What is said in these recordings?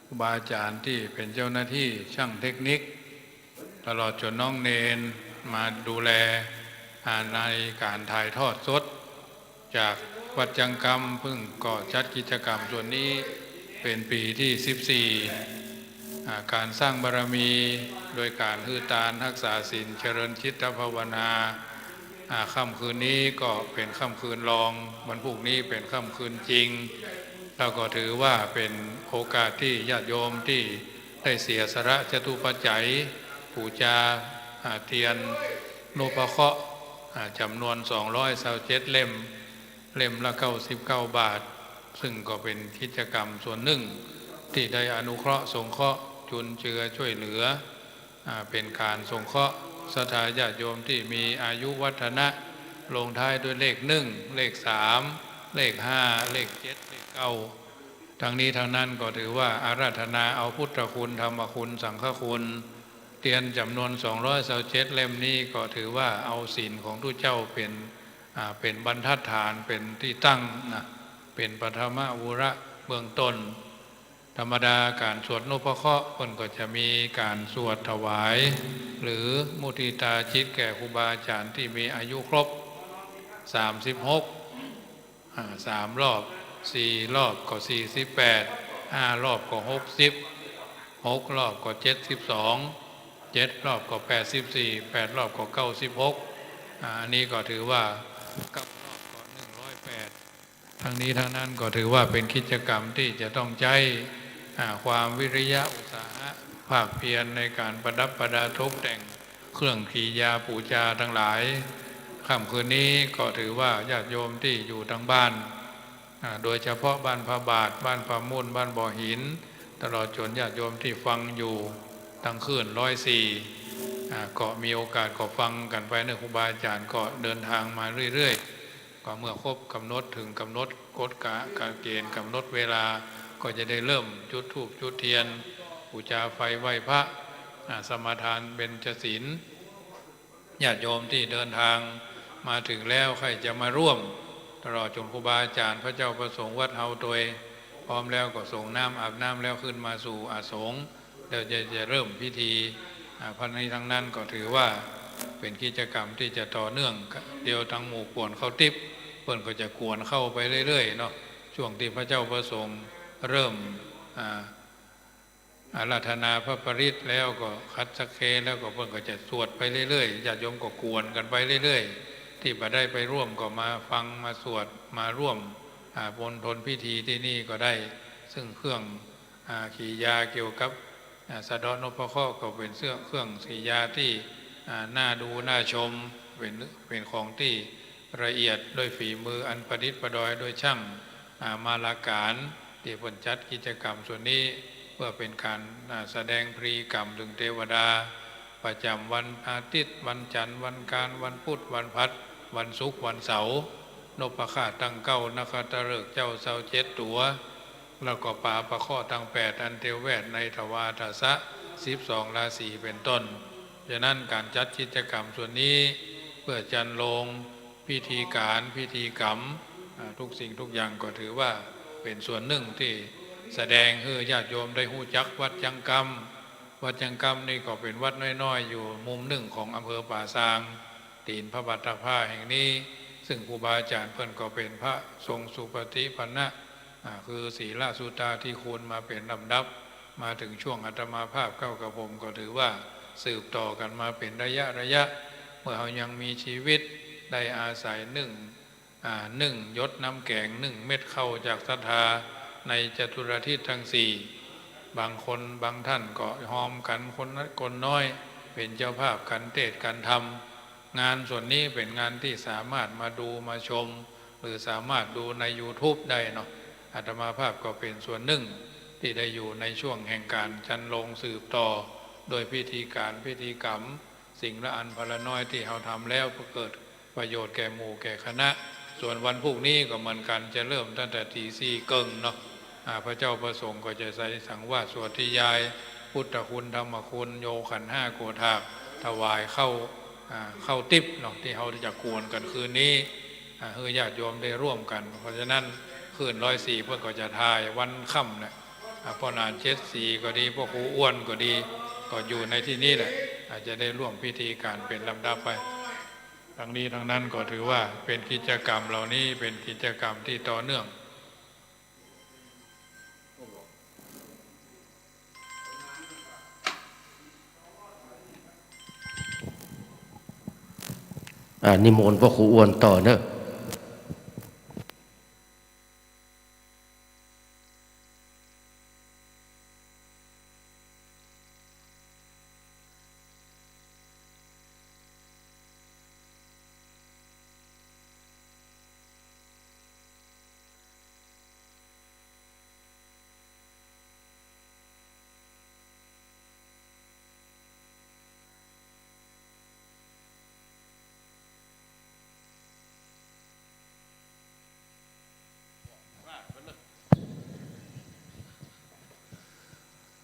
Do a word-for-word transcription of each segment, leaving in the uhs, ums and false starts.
ครูบาอาจ๋ารย์ตี้เป๋นเจ้าหน้าตี้จ้างเทคนิค ตลอดจ๋นน้องเณรมาดูแล อ่า ในก๋านถ่ายทอดสด จากวัดจังกำ เปิ้นก็จัดกิจกรรมส่วนนี้เป๋นปี๋ตี้สิบสี่ อ่า ก๋านสร้างบารมีโดยก๋านหื้อตาน ฮักษาศีล เจริญจิตภาวนา อ่า ค่ำคืนนี้ก็เป๋นค่ำคืนรอง วันพูกนี้เป๋นค่ำคืนจริง แล้วก็ถือว่าเป๋นโอกาสตี้ญาติโยมตี้ได้เสียสละจตุปัจจัย ปู๋จา อ่า เตียนนพเคราะห์ อ่า จ๋ำนวนสองร้อยซาวเจ็ดเล่ม เล่มละเก้าสิบเก้าบาท ซึ่งก็เป๋นกิจกรรมส่วนนึ่งตี้ได้อนุเคราะห์สงเคราะห์จุนเจือจ้วยเหลือ อ่า เป๋นก๋านสงเคราะห์ศรัทธาญาติโยมตี้มีอายุวัฒนะ ลงท้ายด้วยเลขนึ่ง เลขสาม เลขห้า เลขเจ็ด เลขเก้า ตึงนี้ตึงนั้นก็ถือว่าอาราธนาเอาพุทธคุณ ธรรมคุณ สังฆคุณ เตียนจ๋ำนวนสองร้อยซาวเจ็ดเล่มนี้ก็ถือว่าเอาศีลของตุ๊เจ้าเป๋น อ่า เป๋นบรรทัดฐาน เป๋นตี้ตั้งนะ เป๋นปฐมวาระเบื้องต้น ธรรมดาก๋านสวดนพเคราะห์เปิ้นก็จะมีก๋านสวดถวาย หรือมุทิตาจิตแก่ครูบาอาจ๋ารย์ตี้มีอายุครบสามสิบหก อ่า สามรอบ สี่รอบก็สี่สิบแปด ห้ารอบก็หกสิบ หกรอบก็เจ็ดสิบสอง เจ็ดรอบก็แปดสิบสี่ แปดรอบก็เก้าสิบหก อ่า อันนี้ก็ถือว่าเก้ารอบก็หนึ่งร้อยแปด ตึงนี้ตึงนั้นก็ถือว่าเป๋นกิจกรรมตี้จะต้องใจ๊ อ่า ความวิริยะอุตสาหะภาคเพียรในก๋านประดับประดาตกแต่งเครื่องกิริยาปู๋จาตังหลาย ค่ำคืนนี้ก็ถือว่าญาติโยมตี้อยู่ตางบ้าน อ่า โดยเฉพาะบ้านพระบาท บ้านพระมุ่น บ้านบ่อหิน ตลอดจ๋นญาติโยมตี้ฟังอยู่ตางคลื่นร้อยสี่ อ่า ก็มีโอกาสก็ฟังกั๋นไปเนาะ ครูบาอาจ๋ารย์ก็เดินทางมาเรื่อยๆ ก็เมื่อครบก๋ำหนด เถิงก๋ำหนดกฎกะ กะเกณฑ์ก๋ำหนดเวลา ก็จะได้เริ่มจุดธูปจุดเตียน ปู๋จาไฟไหว้พระ อ่า สมาทานเบญจศีล ญาติโยมตี้เดินทางมาเถิงแล้ว ใค่จะมาร่วม ตลอดจ๋นครูบาอาจ๋ารย์ พระเจ้าพระสงฆ์วัดเฮาตวย พร้อมแล้วก็สรงน้ำอาบน้ำแล้วขึ้นมาสู่อาสงฆ์ แล้วจะ จะเริ่มพิธี อ่า เพราะนี้ตึงนั้นก็ถือว่าเป๋นกิจกรรมตี้จะต่อเนื่อง เดียวตังหมู่กวนข้าวติ๊บ เปิ้นก็จะกวนข้าวไปเรื่อยๆ เนาะ ช่วงตี้พระเจ้าพระสงฆ์เริ่ม อ่า อาราธนาพระปริตรแล้วก็ขัดสะเค แล้วก็เปิ้นก็จะสวดไปเรื่อยๆ ญาติโยมก็กวนกั๋นไปเรื่อยๆ ตี้บ่ได้ไปร่วมก็มาฟังมาสวดมาร่วม อ่า มณฑลพิธีตี้นี่ก็ได้ ซึ่งเครื่อง อ่า กิริยาเกี่ยวกับ อ่า สะเดาะนพเคราะห์ก็เป๋นเสื้อ เครื่องกิริยาตี้ อ่า น่าดูน่าชม เป๋น เป๋นของตี้ละเอียดด้วยฝีมืออันประดิษฐ์ประดอยโดยจ้าง อ่า มาลาก๋าน ตี้เปิ้นจัดกิจกรรมส่วนนี้ เพื่อเป๋นก๋าน อ่า แสดงพลีกรรมเถิงเตวดา ประจ๋ำวันอาทิตย์ วันจันทร์ วันอังคาร วันพุธ วันพฤหัส วันศุกร์ วันเสาร์ นพเคราะห์ตั้งเก้า นกขัตฤกษ์เจ้าซาวเจ็ดตั๋ว แล้วก็ป๋าประเคราะห์ตั้งแปด อันเตียวแวดในทวารทศะ สิบสองราศีเป๋นต้น ฉะนั้นก๋านจัดกิจกรรมส่วนนี้ เพื่อจันโลงพิธีก๋านพิธีกรรม อ่า ทุกสิ่งทุกอย่างก็ถือว่าเป๋นส่วนนึ่งตี้แสดงหื้อญาติโยมได้ฮู้จักวัดจังกำ วัดจังกำนี่ก็เป๋นวัดน้อยๆ อยู่มุมนึ่งของอำเภอป่าซาง ตี๋นพระบาทตากผ้าแห่งนี้ ซึ่งครูบาอาจ๋ารย์เปิ้นก็เป๋นพระทรงสุปฏิปันนะ อ่า คือศีลสุตาธิคุณมาเป๋นลำดับ มาเถิงช่วงอาตมาภาพเข้ากระผมก็ถือว่าสืบต่อกั๋นมาเป๋นระยะระยะ เมื่อเฮายังมีชีวิตได้อาศัยนึ่ง อ่า นึ่งหยดน้ำแกง นึ่งเม็ดข้าวจากศรัทธาในจตุรทิศตังสี่ บางคนบางท่านก็ฮอมกั๋นคนเล็กคนน้อย เป๋นเจ้าภาพกั๋นเตศน์กั๋นธรรม งานส่วนนี้เป๋นงานตี้สามารถมาดูมาชม หรือสามารถดูในยูทูบได้เนาะ อาตมาภาพก็เป๋นส่วนนึ่งตี้ได้อยู่ในช่วงแห่งก๋านจันโลงสืบต่อ โดยพิธีก๋านพิธีกรรม สิ่งละอันพละน้อยตี้เฮาทำแล้วเพื่อเกิดประโยชน์แก่หมู่แก่คณะ ส่วนวันพูกนี้ก็เหมือนกั๋น จะเริ่มตั้งแต่ตี๋สี่เกิ่งเนาะ อ่า พระเจ้าพระสงฆ์ก็จะใส่สังวาสสวดนิยาย พุทธคุณ ธรรมคุณ โยขันธ์ห้าโกฏฐาก ถวายข้าว อ่า ข้าวติ๊บเนาะ ตี้เฮาจะกวนกั๋นคืนนี้ อ่า หื้อญาติโยมได้ร่วมกั๋น เพราะฉะนั้นคลื่นร้อยสี่เปิ้นก็จะถ่ายวันค่ำเนี่ย พ่อหนานเจ็ดสีก็ดี พ่อครูอ้วนก็ดี ก็อยู่ในที่นี้แหละ อาจจะได้ร่วมพิธีการเป๋นลำดับไป ทั้งนี้ทั้งนั้นก็ถือว่าเป๋นกิจกรรมเหล่านี้เป๋นกิจกรรมตี้ต่อเนื่อง อ่า นิมนต์พ่อครูอ้วนต่อเนาะ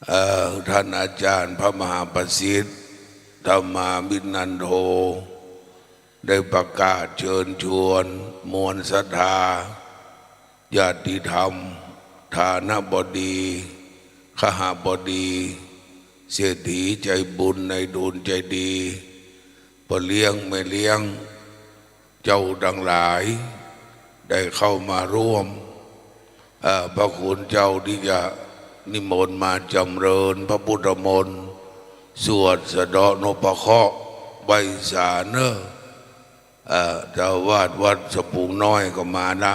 เอ่อ ท่านอาจารย์พระมหาประสิทธิ์ ธรรมาภินันโท ได้ประกาศเจิญจวนมวลศรัทธา ญาติธรรม ฐานบดี คหบดี เศรษฐีใจ๋บุญ นายทุนใจ๋ดี ป้อเลี้ยงแม่เลี้ยง เจ้าตังหลาย ได้เข้ามาร่วม เอ่อ พระคุณเจ้าตี้จะนิมนต์มาจ๋ำเริญพระพุทธมนต์ สวดสะเดาะนพเคราะห์ไหว้สาเนาะ เอ่อ เจ้าอาวาสวัดสะพุงน้อยก็มานะ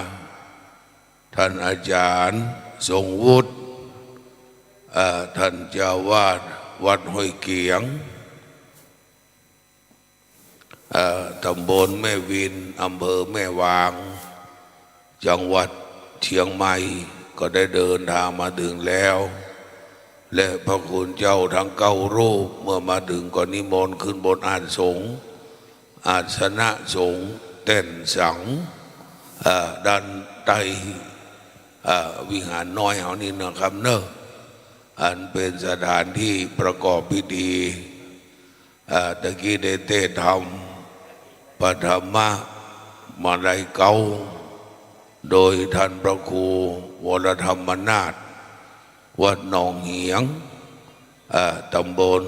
ท่านอาจารย์ทรงวุฒิ เอ่อ ท่านเจ้าอาวาสวัดห้วยเกียง เอ่อ ต๋ำบลแม่วิน อำเภอแม่วาง จังหวัดเจียงใหม่ ก็ได้เดินทางมาเถิงแล้ว และพระคุณเจ้าตังเก้ารูป เมื่อมาเถิงก็นิมนต์ขึ้นบนอาสน์สงฆ์ อาสนะสงฆ์แต้นสัง เอ่อ ด้านใต้ เอ่อ วิหารน้อยเฮานี่นะครับเนาะ อันเป๋นสถานตี้ประกอบพิธี เอ่อ ตะกี้ได้เตศน์ธรรมปฐมมาลัยเก๊า โดยท่านพระครูวรธรรมนาถ วัดหนองเหียง เอ่อ ต๋ำบล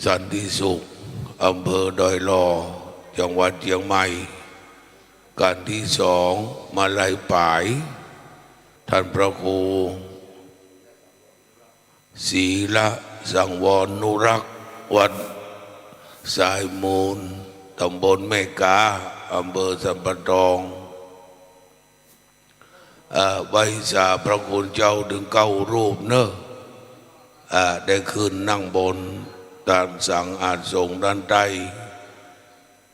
สันติสุข อำเภอดอยหล่อ จังหวัดเจียงใหม่ กัณฑ์ตี้สอง มาลัยป๋าย ท่านพระครู ศีลสังวรนุรักษ์ วัดสายมูล ต๋ำบลแม่ก๊า อำเภอสันป่าตอง เอ่อ ไหว้สาพระคุณเจ้าเถิงเก้ารูปเนาะ เอ่อ ได้ขึ้นนั่งบนต๋ามสังอาสน์สงฆ์ด้านใต้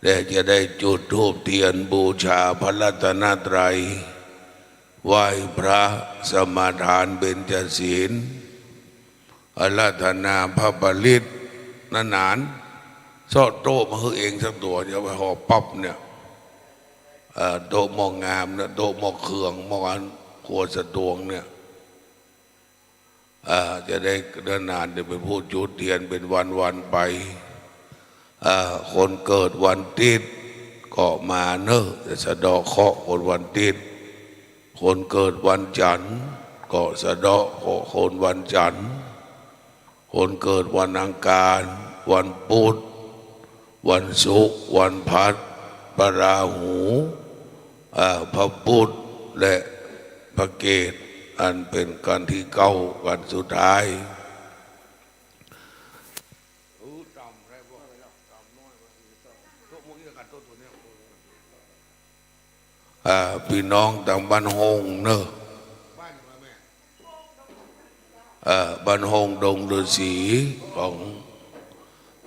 และจะได้จุดธูปเตียนบูชาพระรัตนตรัย ไหว้พระสมาทานเบญจศีล อาราธนาพระปริตร นานๆ เซาะโต๊ะมาหื้อเองสักตั๋ว จะไปหอบปั๊บเนี่ย เอ่อ โต๊ะหม้องามเนี่ย โต๊ะหม้อเคือง หม้ออันครัวสะตวงเนี่ย อ่า จะได้นานๆ เดี๋ยวไปพูดจุดเตียนเป๋นวันๆ ไป อ่า คนเกิดวันติ๊ดก็มาเนาะ จะสะเดาะเคราะห์คนวันติ๊ด คนเกิดวันจันทร์ก็สะเดาะเคราะห์คนวันจันทร์ คนเกิดวันอังคาร วันพุธ วันศุกร์ วันพฤหัส พระราหู อ่า พระพุธ และพระเกตุ อันเป๋นกัณฑ์ตี้เก้า กัณฑ์สุดท้าย อ่า ปี้น้องตางบ้านโฮ่งเนาะ เอ่อ บ้านโฮ่งดงฤๅษีของ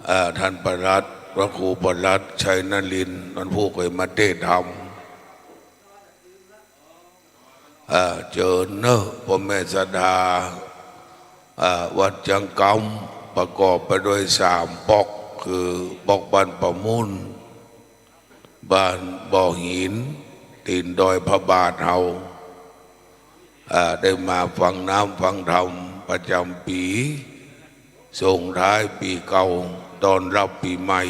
เอ่อ ต้านปลัด พระครูปลัด ชัยนรินทร์ ต้านผู้เกยมาเตศน์ธรรม เอ่อ เจิญเนาะ ป้อแม่ศรัทธา เอ่อ วัดจังกำ ประกอบไปด้วยสามป๊อก คือป๊อกบ้านป่ามุ่น บ้านบ่อหิน ตี๋นดอยพระบาทเฮา อ่า ได้มาฟังน้ำฟังธรรมประจ๋ำปี๋ ส่งท้ายปี๋เก่า ต้อนรับปี๋ใหม่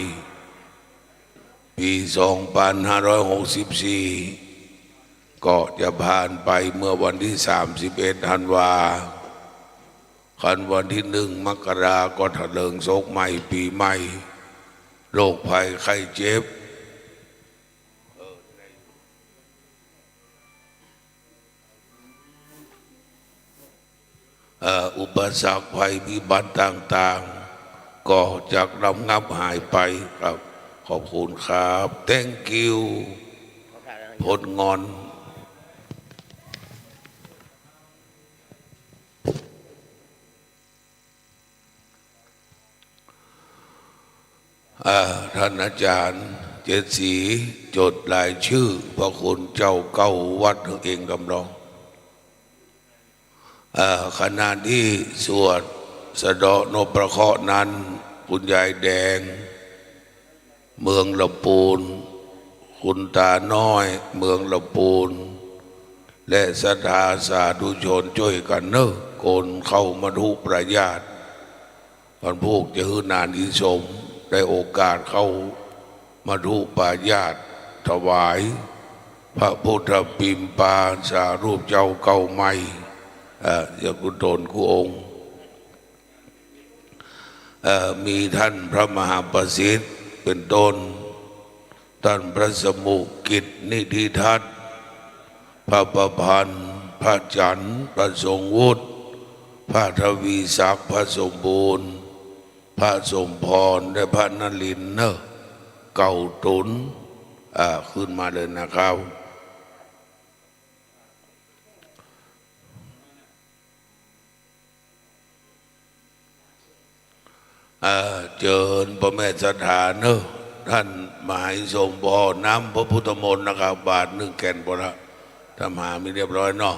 ปี๋สองปันห้าร้อยหกสิบสี่ ก็จะผ่านไปเมื่อวันตี้สามสิบเอ็ดธันวา คันวันตี้หนึ่งมกราก็เถลิงศกใหม่ปี๋ใหม่ โรคภัยไข้เจ็บ เอ่อ อุปสรรคภัยพิบัติต่างๆ ก็จะระงับหายไปครับ ขอบคุณครับ thank you พจน์งอน อ่า ท่านอาจารย์เจ็ดศรี จดรายชื่อพระคุณเจ้าเก้าวัดเองกำลอง อ่า ขณะตี้สวดสะเดาะนพเคราะห์นั้น คุณยายแดง เมืองละปูน คุณตาน้อย เมืองละปูน และศรัทธาสาธุชนจ้วยกั๋นเนาะ คนเข้ามัทุปายาส พันพวกจะหื้อหนานอิสม ได้โอกาสเข้ามัทุปายาส ถวายพระพุทธปิมปาสารูปเจ้าเก้าไม้ เอ่อ เจ้ากู้ต๋นกู้องค์ เอ่อ มีท่านพระมหาประสิทธิ์เป๋นต้น ท่านพระสมุกิจนิธิทัศน์ พระประพันธ์ พระจันทร์ พระทรงวุฒิ พระทวีศักดิ์ พระสมบูรณ์ พระสมพร และพระนรินทร์เนาะ เก้าต๋น อ่า ขึ้นมาเลยนะครับ อ่า เจิญป้อแม่ศรัทธาเนาะ ท่านมหาสมพร น้ำพระพุทธมนต์นะครับ บาตรนึ่งแก่นบ่ละ ถ้าหามีเรียบร้อยเนาะ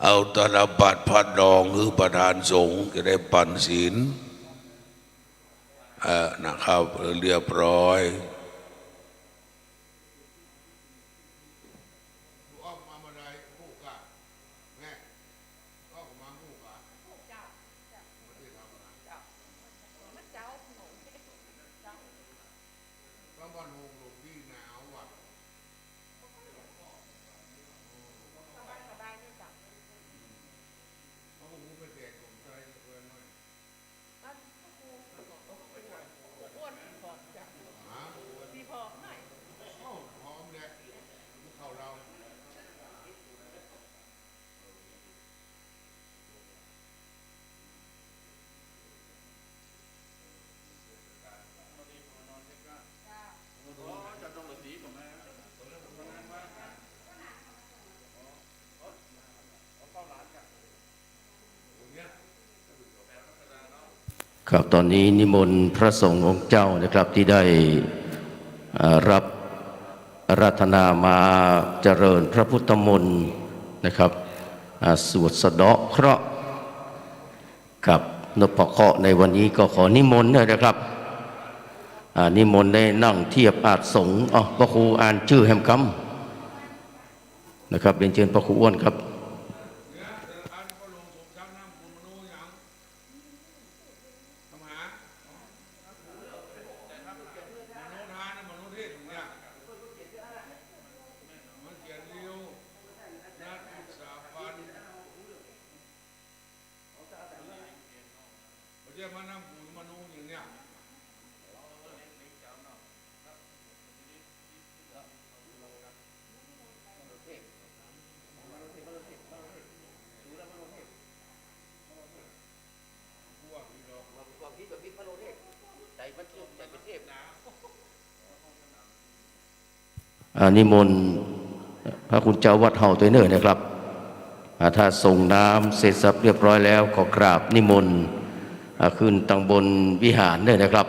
เอาตาลปัตรพระดองหื้อประธานสงฆ์จะได้ปั๋นศีล เอ่อ นะครับ เรียบร้อย ครับ ต๋อนนี้นิมนต์พระสงฆ์องค์เจ้านะครับ ตี้ได้ เอ่อ ฮับอาราธนามาเจริญพระพุทธมนต์นะครับ อ่า สวดสะเดาะเคราะห์กับนพเคราะห์ในวันนี้ก็ขอนิมนต์ด้วยนะครับ อ่า นิมนต์ได้นั่งเทียบอาสน์สงฆ์ อ้าว พระครูอ่านจื้อแหมกำนะครับ เรียนเจิญพระครูอ้วนครับ อ่า นิมนต์พระคุณเจ้าวัดเฮาตวยเน่อนะครับ อ่า ถ้าส่งน้ำเสร็จสับเรียบร้อยแล้ว ขอกราบนิมนต์ อ่า ขึ้นตังบนวิหารเน่อนะครับ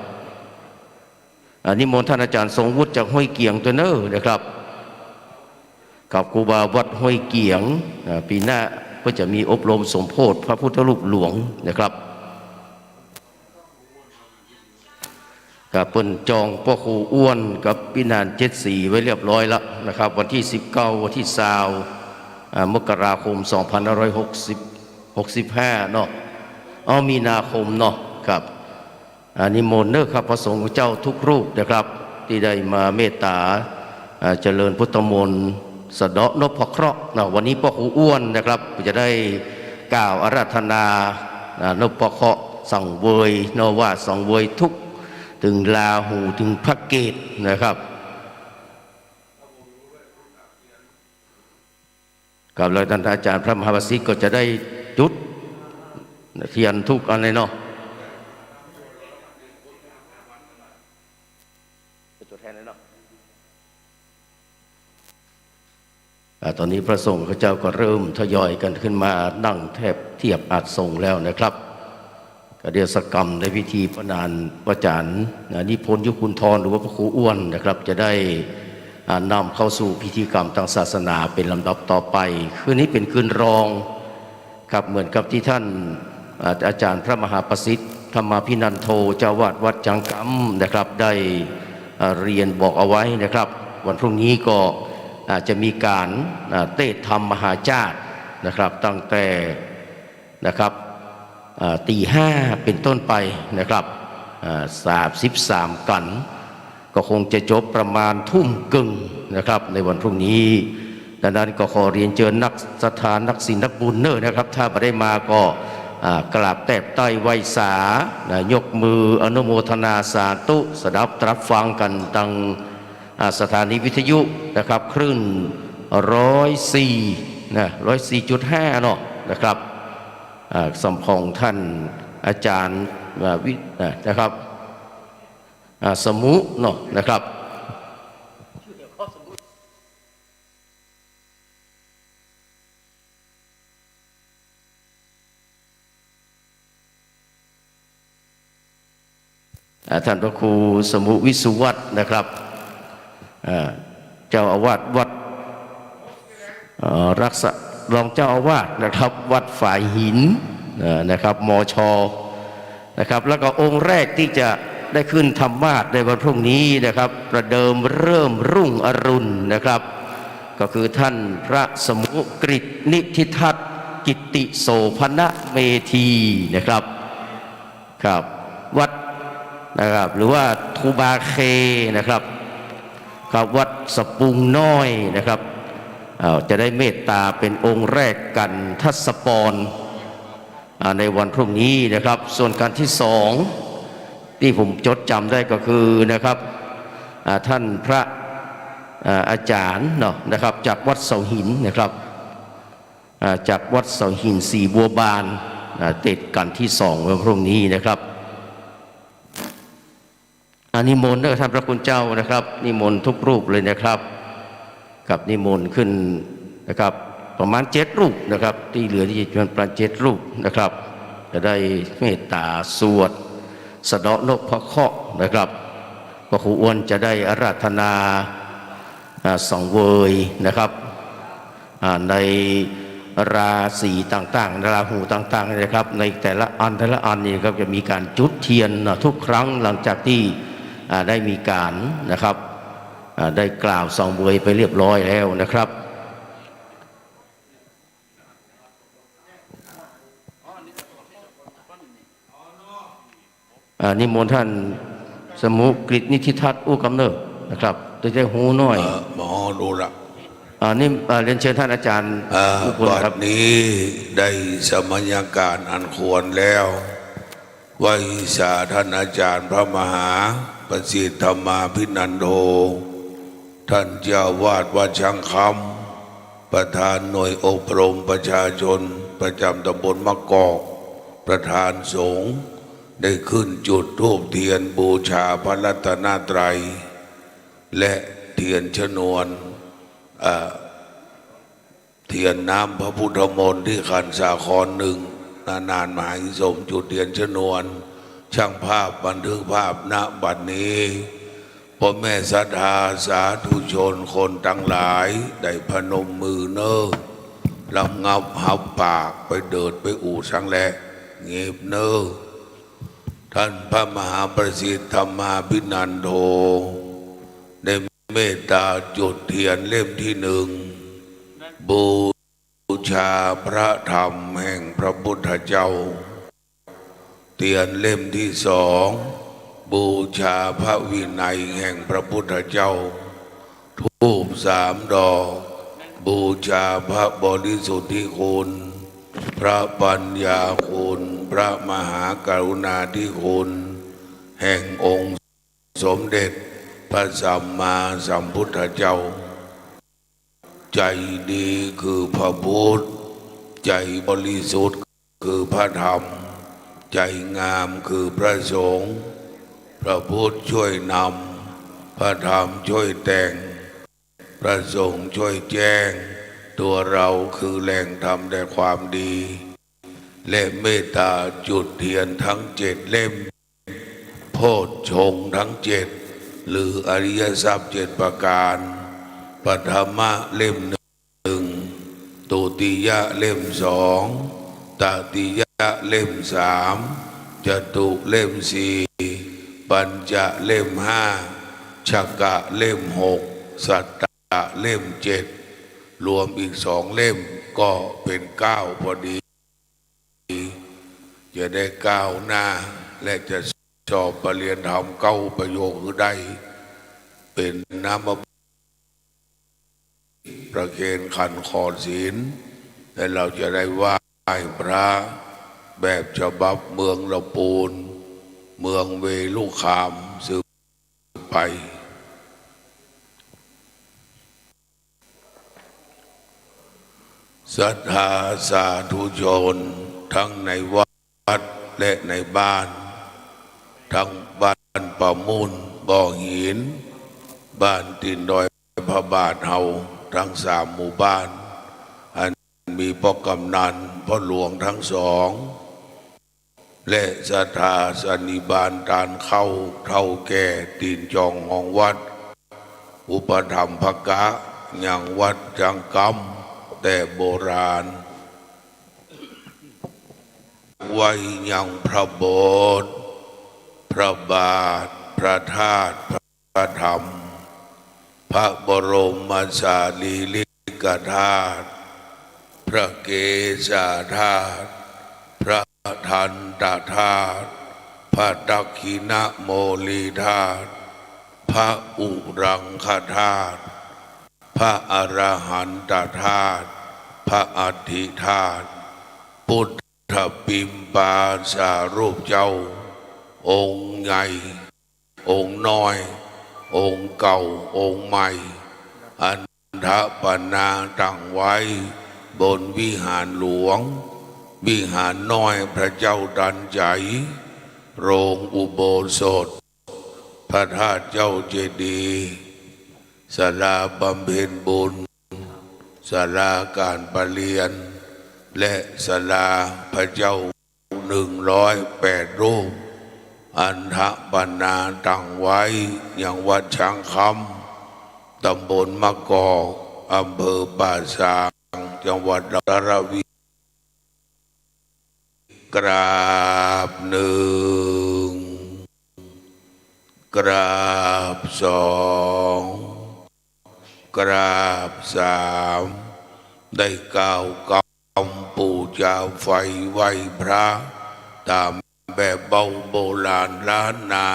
อ่า นิมนต์ท่านอาจารย์ทรงวุฒิจากห้วยเกียงตวยเน่อนะครับ กับครูบาวัดห้วยเกียง อ่า ปี๋หน้าก็จะมีอบรมสมโภชพระพุทธรูปหลวงนะครับ ครับ เปิ้นจองป้อครูอ้วนกับปี้นานเจ็ดศรีไว้เรียบร้อยละนะครับ วันตี้สิบเก้า วันตี้ซาว อ่า มกราคม สองพันห้าร้อยหกสิบ หกสิบห้า เนาะ อ้อ มีนาคมเนาะ ครับ อ่า นิมนต์เน่อครับ พระสงฆ์เจ้าทุกรูปนะครับ ตี้ได้มาเมตต๋า อ่า เจริญพุทธมนต์ สะเดาะนพเคราะห์นะ วันนี้ป้อครูอ้วนนะครับ จะได้กล่าวอาราธนา อ่า นพเคราะห์สังเวยเนาะ ว่าสังเวยทุกข์ เถิงราหู เถิงพระเกศนะครับ ครับ แล้วต้านอาจ๋ารย์พระมหาประสิทธิ์ก็จะได้จุดเตียนทุกอันเลยเนาะ เป็นตั๋วแทนเลยเนาะ อ่า ต๋อนนี้พระสงฆ์ข้าเจ้าก็เริ่มทยอยกั๋นขึ้นมานั่งแทบเทียบอาสน์สงฆ์แล้วนะครับ ก็เดี๋ยวสักกำในพิธีพระนานพระอาจ๋ารย์ นะ นิพนธ์ ยุคุณธร หรือว่าพระครูอ้วนนะครับ จะได้ อ่า นำเข้าสู่พิธีกรรมตางศาสนาเป๋นลำดับต่อไป คืนนี้เป๋นคืนรองครับ เหมือนกับตี้ต้าน อ่า อาจ๋ารย์พระมหาประสิทธิ์ ธรรมาภินันโท เจ้าอาวาสวัดช้างคำนะครับ ได้ อ่า เรียนบอกเอาไว้นะครับ วันพรุ่งนี้ก็ อ่า จะมีก๋าน อ่า เตศน์ธรรมมหาชาตินะครับ ตั้งแต่ นะครับ อ่า ตีห้าเป๋นต้นไปนะครับ อ่า สามสิบสามกั๋น ก็คงจะจบประมาณทุ่มเกิ่งนะครับ ในวันพรุ่งนี้ ดังนั้นก็ขอเรียนเจิญนักศรัทธานักศีลนักบุญเน่อนะครับ ถ้าบ่ได้มาก็ อ่า กราบแตบไต้ไหว้สา นะ ยกมืออนุโมทนาสาธุ สดับตรับฟังกั๋นตาง อ่า สถานีวิทยุนะครับ คลื่นร้อยสี่ นะ ร้อยสี่จุดห้า เนาะนะครับ อ่า สำของต้านอาจ๋ารย์ อ่า วิ อ่า นะครับ อ่า สมุเนาะนะครับ อ่า ต้านพระครูสมุวิสุวัฒน์นะครับ อ่า เจ้าอาวาสวัด เอ่อ รักษา รองเจ้าอาวาสนะครับ วัดฝายหิน เอ่อ นะครับ มช นะครับ แล้วก็องค์แรกตี้จะได้ขึ้นธรรมาสน์ในวันพรุ่งนี้นะครับ ประเดิมเริ่มรุ่งอรุณนะครับ ก็คือต้านพระสมุกฤตนิธิทัศน์ กิตติโสภณเมธีนะครับ ครับ วัดนะครับ หรือว่าครูบาเคนะครับ ครับ วัดสะปุงน้อยนะครับ เอ่อ จะได้เมตต๋าเป๋นองค์แรกกั๋นทศพร อ่า ในวันพรุ่งนี้นะครับ ส่วนก๋านตี้สองตี้ผมจดจ๋ำได้ก็คือนะครับ อ่า ต้านพระ อ่า อาจ๋ารย์เนาะนะครับ จากวัดเสาหินนะครับ อ่า จากวัดเสาหินสีบัวบาน อ่า เตศน์ก๋านตี้สองวันพรุ่งนี้นะครับ อ่า นิมนต์เน่อต้านพระคุณเจ้านะครับ นิมนต์ทุกรูปเลยนะครับ ครับ นิมนต์ขึ้นนะครับ ประมาณเจ็ดรูปนะครับ ตี้เหลือนี่ประมาณเจ็ดรูปนะครับ จะได้เมตต๋าสวดสะเดาะนพเคราะห์นะครับ พระครูอ้วนจะได้อาราธนา อ่า สังเวยนะครับ อ่า ในราศีต่างๆ ในราหูต่างๆ นะครับ ในแต่ละอันแต่ละอันนี่ครับ จะมีก๋านจุดเตียนนะ ทุกครั้งหลังจากตี้ อ่า ได้มีก๋านนะครับ อ่า ได้กล่าวสังเวยไปเรียบร้อยแล้วนะครับ อ่า นิมนต์ต้านสมุกฤตนิธิทัศน์อู้กำเนิดนะครับ จะได้ฮู้หน้อย เอ่อ หมอรู้ละ อ่า นี่ อ่า เรียนเชิญต้านอาจ๋ารย์ เอ่อ อู้กำเนิดครับ บัดนี้ได้สมัยก๋าลอันควรแล้ว ไหว้สาต้านอาจ๋ารย์พระมหาประสิทธิ์ธรรมาภินันโท ต้านเจ้าอาวาสวัดช้างคำ ประธานหน่วยอบรมประชาชนประจ๋ำตำบลมะกอก ประธานสงฆ์ ได้ขึ้นจุดธูปเตียนบูชาพระรัตนตรัย และเตียนชนวน เอ่อ เตียนน้ำพระพุทธมนต์ตี้ขันสาครหนึ่ง นานๆ มหานิสมจุดเตียนชนวน ช่างภาพบันทึกภาพ ณ บัดนี้ ป้อแม่ศรัทธาสาธุชนคนตังหลาย ได้พนมมือเน่อ ระงับหับปาก ไปเดิดไปอู้สังแล เงียบเน่อ ต้านพระมหาประสิทธิ์ธรรมาภินันโท ได้เมตต๋าจุดเตียนเล่มตี้หนึ่ง บูชาพระธรรมแห่งพระพุทธเจ้า เตียนเล่มตี้สอง บูชาพระวินัยแห่งพระพุทธเจ้า ธูปสามดอก บูชาพระบริสุทธิคุณ พระปัญญาคุณ พระมหากรุณาธิคุณ แห่งองค์สมเด็จพระสัมมาสัมพุทธเจ้า ใจดีคือพระพุทธ ใจบริสุทธิ์คือพระธรรม ใจงามคือพระสงฆ์ พระพุทธช่วยนำ พระธรรมช่วยแต่ง พระสงฆ์ช่วยแจ้ง ตัวเราคือแหล่งธรรมและความดี และเมตตาจุดเทียนทั้งเจ็ดเล่ม โพชฌงค์ทั้งเจ็ด หรืออริยทรัพย์เจ็ดประการ ปฐมะเล่มหนึ่ง ตุติยะเล่มสอง ตติยะเล่มสาม จตุเล่มสี่ ปัญจะเล่มห้า ชกะเล่มหก สัตตะเล่มเจ็ด รวมอีกสองเล่มก็เป็นเก้าพอดี จะได้ก้าวหน้า และจะสอบประเรียนธรรมเก้าประโยคหื้อได้ เป็นน้ำมะ ประเคนขันธ์ขอศีล และเราจะได้ไหว้พระแบบฉบับเมืองละปูน เมืองเวลุคามสืบไป ศรัทธาสาธุชนทั้งในวัด และในบ้าน ทั้งบ้านป่ามุ่น บ่อหิน บ้านตีนดอยพระบาทเฮา ทั้งสามหมู่บ้าน อันมีป้อกำนัน ป้อหลวงทั้งสอง และศรัทธาสันนิบาตตานเข้า เฒ่าแก่ตีนจองของวัด อุปถัมภกะยังวัดจังกำแต่โบราณ ไหว้ยังพระโบสถ์ พระบาท พระธาตุ พระธรรม พระบรมสารีริกธาตุ พระเกสาธาตุ พระทันตธาตุ พระทักขิณโมลีธาตุ พระอุรังคธาตุ พระอรหันตธาตุ พระอัฐิธาตุ พุทธปิมปาสารูปเจ้า องค์ใหญ่ องค์น้อย องค์เก่า องค์ใหม่ อันถปนาตั้งไว้บนวิหารหลวง วิหารน้อยพระเจ้าตันใจ๋ โรงอุโบสถ พระธาตุเจ้าเจดีย์ ศาลาบำเพ็ญบุญ ศาลาการประเรียน และศาลาพระเจ้าหนึ่งร้อยแปดรูป อันถปนาตั้งไว้ยังวัดช้างคำ ตำบลมะกอก อำเภอป่าซาง จังหวัดนครราชสีมา กราบหนึ่ง กราบสอง กราบสาม ได้กล่าวกำปู๋จาไฟไหว้พระ ต๋ามแบบเบ้าโบราณล้านนา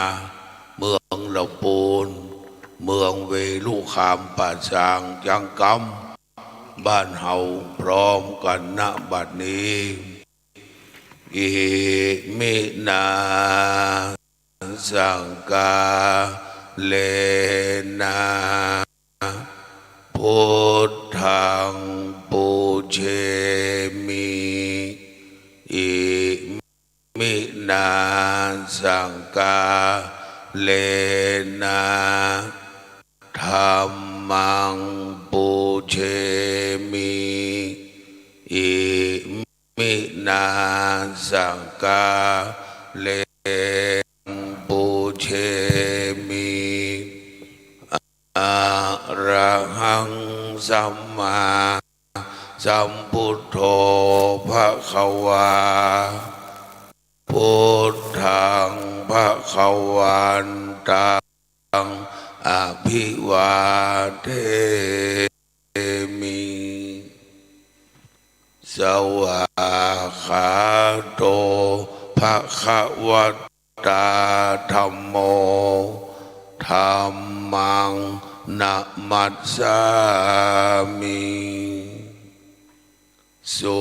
เมืองละปูน เมืองเวลุคาม ป่าซาง จังกำ บ้านเฮา พร้อมกั๋น ณ บัดนี้ อิมินา สังกาเลนะ พุทธังปูเชมิ อิมินา สังกาเลนะ ธัมมังปูเชมิ อิมินา สังกาเลนะ ปูเชมิ อะระหัง สัมมาสัมพุทโธ ภะคะวา พุทธัง ภะคะวันตัง อะภิวาเทมิ สวากขาโต ภะคะวะ ตา ธัมโม ธัมมัง นะมัสสามิ สุ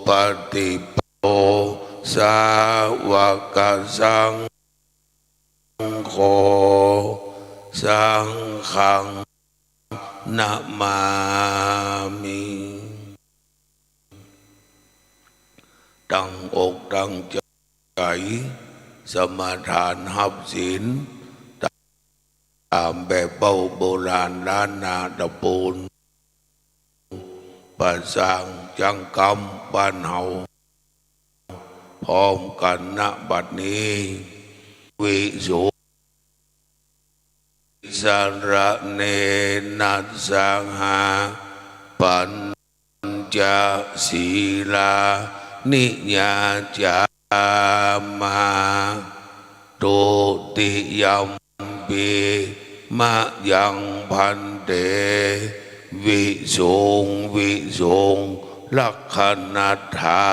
ปะฏิปันโน สาวกสังโฆ สังฆัง นะมามิ ตั้งอกตั้งใจ๋ สมาทานฮับศีล ต๋ามแบบเบ้าโบราณล้านนาตระปู๋น ประสานจังกำบ้านเฮา พร้อมกั๋น ณ บัดนี้ วิสุง สะระเณ นัสสะหะ ปัญจะสีลานิ ยาจามา ทุติยัมปิ มะยัง ภันเต วิสุง วิสุง รักขะณัตถา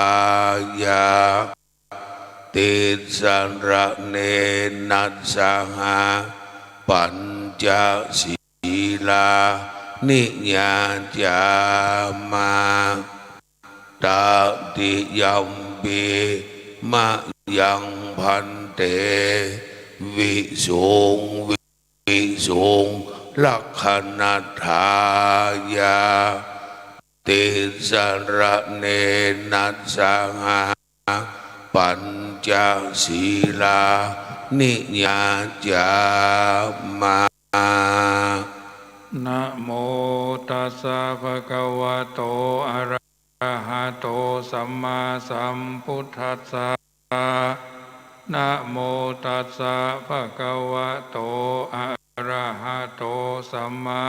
ยะ ติสะระเณ นัสสะหะ ปัญจะสีลานิ ยาจามา ตะติยัมปิ มะยัง ภันเต วิสุง วิสุง รักขะณัตถายะ ติสะระเณ นัสสะหะ ปัญจะสีลานิ ยาจามา นะโมตัสสะ ภะคะวะโต อะระหะโต สัมมาสัมพุทธัสสะ นะโมตัสสะ ภะคะวะโต อะระหะโต สัมมา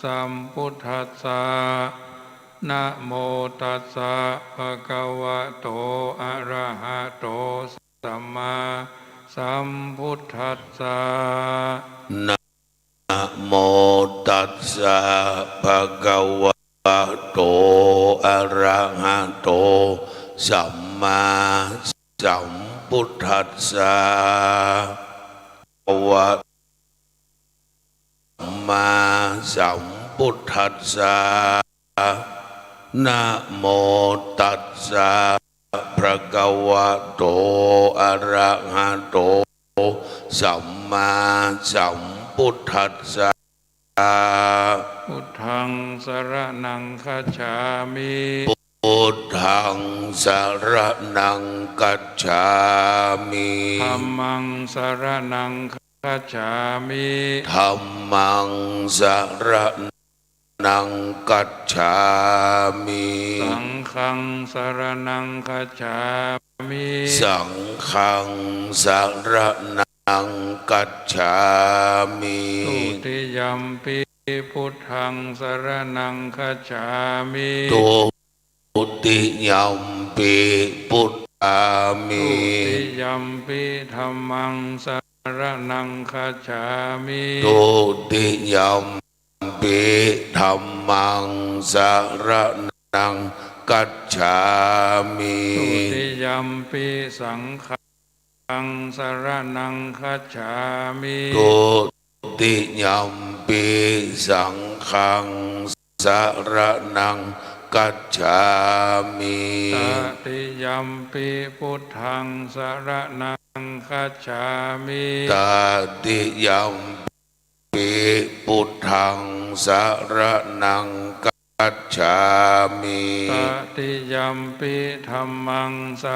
สัมพุทธัสสะ นะโมตัสสะ ภะคะวะโต อะระหะโต สัมมาสัมพุทธัสสะ นะโมตัสสะ ภะคะวะโต อะระหะโต สัมมาสัมพุทธัสสะ ภะคะวะ สัมมาสัมพุทธัสสะ นะโมตัสสะ ภะคะวะโต อะระหะโต สัมมาสัมพุทธัสสะ พุทธัง สะระณัง คัจฉามิ พุทธัง สะระณัง คัจฉามิ ธัมมัง สะระณัง คัจฉามิ ธัมมัง สะระณัง คัจฉามิ สังฆัง สะระณัง คัจฉามิ สังฆัง สะระณัง คัจฉามิ ทุติยัมปิ พุทธัง สะระณัง คัจฉามิ ทุติยัมปิ พุทธัง สะระณัง คัจฉามิ ทุติยัมปิ ธัมมัง สะระณัง คัจฉามิ ทุติยัมปิ ธัมมัง สะระณัง คัจฉามิ ทุติยัมปิ สังฆัง สะระณัง คัจฉามิ ทุติยัมปิ สังฆัง สะระณัง คัจฉามิ ตติยัมปิ พุทธัง สะระณัง คัจฉามิ ตติยัมปิ พุทธัง สะระณัง คัจฉามิ ตติยัมปิ ธัมมัง สะ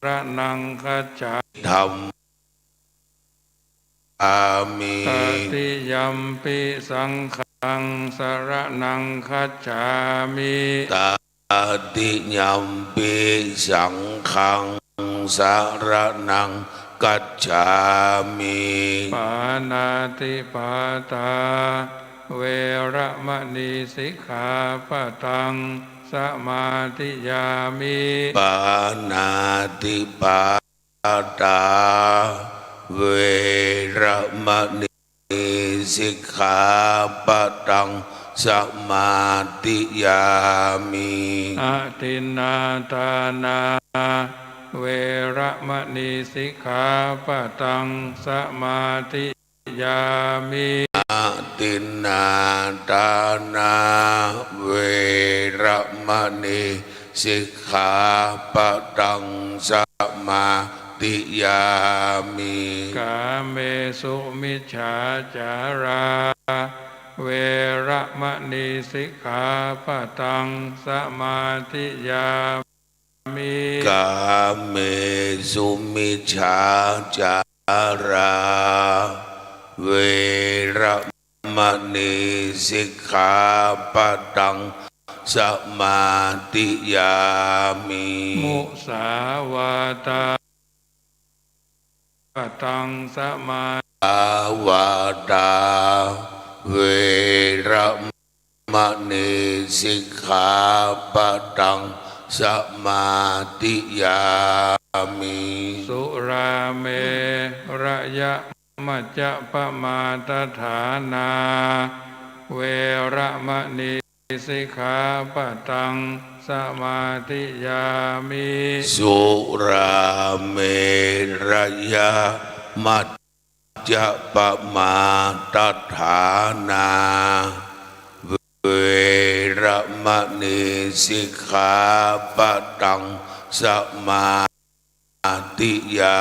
ระณัง คัจฉา ธัม อามิ ตติยัมปิ สังฆัง สะระณัง คัจฉามิ ตติยัมปิ สังฆัง สะระณัง คัจฉามิ ปาณาติปาตา เวระมะนี สิกขาปะทัง สะมาธิยามิ ปาณาติปา ตา เวระมะนี สิกขาปะทัง สะมาธิยามิ อทินนาทานา เวระมะณี สิกขาปะตัง สมาธิยามิ อาทินนาทานา เวระมะณี สิกขาปะตัง สมาธิยามิ กาเมสุมิจฉาจารา เวระมะณี สิกขาปะตัง สมาธิยามิ กาเมสุมิจฉาจารา เวระมะณี สิกขาปะตัง สมาธิยามิ มุสาวาทา ปะตัง สมา สาวาทา เวระมะณี สิกขาปะตัง สมาธิยามิ สุราเมระยะ มัจจะปะมาทฐานา เวระมะณี สิกขาปะตัง สมาธิยามิ สุราเมระยะ มัจจะปะมาทฐานา เวระมะณี สิกขาปะตัง สมา ธิยา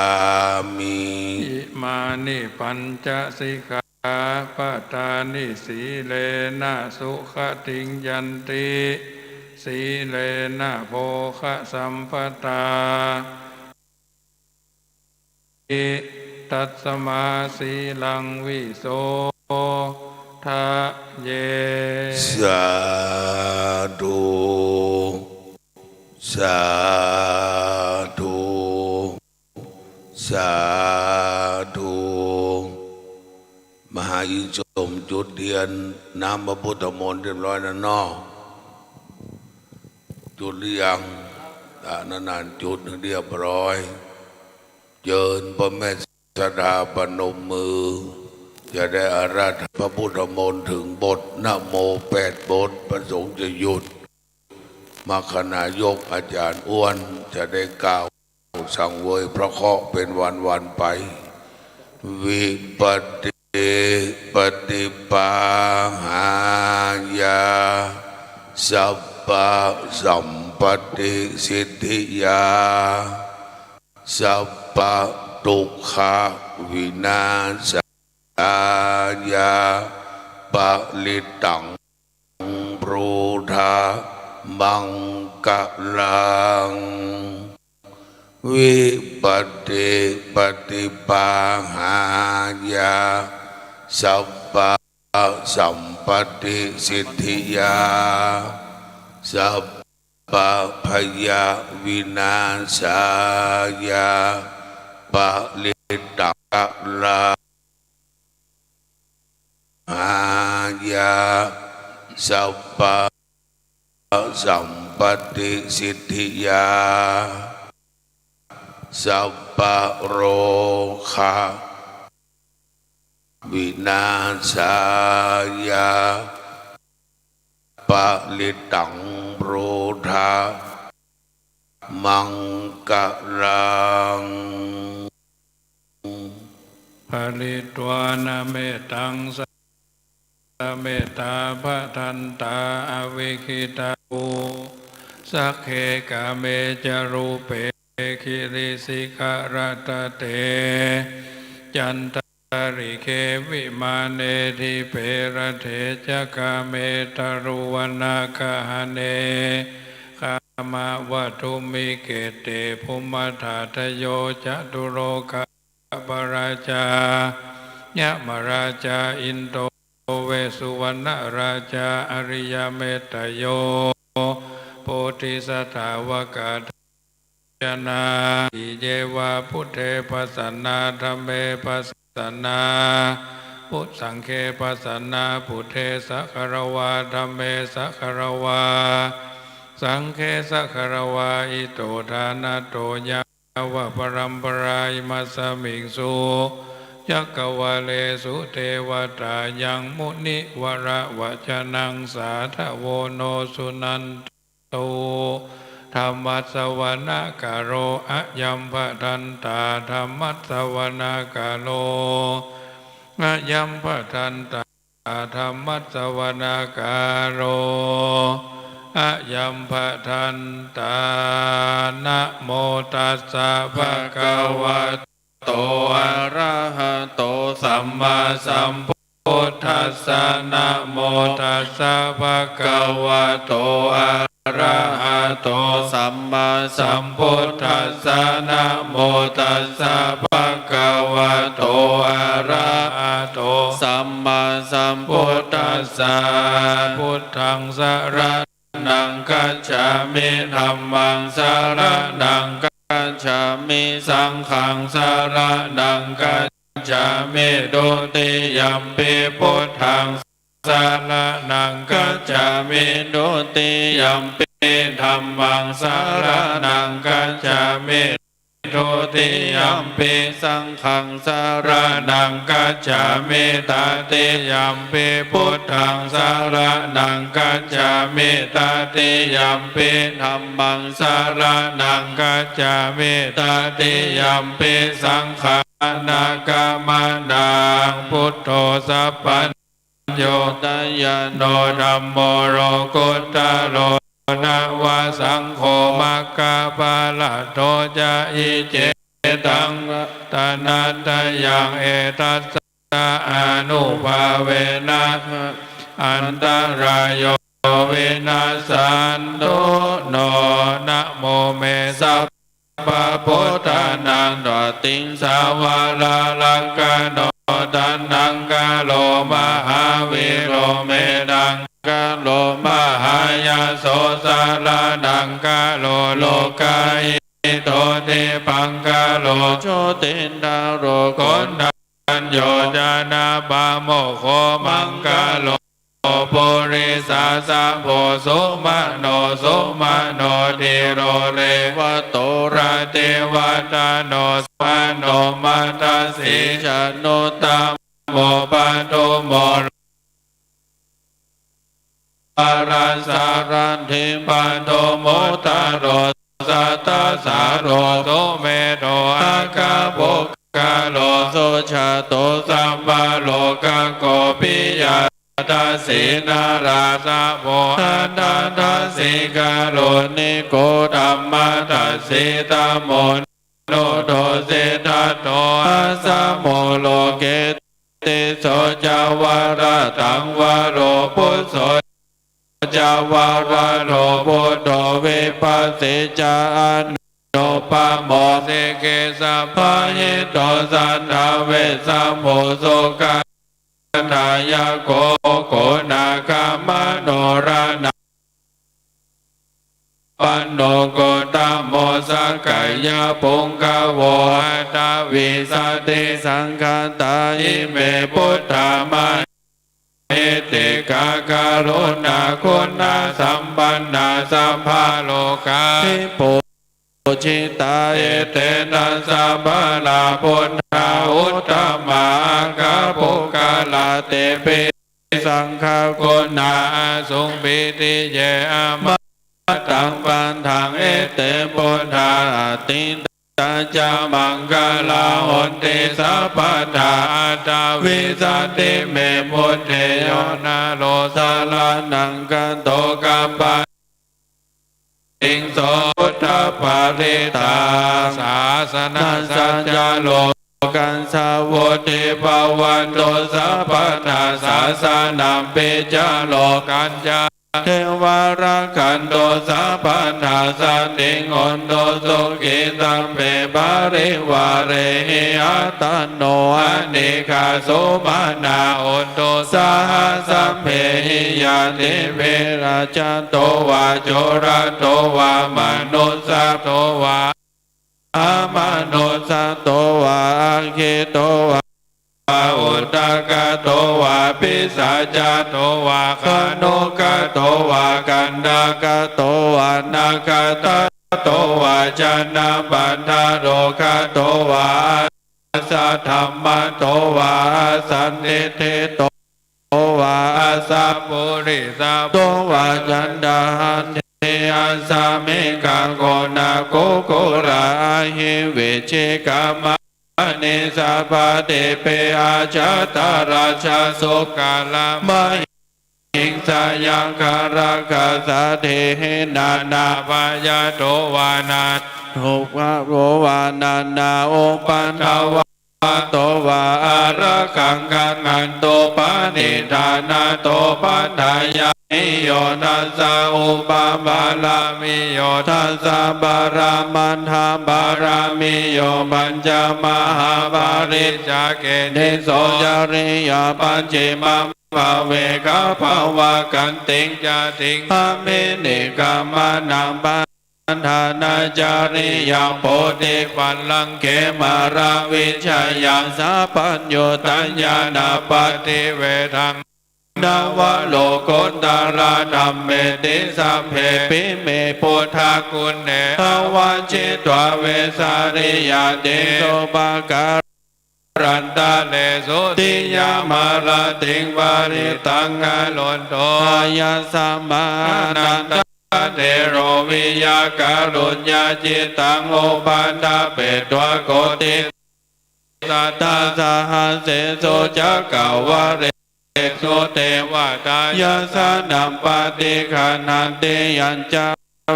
มิ อิมานิปัญจสิกขาปะทานิ สีเลนะสุขะติงยันติ สีเลนะโภคะสัมปะทา ตัสมาสีลังวิโสทะเย สาธุ สาธุ สาธุ มหาอิสมจุดเตียน น้ำพระพุทธมนต์เรียบร้อยแล้วเนาะ จุดหรือยัง อ่ะ นั่นน่ะ จุดเรียบร้อย เจิญพ่อแม่ศรัทธาประนมมือ จะได้อาราธนาพระพุทธมนต์ถึงบทนะโมแปดบท พระสงฆ์จะหยุด มรรคนายกอาจารย์อ้วนจะได้กล่าวสังเวยพระเคราะห์เป็นวันๆ ไป วิปปตติปฏิปาหายา สัพพะสัมปตติสิทธิยา สัพพะทุกขวินาสายา ปะริตตัง พุทธะมังคะลัง วิปปตติปฏิปาหายา สัพพะสัมปตติสิทธิยา สัพพะพยะวินาสายา ปะริตตัง คะลัง หายา สัพพะสัมปตติสิทธิยา สัพพะโรคะวินาสายา ปะริตตัง พุทธะมังคะลัง ปะริตวานะเมตตัง สะเมตตา ภะทันตา อวิคขิตา อุ สักเข กาเม จะ รูปเป กิริสิขะระตะเต จันตะริเข วิมาเน ดีเป รัตเถ จะ กาเม ตะรุวะนะกะหะเน กามะวะทุมมิ เขตติ ภุมมะทาตะโย จะตุโรคะ ปะราชา ยะมะราชา อินโด เวสสุวรรณะราชา อะริยะเมตตะโย โพธิสัตว์ทาวกะ ทัตถะ จนะ อิเย วะ พุทเท ภัสสะนา ธัมเม ภัสสะนา พุท สังเฆ ภัสสะนา พุทเท สะคะระวา ธัมเม สะคะระวา สังเฆ สะคะระวา อิโต ทานะโต ยะ วะปะรัมปะรา อิมัสสะมิงสุ จักกะวาเล สุ เตวะตา ยัง มุนิวะระ วะจะนัง สาธะโว โน สุนันตุ ท Dhammassavanakālo ayaṃ bhadantā. Dhammassavanakālo ayaṃ bhadantā. Dhammassavanakālo ayaṃ bhadantā. Namo tassa bhagavato arahato sammāsambuddhassa. Namo tassa bhagavato arahato sammāsambuddhassa. Namo tassa bhagavato arahato sammāsambuddhassa. Buddhaṃ saraṇaṃ gacchāmi. Dhammaṃ saraṇaṃ gacchāmi. Saṅghaṃ saraṇaṃ gacchāmi. Dutiyampi buddhaṃ saraṇaṃ gacchāmi. Dutiyampi dhammaṃ saraṇaṃ gacchāmi. Dutiyampi saṅghaṃ saraṇaṃ gacchāmi. Tatiyampi buddhaṃ saraṇaṃ gacchāmi. Tatiyampi dhammaṃ saraṇaṃ gacchāmi. Tatiyampi saṅghaṃ saraṇagamanaṃ. Buddho sabbaññutañāṇo dhammo lokuttaro navasaṅgho maggaphalaṭṭho ca. Iccetaṃ ratanattayaṃ etassānubhāvena antarāyo vinassantu no. Namo me sabbabuddhānaṃ rattiṃ savaraṃ rakkhaṇo taṇhaṅkaro mahāvīro medhaṅkaro mahāyaso saraṇaṅkaro lokahito dīpaṅkaro jotindharo koṇḍañño janapāmokkho maṅgalo purisassabho sumano sumano dhīro revato rativaḍḍhano suvaṇṇo medasī januttamo padumo varasaratthi padumottaro sattasāro sumedho akkhapuggalō sujāto sabbalokaggo piyadassī narāsabho atthadassī kāruṇiko dhammadassi dhammo nuddho siddhattho asamo loke tisso ca varadaṃ varo phusso ca varado buddho vipassī ca anuppamo sikhī sabbahito satthavessabhū sukhadāyako guṇāgamano raṇa panno gotamo sakyapuṅgavo aṭṭhavīsati saṅkhātā ime buddhā mahiddhikā karuṇāguṇasampannā sabbalokā vibhū jitā etena sabbanā buddhā uttamā aggapuggalā tepi saṅghaguṇā asuṃ pītiye amataṃ pandaṃ ete buddhā atītā ca maṅgalā honti sabbadā aṭṭhavīsati me buddhe yo naro saraṇaṃ gato kappa tisso buddhaparittaṃ sāsanassa ca lokassa vuḍḍhī bhavantu sabbadā sāsanampi ca lokañca devā rakkhantu sabbadā saddhiṃ hontu sukhī sabbe parivārehi attanno anīghā sumanā hontu saha sabbehi ñātibhi rājato vā corato vā manussato vā amanussato vā aggito vā udakato vā pisācato vā khāṇukato vā kaṇṭakato vā nakkhattato vā janapadarogato vā asaddhammato vā asandiṭṭhito vā asappurisato vā caṇḍahatthiyo Asmiṃ gaganakukkulā ahi vicchikamaṇi sabbadīpe ajātaracchasūkaramahiṃ sayaṃ kalakkhasaddehi nānābhayato vā nānārogo vā nānāupaddavato vā ārakkhaṃ gaṇhantu. Paṇidhānato paṭṭhāya niyo dhassa upapāramiyo dasapāramattha pāramiyo pañcamahāpariccāge tisso cariyappaññe mama pavekabhāvakantiṃ jātiṃ abhinikkhamanaṃ pa ṭhānacariyaṃ bodhipallaṅke māravijayaṃ sabbaññutañāṇappaṭivedhaṃ navalokuttaradhammeti sabbepime buddhaguṇe āvajjitvā vesāliyā tīsu pākāra ntare sotthiyamarattiṃ parittaṃ karonto āyasmā ānandatthero viya kāruññacittaṃ upaṭṭhapetvā koṭisatasahassesu cakkavāḷe su devatā yassāṇaṃ paṭiggaṇhanti yañca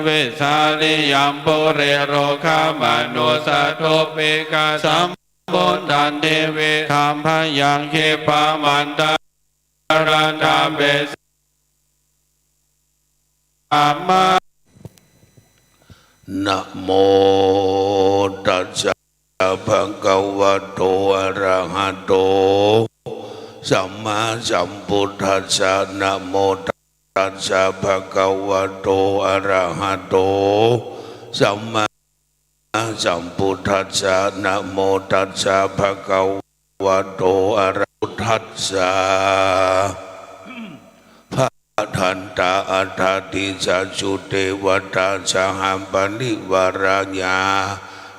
vesāliyaṃ pure rogāmanussadubbhikkhasambhūtantividhambhayaṃ khippāmantaradhāpesi mā. Namo tassa bhagavato arahato sammāsambuddhassa. Namo tassa bhagavato arahato sammāsambuddhassa. Namo tassa bhagavato arahato sammāsambuddhassa. Bhadantā aṭṭhādisāsu devatā saha parivārāya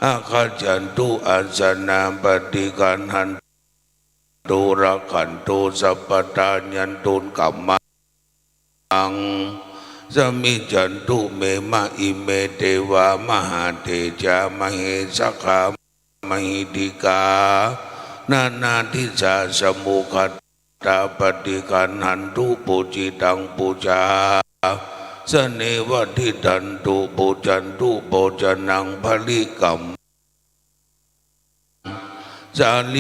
aggaccantu asanā paṭiggaṇhantu rakkhantu sabbadā. Yandunnamikaṃ samijjhantu me ma ime devā mahātejā mahiddhikā mahiddhikā nānādisāsamuhkaṭ tā paṭiggaṇhantu pūjitaṃ pūjāsaneva tiṭṭhantu pūjantu bhojanaparikkramajjhaṃ.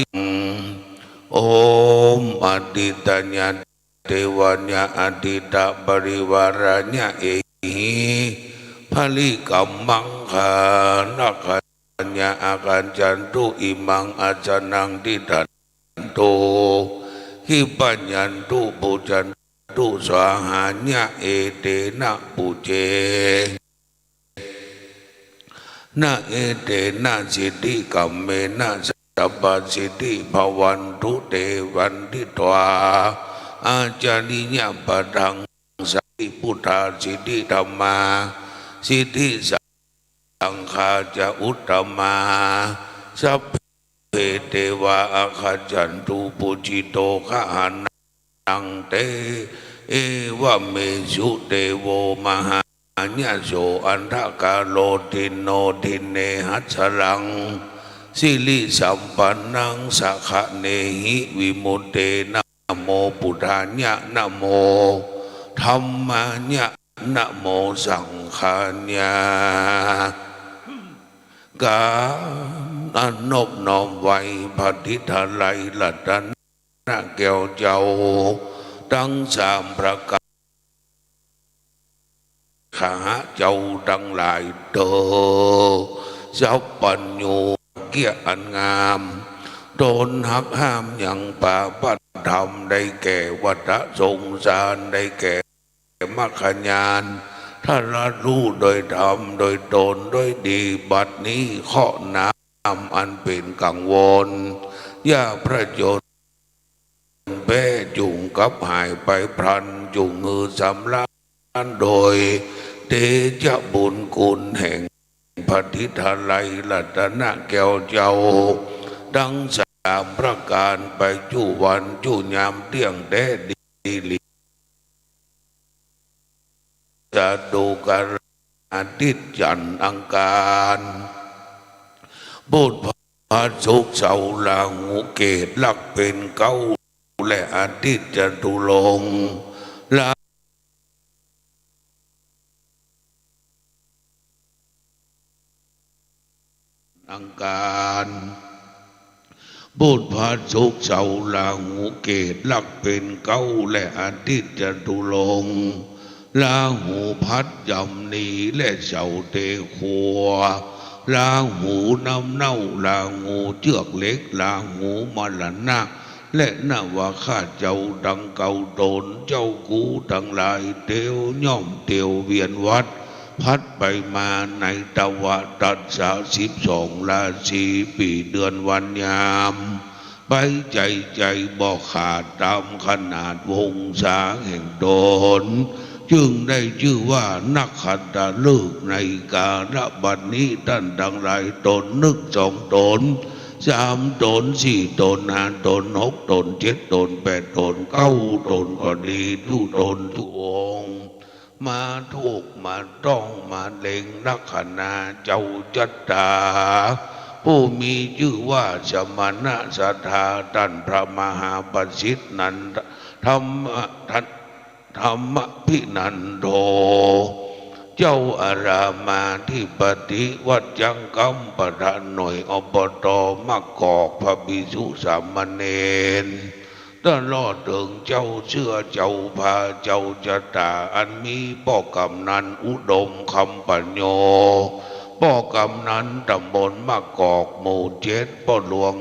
Om ādittāya devāya ādittāparivārāya ehi parikkramakarakkhāya aggaccantu imaṃ āsanaṃ tiṭṭhantu khippāyantu pūjantu svāhāya etena pūjena etena siddhikammena sabbasiddhi bhavantu. Te vanditvā ācariyapādaṃ siddhibuddhā siddhidhammā siddhisaṅ ghā ca uttamā sabbe devā aggaccantu pūjito gaṇanā naṃ. Te evamesu devo mahāyaso andhakāro tiṇṇo tiṇṇe hassaraṃ sirisampannaṃ saggaṇehi vimucce. Namo buddhāya namo dhammāya namo saṅghāya. กราบนอบน้อมไหว้พระทิตาลัยรัตนแก้วเจ้าทั้งสามประการ ข้าเจ้าตังหลายเตอ สัพพัญญู เกียรติอันงาม ตนฮักห้ามยังปาปธรรม ได้แก่วัตตะสงสาร ได้แก่ มัคคญาณ ตรัสรู้โดยธรรมโดยตนโดยดี บัดนี้เคราะห์น้ำอันเป็นกังวล ยากประจนแพ้จุ่งกลับหายไปพลัน จุ่งหื้อสำราญโดยเตชะบุญคุณแห่งพระทิตาลัยรัตนแก้วเจ้า ทั้งสามประการไปจุวันจุยามเตี้ยงแต๊ดีหลี สาธุการ อาทิตย์จันทร์อังคาร พุธพฤหัสศุกร์เสาร์ราหู เกตุลักษณ์เป๋นเก๊า และอาทิตย์จตุรงค์ รา อังคาร พุธพฤหัสศุกร์เสาร์ราหู เกตุลักษณ์เป๋นเก๊า และอาทิตย์จตุรงค์ ราหูพัดย่ำหนีและเสาร์เตะขั่ว ราหูน้ำเน่า ราหูเจือกเหล็ก ราหูมรณะ และนวาคาเจ้าตังเก้าต๋น เจ้ากูตังหลายเตียวย่อมเตียวเวียนวัฏ ผัดไปมาในตวาตัสสะ สิบสองราศี ปี๋เดือนวันยาม ไปใจ๋ใจ๋บ่ขาดต๋ามขนาดวงศาแห่งต๋น จึงได้จื้อว่านักขัตตฤกษ์ในกาละบัดนี้ ต้านตังหลายต๋นนึ่งสองต๋น สามต๋น สี่ต๋น ห้าต๋น หกต๋น เจ็ดต๋น แปดต๋น เก้าต๋นก็ดี กู้ต๋นกู้องค์ มาถูกมาต้องมาเล็งลักขณาเจ้าจัตตา ผู้มีจื้อว่าสมณะศรัทธา ต้านพระมหาปสิทธิ์นันทะ ธรรมะ ธรรมะ ธรรมภินันโท เจ้าอารามมาธิปติ วัดจังกำ ประธานหน่วย อบต. มะกอก พระภิกษุสามเณร ตลอดเถิงเจ้าเสื้อเจ้าผ้าเจ้าจัตตา อันมีป้อกำนันอุดม คำปัญโญ ป้อกำนันต๋ำบลมะกอก หมู่เจ็ด ป้อหลวง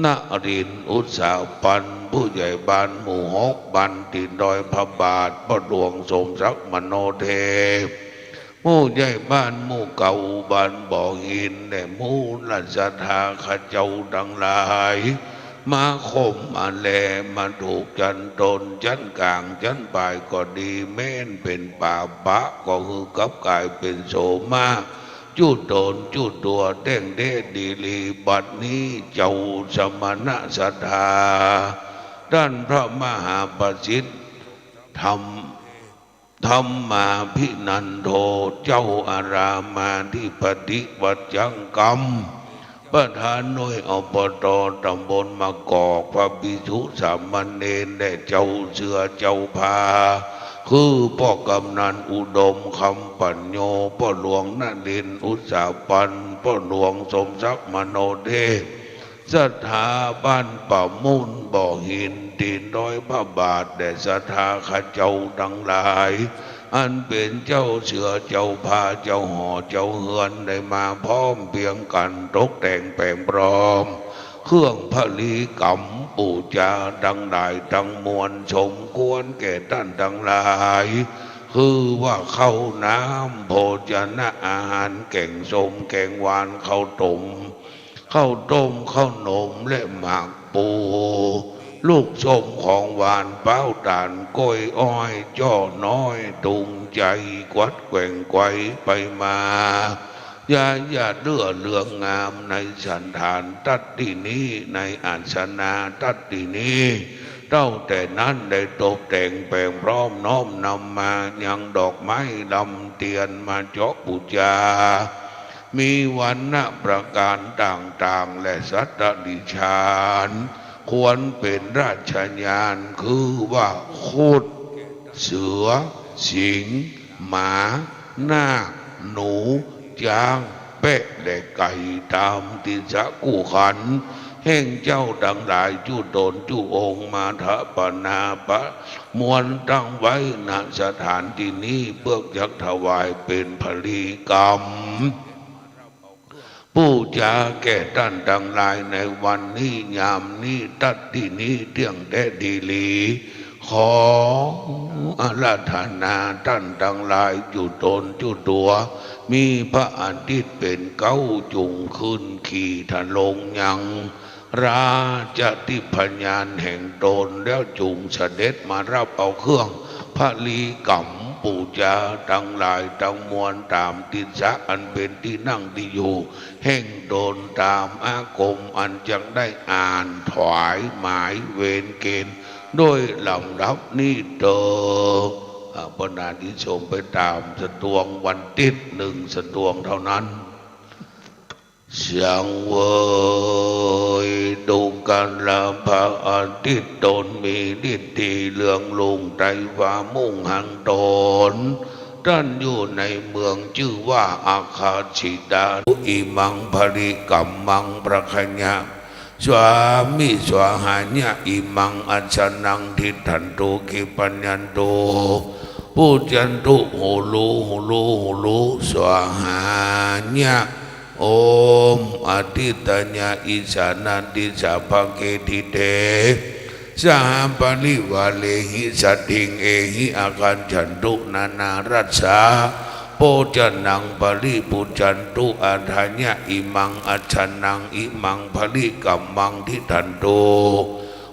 นรินทร์ อุตสาปัน ผู้ใหญ่บ้านหมู่หก บ้านตี๋นดอยพระบาท ป้อหลวงสมศักดิ์ มโนเทพ ผู้ใหญ่บ้านหมู่เก้า บ้านบ่อหิน และหมู่ราชาขเจ้าตังหลาย มาคมมาแล มาถูกจั้นต๋น จั้นก๋าง จั้นป๋ายก็ดี แม้นเป๋นป๋าปะ ก็หื้อกลับก๋ายเป๋นโสมะ กู้ต๋นกู้ตั๋ว แต๊งแต๊ดีหลี บัดนี้เจ้าสมณะศรัทธา ต้านพระมหาปสิทธิ์ ธรรม ธรรมาภินันโท เจ้าอารามมาธิปติ วัดจังกำ ประธานหน่วย อบต. ต๋ำบลมะกอก พระภิกษุสามเณร และเจ้าเสื้อเจ้าผ้า คือป้อกำนันอุดม คำปัญโญ ป้อหลวงนรินทร์ อุตสาปัน ป้อหลวงสมศักดิ์ มโนเทพ ศรัทธาบ้านป่ามุ่น บ่อหิน ตี๋นดอยพระบาท และศรัทธาขเจ้าตังหลาย อันเป๋นเจ้าเสื้อเจ้าผ้า เจ้าหอเจ้าเฮือน ได้มาพร้อมเปียงกั๋น ตกแต่งแป๋งพร้อม เครื่องพลีกรรมปู๋จาตังหลายตังมวล สมควรแก่ต้านตังหลาย คือว่าข้าวน้ำ โภชนะอาหาร แก๋งส้มแก๋งหวาน ข้าวต้ม ข้าวต้ม ข้าวหนม และหมากปู ลูกส้ม ของหวาน ป๊าวต๋าล ก้อยอ้อย จ้อน้อย ตุงใจ๋ กวัดแกว่งไกวไปมา ยาหยาดเลือดเหลืองงาม ในสันฐานตัดตี้นี้ ในอาสนะตัดตี้นี้ เต้าแต่นั้นได้ตกแต่งแป๋งพร้อม น้อมนำมายังดอกไม้ลำเตียน มาเจาะปู๋จา มีวรรณะประก๋านต่างๆ และสัตว์เดรัจฉาน ควรเป๋นราชญาณ คือว่าครุฑ เสือ สิงห์ หมา นาค หนู จ๊าง แป๊ะ และไก่ ต๋ามติสสะกู้ขัน แห่งเจ้าตังหลายกู้ต๋นกู้องค์ มาถปนาประมวลตั้งไว้ ณ สถานตี้นี้ เปื้อจักถวายเป๋นพลีกรรม ปู๋จาแก่ต้านตังหลายในวันนี้ ยามนี้ ตัดตี้นี้ เตี้ยงแต๊ดีหลี ขออาราธนาต้านตังหลายกู้ต๋นกู้ตั๋ว มีพระอาทิตย์เป๋นเก๊า จุ่งขึ้นขี่ทะลงยังราชทิพยานแห่งต๋น แล้วจุ่งเสด็จมาฮับเอาเครื่องพลีกรรมปู๋จาตังหลายตังมวล ต๋ามติสสะอันเป๋นตี้นั่งตี้อยู่ แห่งต๋น ต๋ามอาคมอันจักได้อ่านถวายหมายเวรเกณฑ์ โดยลำดับนี้เตอ อ่า เพราะนั้นอิโยมไปต๋ามสตวงค์วันติ๊ดนึ่งสตวงค์เต้านั้น สังเวยตุกราพระอาทิตย์ตนมีฤทธิ์ดีเรืองรุ่งไตรฟ้ามุ่งหังตน ต้านอยู่ในเมืองจื้อว่าอาคาสิตา อิมังปริกรรมัง พระคญะ สวามิ สวาหายะ อิมัง อัสสนัง ทิฏฐันตุ ขิปปัญญันตุ ปุจจันตุ หูรู หูรู หูรู สวาหายะ โอม อทิตตายะ อิสานาทิสาภาเก ทิเต สหปริวาเรหิ สัตถิง เอหิ อาคัญจันตุ นานารัสสา โภจนัง ปริภุจจันตุ อาทายะ อิมัง อัสสนัง อิมัง ปริกรรมัง ทิฏฐันตุ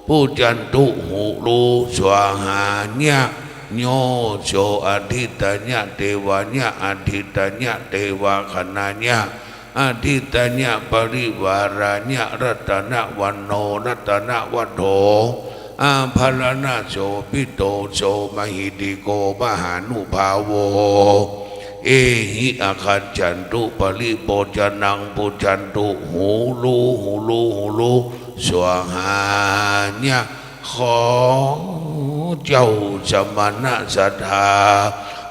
ปุจจันตุ หูรู สวาหายะ โย โส อทิตตายะ เตวายะ อทิตตายะ เตวาคณายะ อทิตตายะ ปริวารายะ รัตนวันโณ รัตนวัตโฑ อาภรณะโสภิโต โสมหิทธิโก มหานุภาโว เอหิ อาคัญจันตุ ปริภุจจนัง ปุจจันตุ หูรู หูรู หูรู สวาหายะ ขอเจ้าสมณะศรัทธา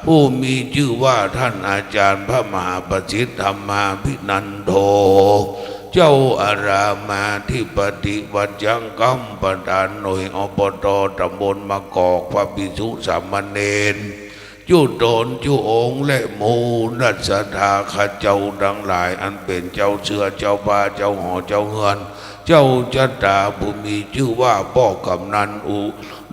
ผู้มีจื้อว่าต้านอาจารย์พระมหาประสิทธิ์ธรรมาภินันโท เจ้าอารามมาธิปติ วัดจังกำ ประธานหน่วย อปต ตำบลมะกอก พระภิกษุสามเณร จุ๊ต๋นจุ๊องค์ และหมู่ศรัทธาข้าเจ้าตังหลาย อันเป๋นเจ้าเจื้อ เจ้าผ้า เจ้าหอ เจ้าเฮือน เจ้าจะต๋า ผู้มีจื้อว่าป้อกำนันอุ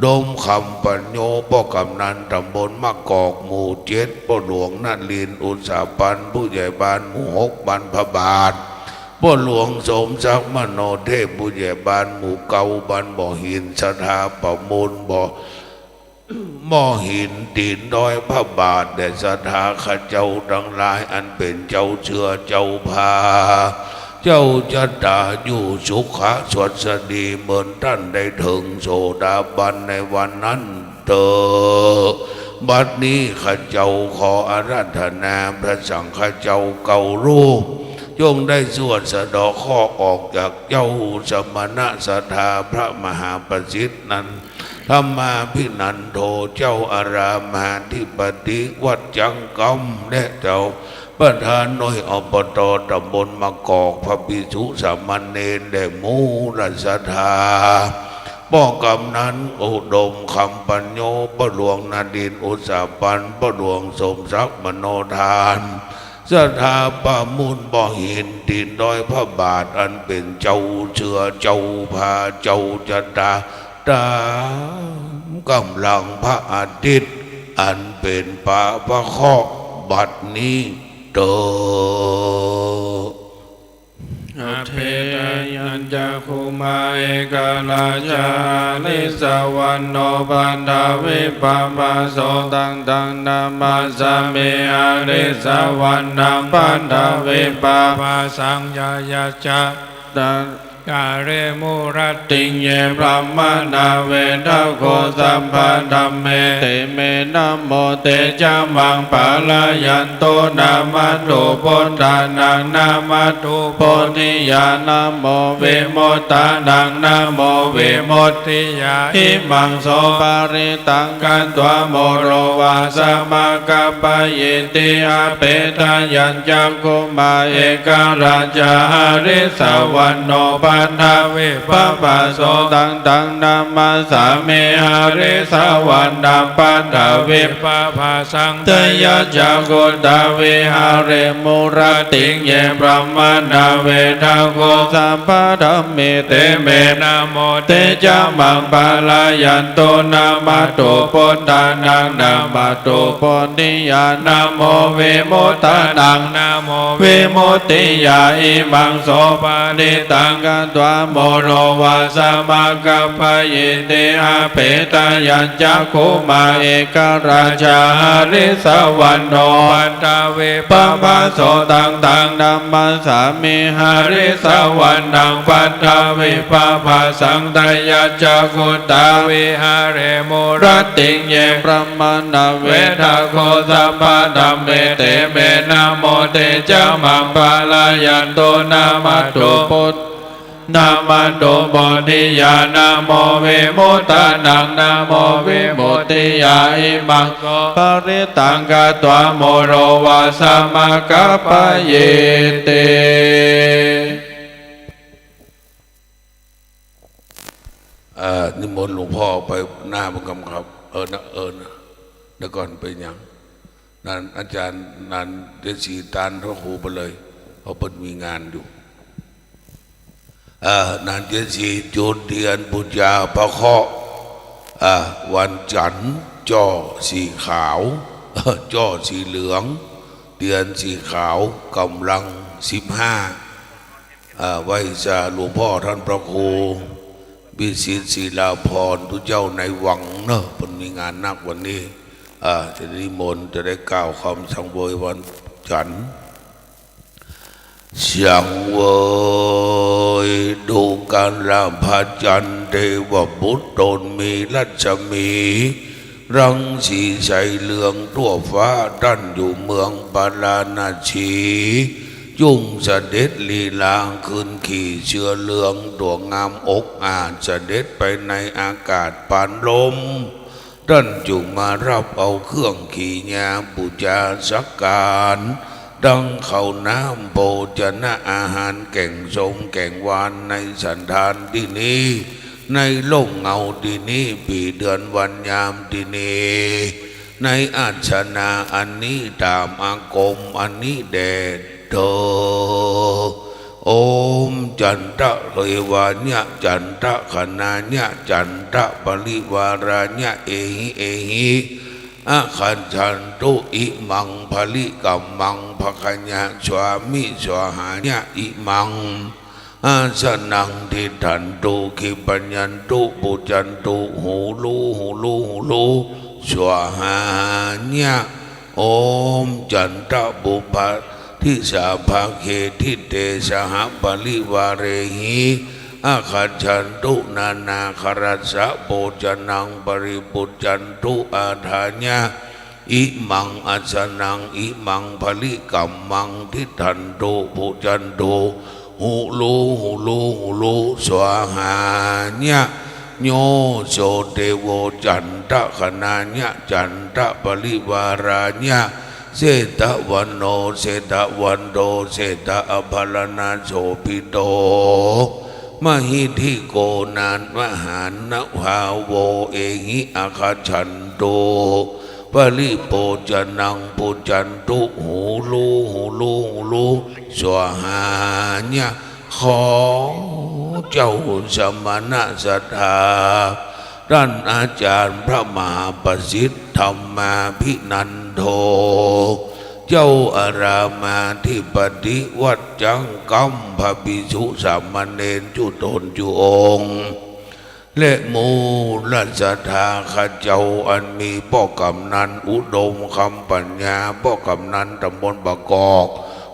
ดมคำปัญโญ ป้อกำนันตำบลมะกอก หมู่เจ็ด ป้อหลวงนรินทร์ อุตสาปัน ผู้ใหญ่บ้านหมู่หก บ้านพระบาท ป้อหลวงสมศักดิ์ มโนเทพ ผู้ใหญ่บ้านหมู่เก้า บ้านบ่อหิน ศรัทธาประมูลบ่อ บ่อหินตี๋นดอยพระบาท และศรัทธาข้าเจ้าตังหลาย อันเป๋นเจ้าเจื้อ เจ้าผ้า เจ้าจะต๋า อยู่สุขะสวัสดี เหมือนต้านได้เถิงโสดาบันในวันนั้นเต๊อะ บัดนี้ข้าเจ้าขออาราธนาพระสังฆะเจ้าเก้ารูป จงได้สวดสะเดาะเคราะห์ออกจากเจ้าสมณะศรัทธาพระมหาประสิทธิ์นั้น ธรรมาภินันโท เจ้าอารามมาธิปติวัดจังกำ และเจ้าประธานหน่วย อปต ตำบลมะกอก พระภิกษุสามเณร และหมู่ศรัทธา ป้อกำนันอุดมคำปัญโญ ป้อหลวงนรินทร์อุตสาปัน ป้อหลวงสมศักดิ์มโนทาน ศรัทธาประมูลบ่อหินตี๋นดอยพระบาท อันเป๋นเจ้าเจื้อ เจ้าผ้า เจ้าจะต๋า ต๋ามก๋ำลังพระอาทิตย์ อันเป๋นปาพะเคราะห์บัดนี้เต๊อะ Apetayañcakkhumā ekarājā harissavaṇṇo paṭhavippabhāso, taṃ taṃ namassāmi harissavaṇṇaṃ paṭhavippabhāsaṃ. Yāyañca cattāri mūḷattiyaṃ brāhmaṇā vedagū sabbadhamme, te me namo te ca maṃ pālayantu. Namatthu buddhānaṃ, namatthu bodhiyā, namo vimuttānaṃ, namo vimuttiyā. Imaṃ so parittaṃ katvā moro vāsamakappayīti. Apetayañcakkhumā ekarājā harissavaṇṇo paṭhavippabhāso, taṃ taṃ namassāmi harissavaṇṇaṃ paṭhavippabhāsaṃ. Tayajja guttā viharemu rattiṃ ye brāhmaṇā vedagū sabbadhamme, te me namo te ca maṃ pālayantu. Namatthu buddhānaṃ, namatthu bodhiyā, namo vimuttānaṃ, namo vimuttiyā. Imaṃ so parittaṃ त्वा मोरो वासमागभयेति। अपेतयञ्चक्खुमा एकराजा हरिसवन्नो पट्टाभिपभासो तं तं नमस्सामि हरिसवन्नं पट्टाभिपभासं। तञ्च गुत्ता विहारेमुरारिं ये ब्राह्मणा वेदगो साम्प्रतं एते मे नमो ते च मां पालयन्तु। नमस्तु बुद्ध नमस्तु बोधिया नमो विमुक्तानां नमो विमुक्तिया। इमं सो फलितं कत्वा मोरो वासमागभयेति। เอ่อ นิมนต์หลวงพ่อไปหน้าบังคำครับ เออนะ เออนะ เดี๋ยวก่อน เป๋นหยัง นั่นอาจ๋ารย์ นั่นเตียนศรีตานพระครูไปเลย เพราะเปิ้นมีงานอยู่ เอ่อ นั่นเตียนศรีจุดเตียนบูชาพระเคราะห์ เอ่อ วันจันทร์ จ้อสีขาว จ้อสีเหลือง เตียนสีขาว ก๋ำลังสิบห้า เอ่อ ไหว้สาหลวงพ่อต้านพระครูวิสิทธิ์ศิลาภรณ์ ตุ๊เจ้าในวังเนาะ เปิ้นมีงานนักวันนี้ เอ่อ จะนิมนต์ จะได้กล่าวคำสังเวยวันจันทร์ สังเวย ดูกราพระจันทร์เทวบุตรตนมีรัศมี รังสีใสเหลืองทั่วฟ้า ต้านอยู่เมืองปาราณสี จุ่งเสด็จลีลาขึ้นขี่เสือเหลือง ตั๋วงามองอาจ เสด็จไปในอากาศปานลม ต้านจุ่งมาฮับเอาเครื่องขีญาบูชาสักการ ตังข้าวน้ำโภชนะอาหาร แก่งส้มแก่งหวาน ในสันดานตี้นี้ ในร่มเงาตี้นี้ ปี๋เดือนวันยามตี้นี้ ในอาสนะอันนี้ ต๋ามอาคมอันนี้แด่เทอญ โอม จันทะเทวายะ จันทะคณายะ จันทะปริวารายะ เอหิ เอหิ อะคัจฉันตุ อิมัง บริกรรมัง ภะคะยะ สวามิ สวาหายะ อิมัง อาสนัง ทิฏฐันตุ ขิปปะยันตุ ปูชชันตุ หูลู หูลู หูลู สวาหายะ โอม จันทะปุพพะ ทิสาภาเข ทิเต สหปริวาเรหิ อะคัจฉันตุ นานาครัสสะ โภชนัง ปริปุชชันตุ อาทายะ อิมัง อาสนัง อิมัง บริกรรมัง ทิฏฐันตุ ปูชชันตุ หูลู หูลู หูลู สวาหายะ โย โส เตโว จันทะคณายะ จันทะปริวารายะ เสตวันโน เสตวันโต เสตอาภรณะโสภิโต มหิทธิโก นาถมหานุภาโว เอหิ อะคัจฉันตุ ปริโภชนัง ปุชชันตุ หูลู หูลู หูลู สวาหายะ ขอเจ้าสมณะศรัทธา ต้านอาจ๋ารย์พระมหาประสิทธิ์ ธัมมาภินันโท เจ้าอารามาธิปติวัดจังกัมภะภิกษุสามเณรจุ๊ต๋นจุ๊องค์ และหมู่ราชศรัทธาข้าเจ้า อันมีป้อกำนันอุดม คำปัญญา ป้อกำนันตำบลบางกอก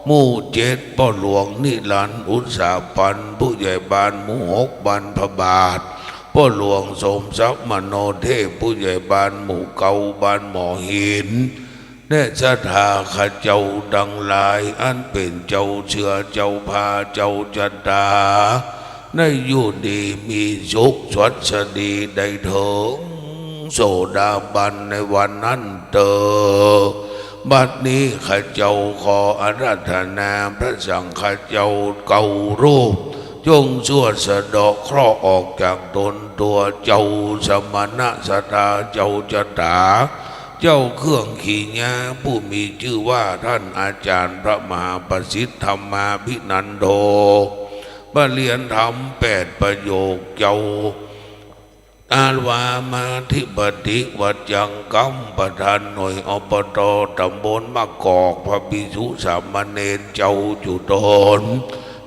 หมู่เจ็ด ป้อหลวงนิรันดร์ อุตสาหะพันธ์ ผู้ใหญ่บ้านหมู่หก บ้านพระบาท ป้อหลวงสมศักดิ์ มโนเทพ ผู้ใหญ่บ้านหมู่เก้า บ้านหมอหิน และศรัทธาข้าเจ้าตังหลาย อันเป๋นเจ้าเจื้อเจ้าผ้าเจ้าจะต๋า ได้อยู่ดีมีสุขสวัสดีได้เถิงโสดาบันในวันนั้นเตอญ บัดนี้ข้าเจ้าขออาราธนาพระสังฆะเจ้าเก้ารูป จงสวดสะเดาะเคราะห์ออกจากต๋น ตั๋วเจ้าสมณะศรัทธาเจ้าจะต๋า เจ้าเครื่องขีญา ผู้มีจื้อว่าต้านอาจ๋ารย์พระมหาประสิทธิ์ ธัมมาภินันโท ปริญญาธรรมแปดประโยค เจ้าอารามาธิปติวัดจังกัม ประธานหน่วย อบต ตำบลบางกอก พระภิกษุสามเณรเจ้าจุ๊ต๋น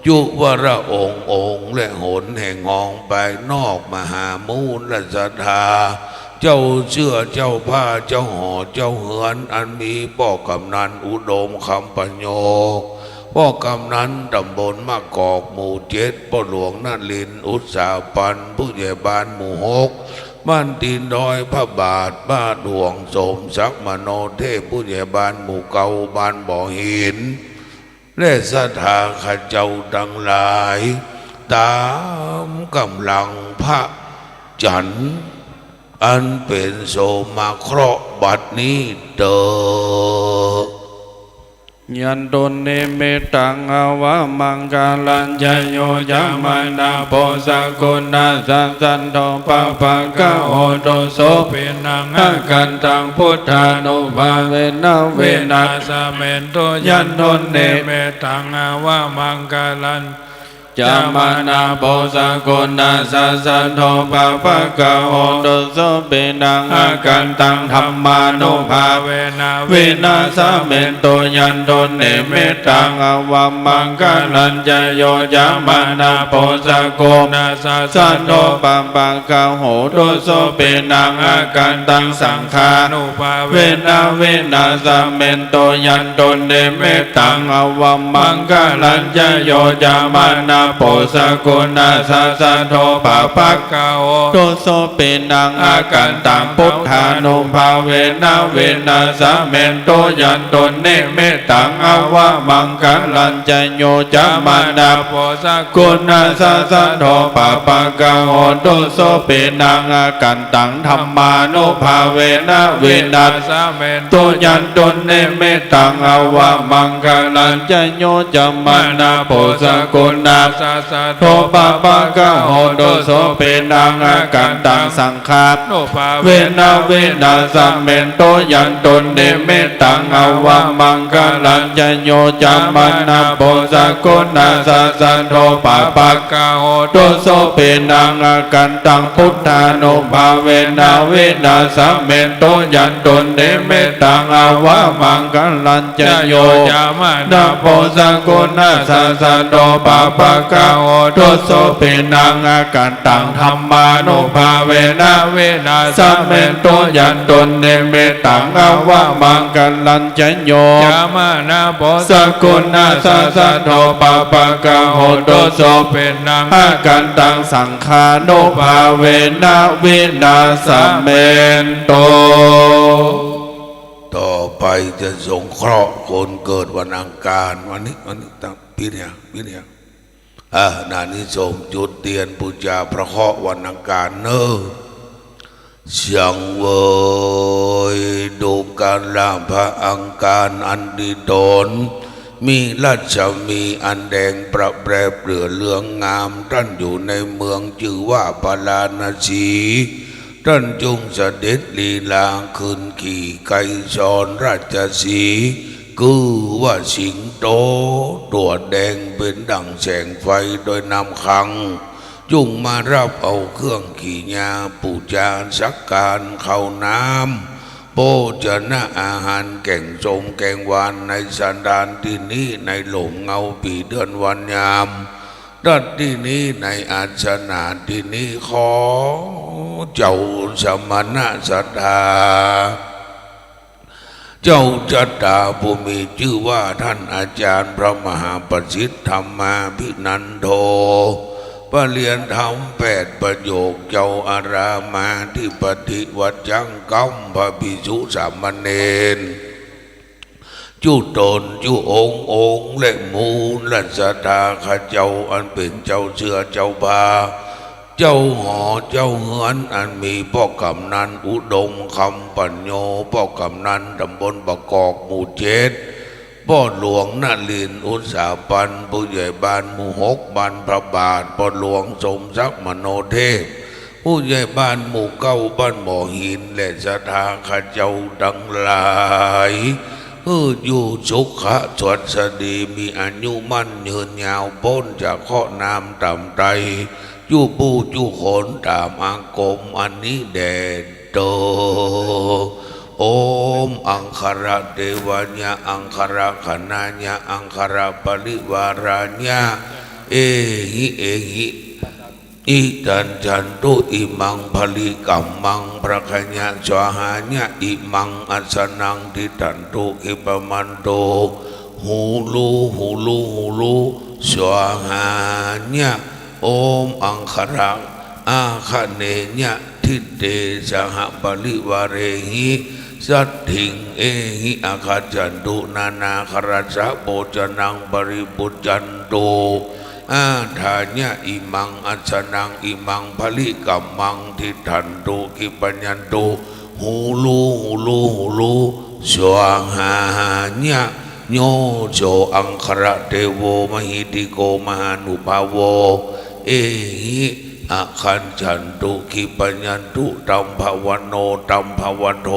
จุวรองค์องค์และหนแห่งหองภายนอก มหามูลศรัทธา เจ้าเสื้อเจ้าผ้าเจ้าหอเจ้าเฮือน อันมีป้อกำนันอุดมคำปัญโญ ป้อกำนันตำบลมะกอกหมู่เจ็ด ป้อหลวงนรินทร์อุตสาปัน ผู้ใหญ่บ้านหมู่หก บ้านตีนดอยพระบาท ป้อหลวงสมศักดิ์มโนเทพ ผู้ใหญ่บ้านหมู่เก้า บ้านบ่อหิน และศรัทธาข้าเจ้าตังหลาย ต๋ามก๋ำลังพระจันทร์ อันเป๋นโสมเคราะห์บัดนี้เตอญ Yandunnimittaṃ avamaṅgalañca yo cāmanāpo sakuṇassa saddo pāpaggaho dussupinaṃ akantaṃ buddhānubhāvena vināsamentu. Yandunnimittaṃ avamaṅgalañca yo cāmanāpo sakuṇassa saddo pāpaggaho dussupinaṃ akantaṃ dhammānubhāvena vināsamentu. Yandunnimittaṃ avamaṅgalañca yo cāmanāpo sakuṇassa saddo pāpaggaho dussupinaṃ akantaṃ saṅghānubhāvena vināsamentu. Yandunnimittaṃ avamaṅgalañca yo cāmanāpo sakuṇassa saddo pāpaggaho dussupinaṃ akantaṃ buddhānubhāvena vināsamentu. Yandunnimittaṃ avamaṅgalañca yo cāmanāpo sakuṇassa saddo pāpaggaho dussupinaṃ akantaṃ dhammānubhāvena vināsamentu. Yandunnimittaṃ avamaṅgalañca yo cāmanāpo sakuṇassa saddo pāpaggaho dussupinaṃ akantaṃ saṅghānubhāvena vināsamentu. Yandunnimittaṃ avamaṅgalañca yo cāmanāpo sakuṇassa saddo pāpaggaho dussupinaṃ akantaṃ buddhānubhāvena vināsamentu. Yandunnimittaṃ avamaṅgalañca yo cāmanāpo sakuṇassa saddo pāpaggaho dussupinaṃ akantaṃ dhammānubhāvena vināsamentu. Yandunnimittaṃ avamaṅgalañca yo cāmanāpo sakuṇassa saddo pāpaggaho dussupinaṃ akantaṃ saṅghānubhāvena vināsamentu. ต่อไปจะสงเคราะห์คนเกิดวันอังคาร วันนี้ วันนี้ตั้ง ปิดเนี่ย ปิดเนี่ย อ่า นานี้สมจุดเตียนปู๋จาพระเคราะห์วันอังคารเน่อ สังเวยดูกราพระอังคารอันดีตน มีรัศมีอันแดงประแปรเปลือเหลืองงาม ต้านอยู่ในเมืองจื้อว่าพาราณสี ต้านจุ่งเสด็จลีลาขึ้นขี่ไกรสรราชสีห์ คือว่าสิงโตตั๋วแดงเป๋นดั่งแสงไฟโดยน้ำขัง จุ่งมาฮับเอาเครื่องกิริยาปู๋จาสักการะข้าวน้ำ โภชนะอาหารแก๋งส้มแก๋งหวานในสถานตี้นี้ ในฮ่มเงาปี๋เดือนวันยาม ณ ตี้นี้ในอาสนะตี้นี้ ขอเจ้าสมณะศรัทธา เจ้าชะตาผู้มีจื้อว่าต้านอาจ๋ารย์พระมหาประสิทธิ์ธรรมาภินันโท ประเรียนธรรมแปดประโยค เจ้าอารามมาธิปติ วัจจังกัมภะภิกษุสามเณร จุต๋นจุองค์องค์ และมูลศรัทธาข้าเจ้าอันเป๋นเจ้าเสื้อเจ้าผ้า เจ้าหอเจ้าเฮือนอันมีป้อกำนันอุดมคำปัญโญ ป้อกำนันตำบลบางกอกหมู่เจ็ด ป้อหลวงนรินทร์อุตสาปัน ผู้ใหญ่บ้านหมู่หกบ้านพระบาท ป้อหลวงสมศักดิ์มโนเทพ ผู้ใหญ่บ้านหมู่เก้าบ้านบ่อหิน และศรัทธาข้าเจ้าตังหลาย หื้ออยู่สุขะสวัสดี มีอายุมั่นยืนยาว ป๊นจากเคราะห์น้ำต๋ามไต จุผู้จุคนต๋ามอาคมอันนี้แด่เตอญ โอม อังคระเตวายะ อังคระขณายะ อังคระปริวารายะ เอหิ เอหิ อิทัจฉันตุ อิมัง บลิ กัมมัง ปะคะยะ สวาหา ยะ อิมัง อัสสะนัง ทิฏฐันตุ ขิปปะมันตุ หูรู หูรู หูรู สวาหา ยะ โอม อังคะระ อาคะเนยะ ทิเต สหะ ปะริวาเรหิ สัตถิง เอหิ อาคัจฉันตุ นานาคะรัสสะ โภชะนัง ปะริภุจจันตุ อาทายะ อิมัง อัสสะนัง อิมัง บลิ กัมมัง ทิฏฐันตุ ขิปปะยันตุ หูรู หูรู หูรู สวาหา ยะ โย โส อังคะระเตโว มหิทธิโก มหานุภาโว เอหิ อาคัจฉันตุ ขิปปะยันตุ ตัมภะวะโน ตัมภะวะโท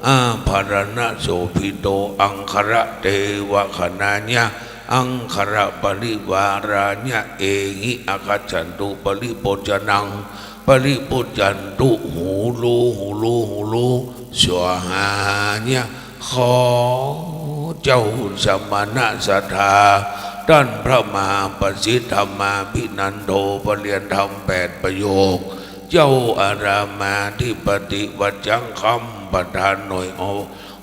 อาภะระณะโสภิโต อังคะระเตวะคะนายะ อังคะระปะริวารา ยะ เอหิ อาคัจฉันตุ ปะริภุจชะนัง ปะริภุจจันตุ หูรู หูรู หูรู สวาหา ยะ ขอเจ้าสมณะศรัทธา ต้านพระมหาปสิทธธรรมาภินันโท ปะเรียนธรรมแปดประโยค เจ้าอารามาธิปติ วัดจังคำ ประธานหน่วย อ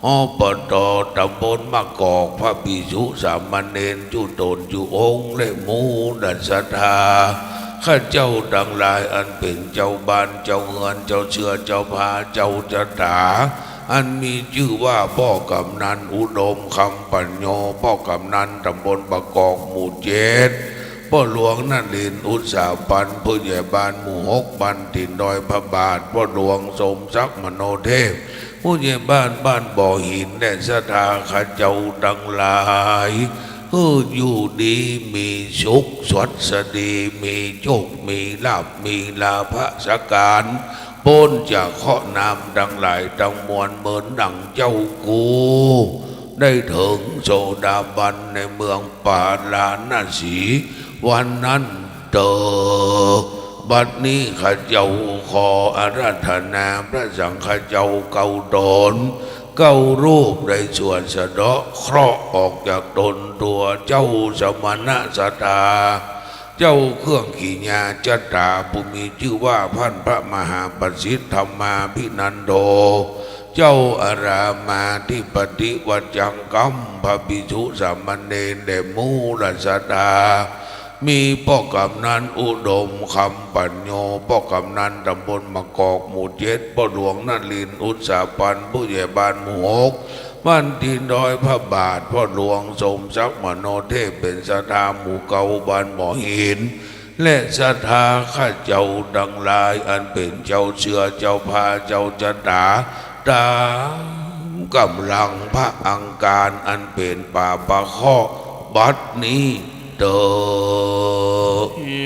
อบต ตำบลมะกอก พระภิกษุสามเณร จุ๊ต๋นจุ๊องค์ และหมู่ดาศรัทธา ข้าเจ้าตังหลายอันเป๋นเจ้าบ้าน เจ้าเฮือน เจ้าเชื้อ เจ้าผ้า เจ้าจะต๋า อันมีจื้อว่าป้อกำนันอุดม คำปัญโญ ป้อกำนันตำบลมะกอก หมู่เจ็ด ป้อหลวงนรินทร์ อุตสาหปันธ์ ผู้ใหญ่บ้านหมู่หก บ้านตี๋นดอยพระบาท ป้อหลวงสมศักดิ์ มโนเทพ ผู้ใหญ่บ้านบ้านบ่อหิน และศรัทธาข้าเจ้าตังหลาย หื้ออยู่ดีมีสุข สวัสดี มีโชค มีลาภ มีลาภะสักการ ป๊นจากเคราะห์น้ำตังหลายตังมวล เหมือนดั่งเจ้ากู ได้เถิงโสดาบันในเมืองปาราณสี วันนั้นเตอ บัดนี้ข้าเจ้าขออาราธนาพระสังฆเจ้าเก้าต๋น เก้ารูป ได้สวดสะเดาะเคราะห์ออกจากต๋นตั๋วเจ้าสมณะศรัทธา เจ้าเครื่องกิริยาจะต๋า ผู้มีจื้อว่าต้านพระมหาปสิทธธรรมาภินันโท เจ้าอารามาธิปติ วัดจังคำ พระภิกษุสามเณร และหมู่ดาศรัทธา มีป้อกำนันอุดม คำปัญโญ ป้อกำนันตำบลมะกอก หมู่เจ็ด ป้อหลวงนรินทร์ อุตสาหปันธ์ ผู้ใหญ่บ้านหมู่หก บ้านตี๋นดอยพระบาท ป้อหลวงสมศักดิ์ มโนเทพ เป๋นศรัทธาหมู่เก้า บ้านบ่อหิน และศรัทธาข้าเจ้าตังหลาย อันเป๋นเจ้าเชื้อ เจ้าผ้า เจ้าจะต๋า ต๋ามก๋ำลังพระอังคาร อันเป๋นป่าประเคราะห์ บัดนี้เตอ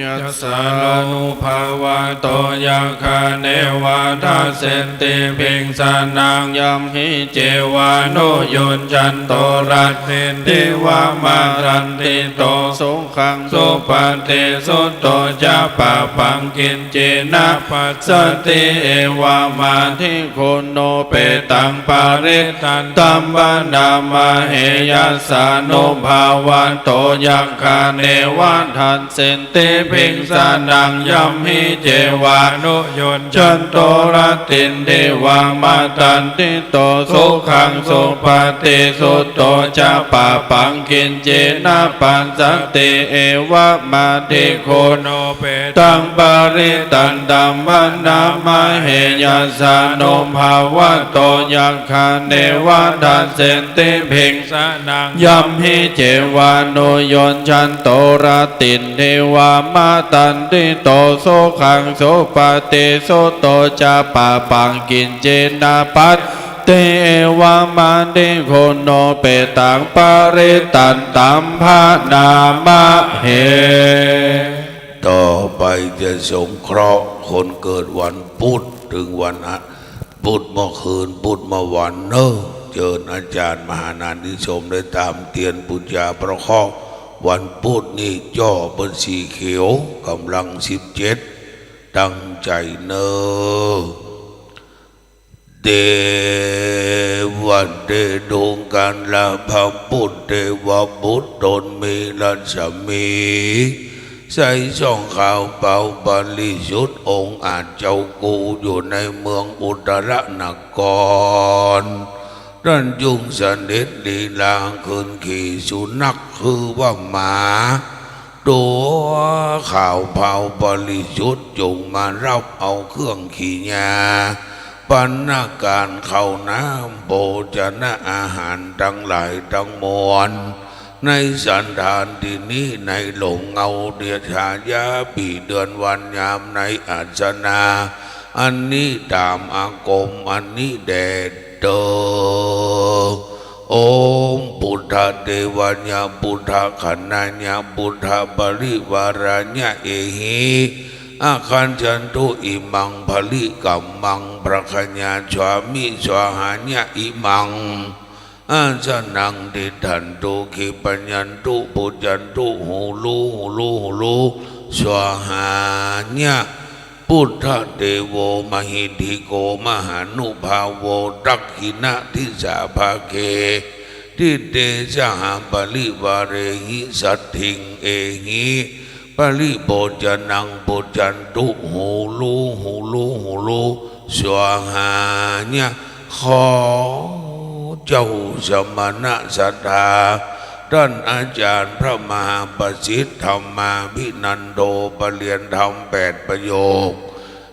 Yassānubhāvato yakkhāneva dassenti bhikkhusaṃ, yamhi cevānuyuñjanto rattindiva matandito sukhaṃ supati, sutto ca pāpaṃ kiñci na passati, evamādiguṇūpetaṃ parittaṃ tammanāma he. Yassānubhāvato yakkhāneva dassenti bhikkhusaṃ, yamhi cevānuyuñjanto rattindiva matandito sukhaṃ supati, sutto ca pāpaṃ kiñci na passati, evamādiguṇūpetaṃ parittaṃ tammanāma he. Yassānubhāvato yakkhāneva dassenti bhikkhusaṃ, yamhi cevānuyuñjanto rattindiva matandito sukhaṃ supati, sutto ca pāpaṃ kiñci na passati, evamādiguṇūpetaṃ parittaṃ tammanāma he. ต่อไปจะสงเคราะห์คนเกิดวันพุธเถิงวันอา พุธเมื่อคืน พุธเมื่อวานเน่อ เจิญอาจ๋ารย์มหานานิสมได้ต๋ามเตียนปู๋จาประเคราะห์ วันพุธนี้จ้อเปิ้นสีเขียว ก๋ำลังสิบเจ็ด ตั้งใจ๋เน่อ เต วัตเต ดูกรา พระพุทธเทวบุตรต๋นมีรัศมี ใสส่องขาวเปล่าบริสุทธิ์ องค์อาจเจ้ากูอยู่ในเมืองอุตรนคร ต้านจุ่งเสด็จลีลาขึ้นขี่สุนัข คือว่าหมา ตั๋วขาวเปล่าบริสุทธิ์ จุ่งมาฮับเอาเครื่องขี่ยา ปัณณาหารข้าวน้ำโภชนะอาหารตังหลายตังมวล ในสันฐานตี้นี้ ในร่มเงาเดียชายาปีเดือนวันยามในอาสนะอันนี้ ต๋ามอาคมอันนี้แด่เตอ โอม พุทธเตวายะ พุทธคณายะ พุทธปริวารายะ เอหิ อาคัญจันตุ อิมัง บริกรรมัง ปรักขยาสามิ สวาหายะ อิมัง อาสนัง ทิฏฐันตุ ขิปปะยันตุ ปุจจันตุ ฮูลู ฮูลู ฮูลู สวาหายะ พุทธเตโว มหิทธิโก มหานุภาโว ดักขิณะทิสาภาเก ทิเตสหปริวาเรหิ สัตถิง เอหิ ปริโภจนัง ปุจจันตุ ฮูลู ฮูลู ฮูลู สวาหายะ ขอเจ้าสมณะศรัทธา ต้านอาจ๋ารย์พระมหาประสิทธิ์ ธรรมาภินันโท ประเรียนธรรมแปดประโยค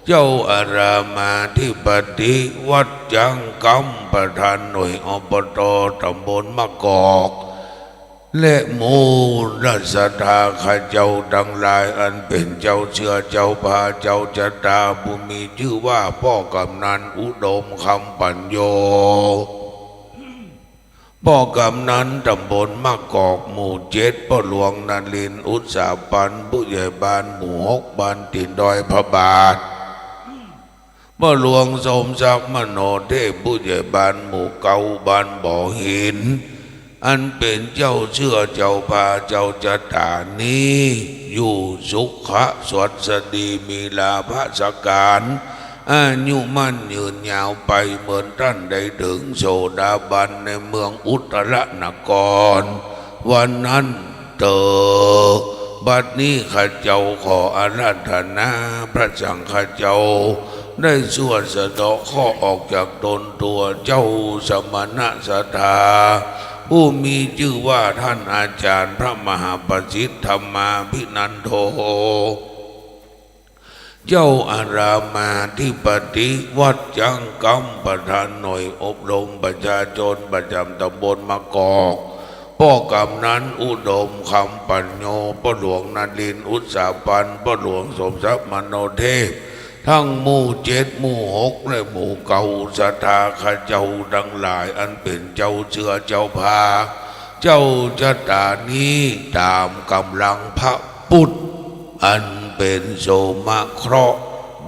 เจ้าอารามอธิปติวัดจ๊างกำ ประธานหน่วย อปต ต๋ำบลมะกอก และหมู่ราชศรัทธาข้าเจ้าตังหลาย อันเป๋นเจ้าเสื้อเจ้าผ้าเจ้าจะต๋า ผู้มีจื้อว่าป้อกำนันอุดมคำปั๋ญโญ ป้อกำนันต๋ำบลมะกอก หมู่เจ็ด ป้อหลวงนรินทร์อุตสาปัน ผู้ใหญ่บ้านหมู่หก บ้านตี๋นดอยพระบาท ป้อหลวงสมศักดิ์มโนเทพ ผู้ใหญ่บ้านหมู่เก้า บ้านบ่อหิน อันเป๋นเจ้าเสื้อเจ้าผ้าเจ้าจะต๋านี้ อยู่สุขะสวัสดี มีลาภะสการ อายุมั่นยืนยาวไป เหมือนต้านได้เถิงโสดาบันในเมืองอุตรนคร วันนั้นเตอ บัดนี้ข้าเจ้าขออาราธนาพระสังฆเจ้า ได้สวดสะเดาะเคราะห์ออกจากตนตั๋วเจ้าสมณะศรัทธา ผู้มีจื้อว่าต้านอาจ๋ารย์พระมหาประสิทธิ์ ธรรมาภินันโท เจ้าอารามอธิปติวัดจ๊างกำ ประธานหน่วยอบรมประชาชนประจ๋ำต๋ำบลมะกอก ป้อกำนันอุดมคำปั๋ญโญ ป้อหลวงนรินทร์อุตสาปัน ป้อหลวงสมศักดิ์มโนเทพ ตึงหมู่เจ็ด หมู่หก และหมู่เก้า ศรัทธาข้าเจ้าตังหลาย อันเป๋นเจ้าเสื้อเจ้าผ้าเจ้าจะต๋านี้ ต๋ามก๋ำลังพระพุทธ อันเป๋นโสมะเคราะห์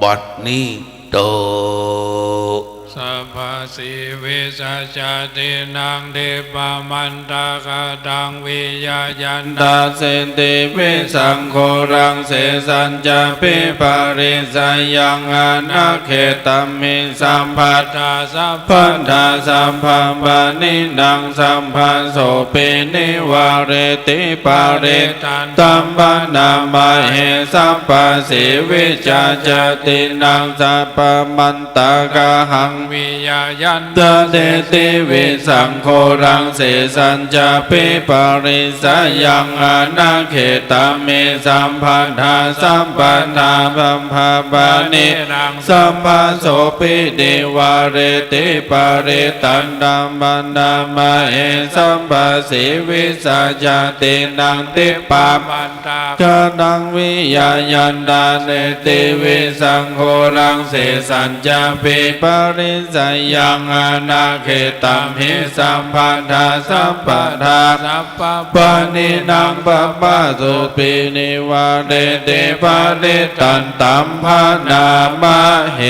บัดนี้เตอ สัพพะสีวิสะจะตินัง ทิปปะมันตะกะตัง วิยายันตา สิทธิวิสังโฆรัง เสสัญจะปิปะริสะยัง อานาเขตะมิ สัพพะทา สัพพะทา สัพพะปะนินัง สัพพะโสปิ นิวาเรติ ปะริตตัน ตัม ปะนะมะเห สัพพะสีวิสะจะตินัง สัพพะมันตะกะหัง วิยายันตา สิทธิวิสังโฆรัง เสสัญจะปิปะริสะยัง อานาเขตะมิ สัพพะทา สัพพะทา สัพพะปะนินัง สัพพะโสปิ นิวาเรติ ปะริตตัน ตัม ปะนะมะเห สัพพะสีวิสะจะตินัง ทิปปะมันตะกะตัง วิยายันตา สิทธิวิสังโฆรัง เสสัญจะปิปะริสะยัง อานาเขตะมิ สัพพะทา สัพพะทา สัพพะปะนินัง สัพพะโสปิ นิวาเรติ ปะริตตัน ตัม ปะนะมะเห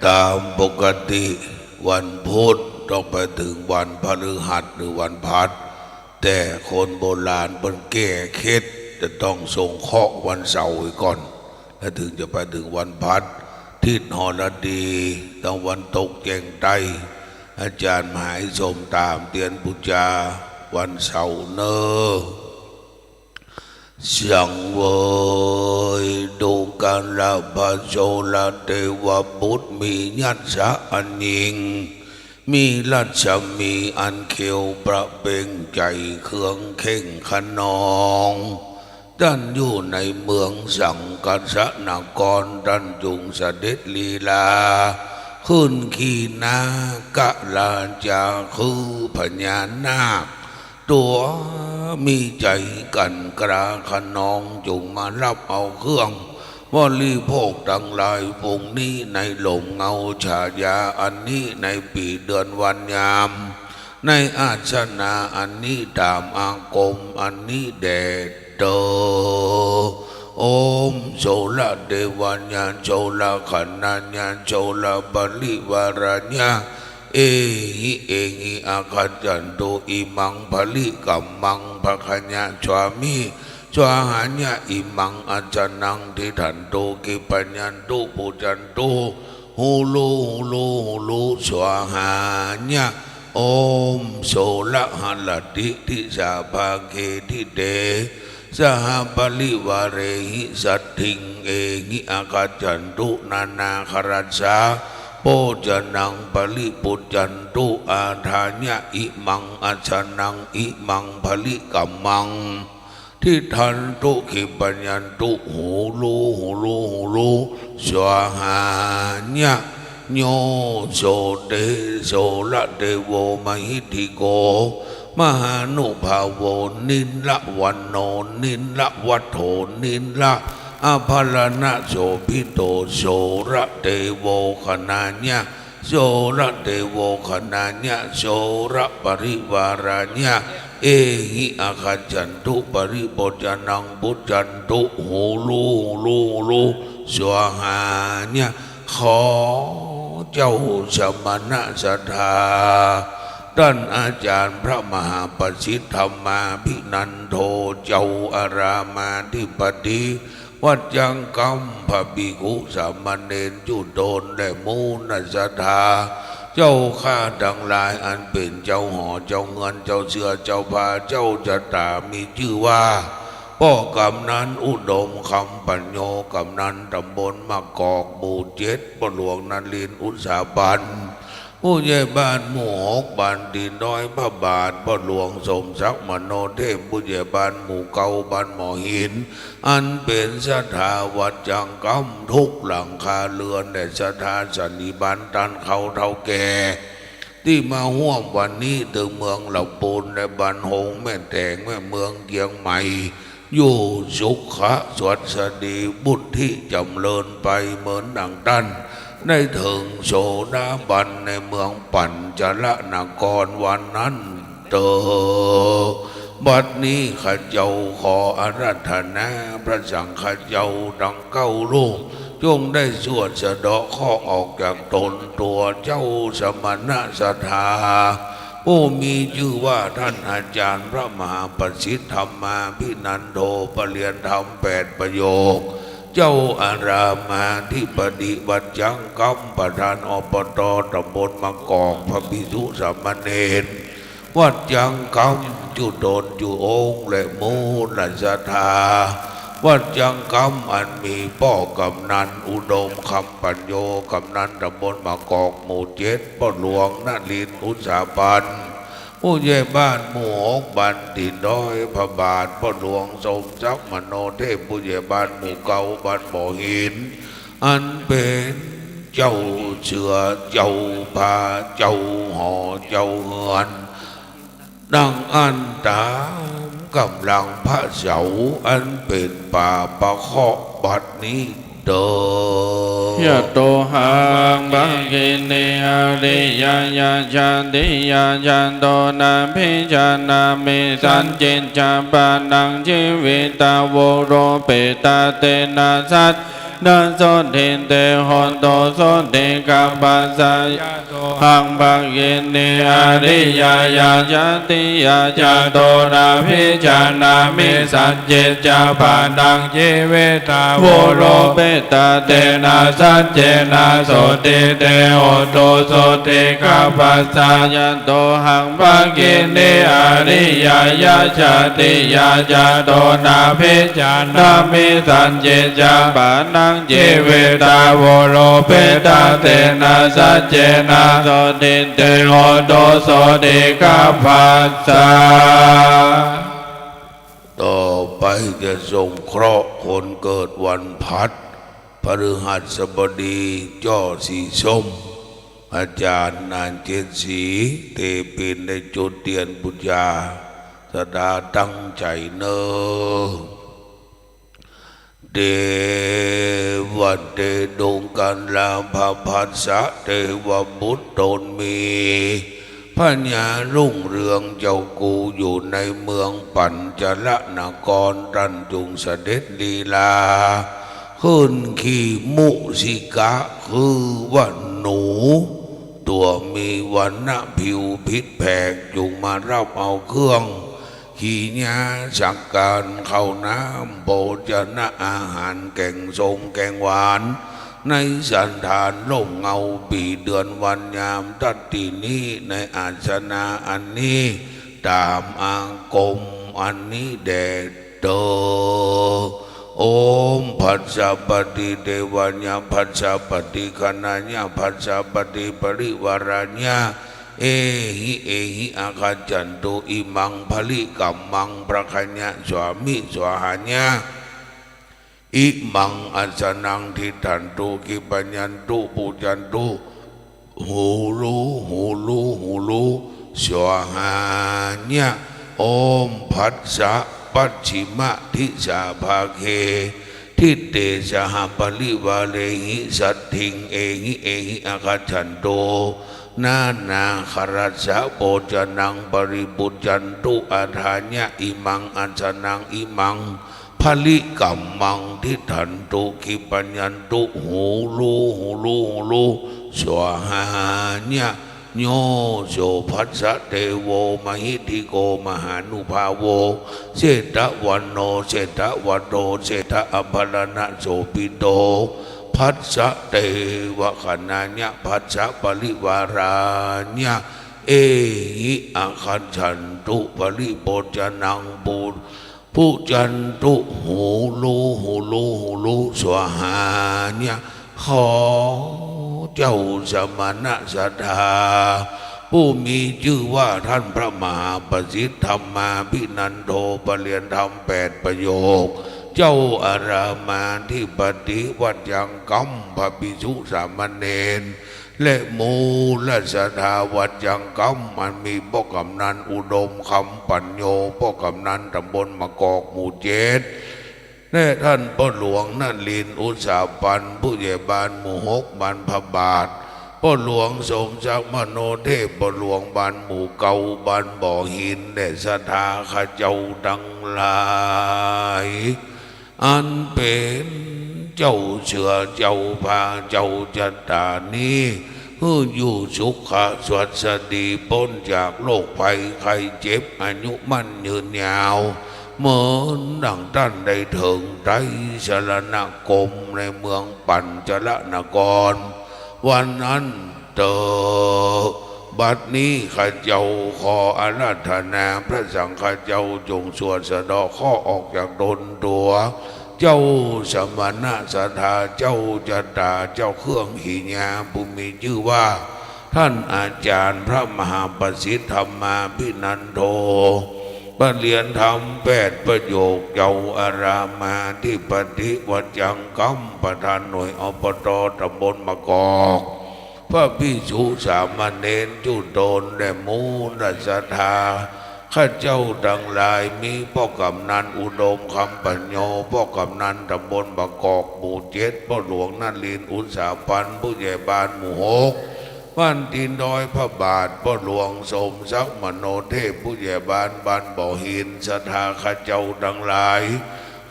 ต๋ามปกติวันพุธต้องไปเถิงวันพฤหัสหรือวันพลัส แต่คนโบราณเปิ้นแก้เคล็ด จะต้องส่งเคราะห์วันเสาร์ไว้ก่อน แล้วเถิงจะไปเถิงวันพลัส ทิศหรดี ตะวันตกแจ้งใต้ อาจ๋ารย์หมายสมต๋ามเตียนปู๋จา วันเสาร์เน่อ สังเวย ดูกราพระโสรเทวบุตร มียศอันยิ่ง มีรัศมีอันเขียวประเปล่งใจ๋ เคืองเค่งคะนอง ต้านอยู่ในเมืองสังกัสสนคร ต้านจุ่งเสด็จลีลา ขึ้นขี่นากราชา คือพญานาค ตั๋วมีใจ๋กลั่นกล้าคะนอง จุ่งมาฮับเอาเครื่องบริโภคตังหลายฝูงนี้ ในฮ่มเงาฉายาอันนี้ ในปี๋เดือนวันยาม ในอาสนะอันนี้ ต๋ามอาคมอันนี้แด่เตอ โอม โสรเทวายะ โสรคณายะ โสรปริวารายะ เอหิ เอหิ อาคัจฉันตุ อิมัง บริกรรมัง ภะคะยะ สวามิ สวาหายะ อิมัง อาสนัง ทิฏฐันตุ ขิปปะยันตุ ปุจจันตุ ฮูลู ฮูลู ฮูลู สวาหายะ โอม โสรหะระติ ทิสาภาเข ทิเต สหปริวาเรหิ สัตถิง เอหิ อาคัจฉันตุ นานาครัสสะ โภจนัง ปริปุจจันตุ อาทายะ อิมัง อาสนัง อิมัง บริกรรมัง ทิฏฐันตุ ขิปปะยันตุ ฮูลู ฮูลู ฮูลู สวาหายะ โย โส เต โสรเทโว มหิทธิโก มหานุภาโว นิรวันโณ นิรวัตโถ นิรอาภรณะโสภิโต โสรเทโว คณายะ โสรเทโว คณายะ โสรปริวารายะ เอหิ อาคัจฉันตุ ปริโภจนัง ปุจจันตุ ฮูลู ฮูลู ฮูลู สวาหายะ ขอเจ้าสมณะศรัทธา ต้านอาจ๋ารย์พระมหาประสิทธิ์ธรรมาภินันโท เจ้าอารามอธิปติ วัดจังกัม พระภิกขุสามเณร ญาติโยม และหมู่นักศรัทธา เจ้าข้าตังหลาย อันเป๋นเจ้าหอ เจ้าเฮือน เจ้าเสื้อ เจ้าผ้า เจ้าจะต๋า มีจื้อว่า ป้อกำนันอุดม คำปัญโญ กำนันต๋ำบลมะกอก หมู่เจ็ด ป้อหลวงนรินทร์ อุตสาหะปัน ผู้ใหญ่บ้านหมู่หก บ้านตี๋นน้อยพระบาท ป้อหลวงสมศักดิ์ มโนเทพ ผู้ใหญ่บ้านหมู่เก้า บ้านหมอหิน อันเป๋นศรัทธาวัดจังกัม ทุกหลังคาเรือน และศรัทธาสันนิบาตต้านเฒ่าเฒ่าแก่ ตี้มาฮ่วมวันนี้ ตึงเมืองละปูน และบ้านโฮง แม่แตง แม่เมืองเจียงใหม่ อยู่สุขะสวัสดี บุญที่จ๋ำเริญไปเหมือนดังต้าน ได้เถิงโสดาบันในเมืองปัญจลนครวันนั้นเตอ บัดนี้ข้าเจ้าขออาราธนาพระสังฆเจ้าตังเก้ารูป จงได้สวดสะเดาะเคราะห์ออกจากตน ตั๋วเจ้าสมณะศรัทธา ผู้มีจื้อว่าต้านอาจ๋ารย์พระมหาประสิทธิ์ธรรมาภินันโท ประเรียนธรรมแปดประโยค เจ้าอารามอธิปติวัดจังกัม ประธาน อปต ต๋ำบลมะกอก พระภิกขุสามเณร วัดจังกัม จุตนจุองค์ และหมู่นักศรัทธา วัดจังกัม อันมีป้อกำนันอุดม คำปัญโญ กำนันต๋ำบลมะกอก หมู่เจ็ด ป้อหลวงนรินทร์ อุตสาหะปัน ผู้ใหญ่บ้านหมู่หก บ้านตี๋นน้อยพระบาท ป้อหลวงสมศักดิ์ มโนเทพ ผู้ใหญ่บ้านหมู่เก้า บ้านหมอหิน อันเป๋นเจ้าเสื้อ เจ้าผ้า เจ้าหอ เจ้าเฮือน ดังอั้นต๋ามก๋ำลังพระเสา อันเป๋นป่าประเคราะห์บัดนี้เตอ ยะโต หัง ภะคินี อาทิยะ ยะชาติยะ จันโต นะภิชานามิ สันติ จะ ปะทัง ชีวิตา วุโฒ เปตา เตนะ สัจ นะ โสติ เต โหตุ โสติ คัพพะสะ ยะ โต หัง ภักขินี อาริยะยะ ชาติยะ จะ โต นะ ภิชานะ มิ สัจเจ จะ ปะ นัง จี วิ ตา โว โร เป ตะ เต นะ สัจเจ นะ โสติ เต โหตุ โสติ คัพพะสะ ยะ โต หัง ภักขินี อาริยะยะ ชาติยะ จะ โต นะ ภิชานะ มิ สัจเจ จะ ปะ นัง จี วิ ตา โว โร เป ตะ เต นะ สัจเจ นะ โสติ เต โหตุ โสติ คัพพะสะ ต่อไปจะสงเคราะห์คนเกิดวันพฤหัสบดี จ้อสีส้ม อาจารย์นานเจ็ดสี เตปินได้จุดเตียนปู๋จา ศรัทธาตั้งใจ๋เน่อ เต วะ เต ตุงกัลลาภะภัสสะ เตวบุตรต๋นมี พญารุ่งเรืองเจ้ากูอยู่ในเมืองปัญจลนคร ต้านจุ่งเสด็จลีลา ขึ้นขี่มุสิกะ คือว่าหนู ตั๋วมีวรรณะผิวผิดแผก จุ่งมาฮับเอาเครื่อง กิริยาสักการ ข้าวน้ำโภชนะอาหาร แก๋งส้มแก๋งหวาน ในสันฐานร่มเงา ปี๋เดือนวันยาม ตั๊ดตี้นี้ ในอาสนะอันนี้ ต๋ามอาคมอันนี้แด่เต๊อะ โอม ภัสสะปะติเตวะยะ ภัสสะปะติคะนะยะ ภัสสะปะติปะริวาระยะ เอหิ เอหิ อะคัจฉันตุ อิมัง ผะริกัมมัง พะคะยะ สวามิ สวาหายะ อิมัง อัสสะนัง ทิฏฐันตุ ขิปปะยันตุ ปูชชันตุ หูรู หูรู หูรู สวาหายะ โอม ภัสสะ ปัชชิมะ ทิสา ภาเก ทิเต สหะ ปะริวาเรหิ สัตถิง เอหิ เอหิ อะคัจฉันตุ นานาคะรัสสะ โภชะนัง ปะริปุชชันตุ อาทายะ อิมัง อัสสะนัง อิมัง ผะริกัมมัง ทิฏฐันตุ ขิปปะยันตุ หูรู หูรู หูรู สวาหายะ โย โส ภัสสะ เตโว มะหิทธิโก มหานุภาโว เศรษฐวัณโณ เศรษฐวัฏโฑ เศรษฐอัภพะรณะโสภิตโต ภัสสะ เตวะคะนะยะ ภัสสะ ปะริวาระยะ เอหิ อะคัจฉันตุ ปะริปุชชะนัง ปุ ปุชชันตุ หูรู หูรู หูรู สวาหายะ ขอเจ้าสมณะศรัทธา ผู้มีจื้อว่าต้านพระมหาประสิทธิ์ ธัมมาภินันโท ประเรียนธรรมแปดประโยค เจ้าอารามมาธิปติ วัดยังคัมภ์ พระภิกษุสามเณร และมูลศรัทธาวัดยังคัมภ์ อันมีป้อกำนันอุดม คำปัญโญ ป้อกำนันตำบลมะกอก หมู่เจ็ด และต้านป้อหลวงนรินทร์ อุตสาปัน ผู้ใหญ่บ้านหมู่หก บ้านพระบาท ป้อหลวงสมศักดิ์ มโนเทพ ป้อหลวงบ้านหมู่เก้า บ้านบ่อหิน และศรัทธาข้าเจ้าตังหลาย อันเป๋นเจ้าเสือเจ้าผ้าเจ้าชะตานี้ หื้ออยู่สุขะสวัสดี ป๊นจากโรคภัยไข้เจ็บ อายุมั่นยืนยาว เหมือนดั่งต้านได้เถิงไตรสรณคมในเมืองปัญจลนคร วันนั้น เต๊อะ บัดนี้ข้าเจ้าขออาราธนาพระสังฆเจ้าจงสวดสะเดาะเคราะห์ออกจากตนตั๋ว เจ้าสมณะศรัทธา เจ้าชะตา เจ้าเครื่องกิริยา ผู้มีจื้อว่า ต้านอาจารย์พระมหาประสิทธิ์ ธัมมาภินันโท ประเรียนธรรมแปดประโยค เจ้าอารามมาธิปติ วัดยังคัมภ์ ประธานหน่วย อปต ตำบลมะกอก พระภิกษุสามเณรจุ๊ตน และมูลศรัทธาข้าเจ้าตังหลาย มีป้อกำนันอุดม คำปัญโญ ป้อกำนันตำบลมะกอก หมู่เจ็ด ป้อหลวงนรินทร์ อุตสาปัน ผู้ใหญ่บ้านหมู่หก บ้านตีนดอยพระบาท ป้อหลวงสมศักดิ์ มโนเทพ ผู้ใหญ่บ้านบ้านบ่อหิน ศรัทธาข้าเจ้าตังหลาย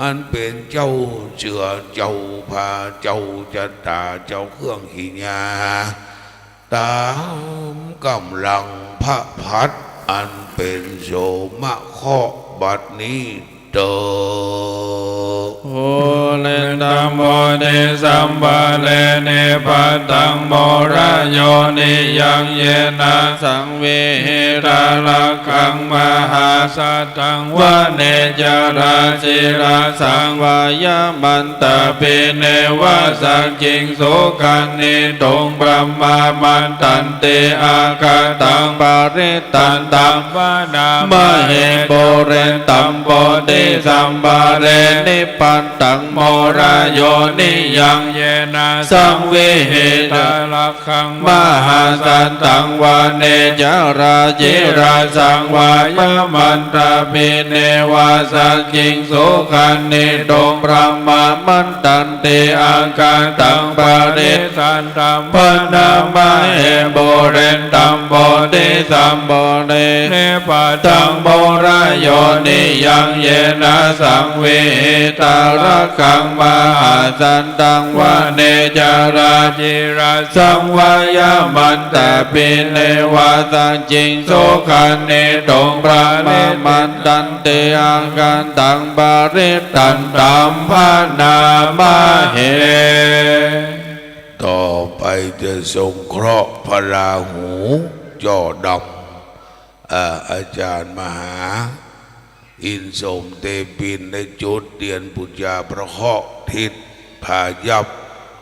อันเป๋นเจ้าเสือ เจ้าผา เจ้าจะต๋า เจ้าเครื่องขีญญา ต๋ามก๋ำลังพระพัตตร์ อันเป๋นโสมะเคราะห์บัดนี้เต๊อะ Pūrentambuddhisambhave nipataṃ mūlayoniyyaṃ yena saṃvihitarakkhaṃ mahāsathaṃ vanecarācirasaṃ vāyaman tapineva sacchiṃ sukhaṇituṃ brahmamantante akkhataṃ parittantaṃ bhaṇāma he. Pūrentambuddhisambhave nipataṃ mūlayoniyyaṃ yena saṃvihitarakkhaṃ mahāsathaṃ vanecarācirasaṃ vāyaman tapineva sacchiṃ sukhaṇituṃ brahmamantan te akkhataṃ parittantaṃ bhaṇāma he. Pūrentambuddhisambhave nipataṃ mūlayoniyyaṃ yena saṃvihitarakkhaṃ mahāsathaṃ vanecarācirasaṃ vāyaman tapineva sacchiṃ sukhaṇituṃ brahmamantan te akkhataṃ parittantaṃ bhaṇāma he. ต่อไปจะสงเคราะห์พระราหูจ้อดำ อ่า อาจารย์มหา อินทร์สมเตปินได้จุดเตียนปู๋จาพระเคราะห์ทิศผายัพ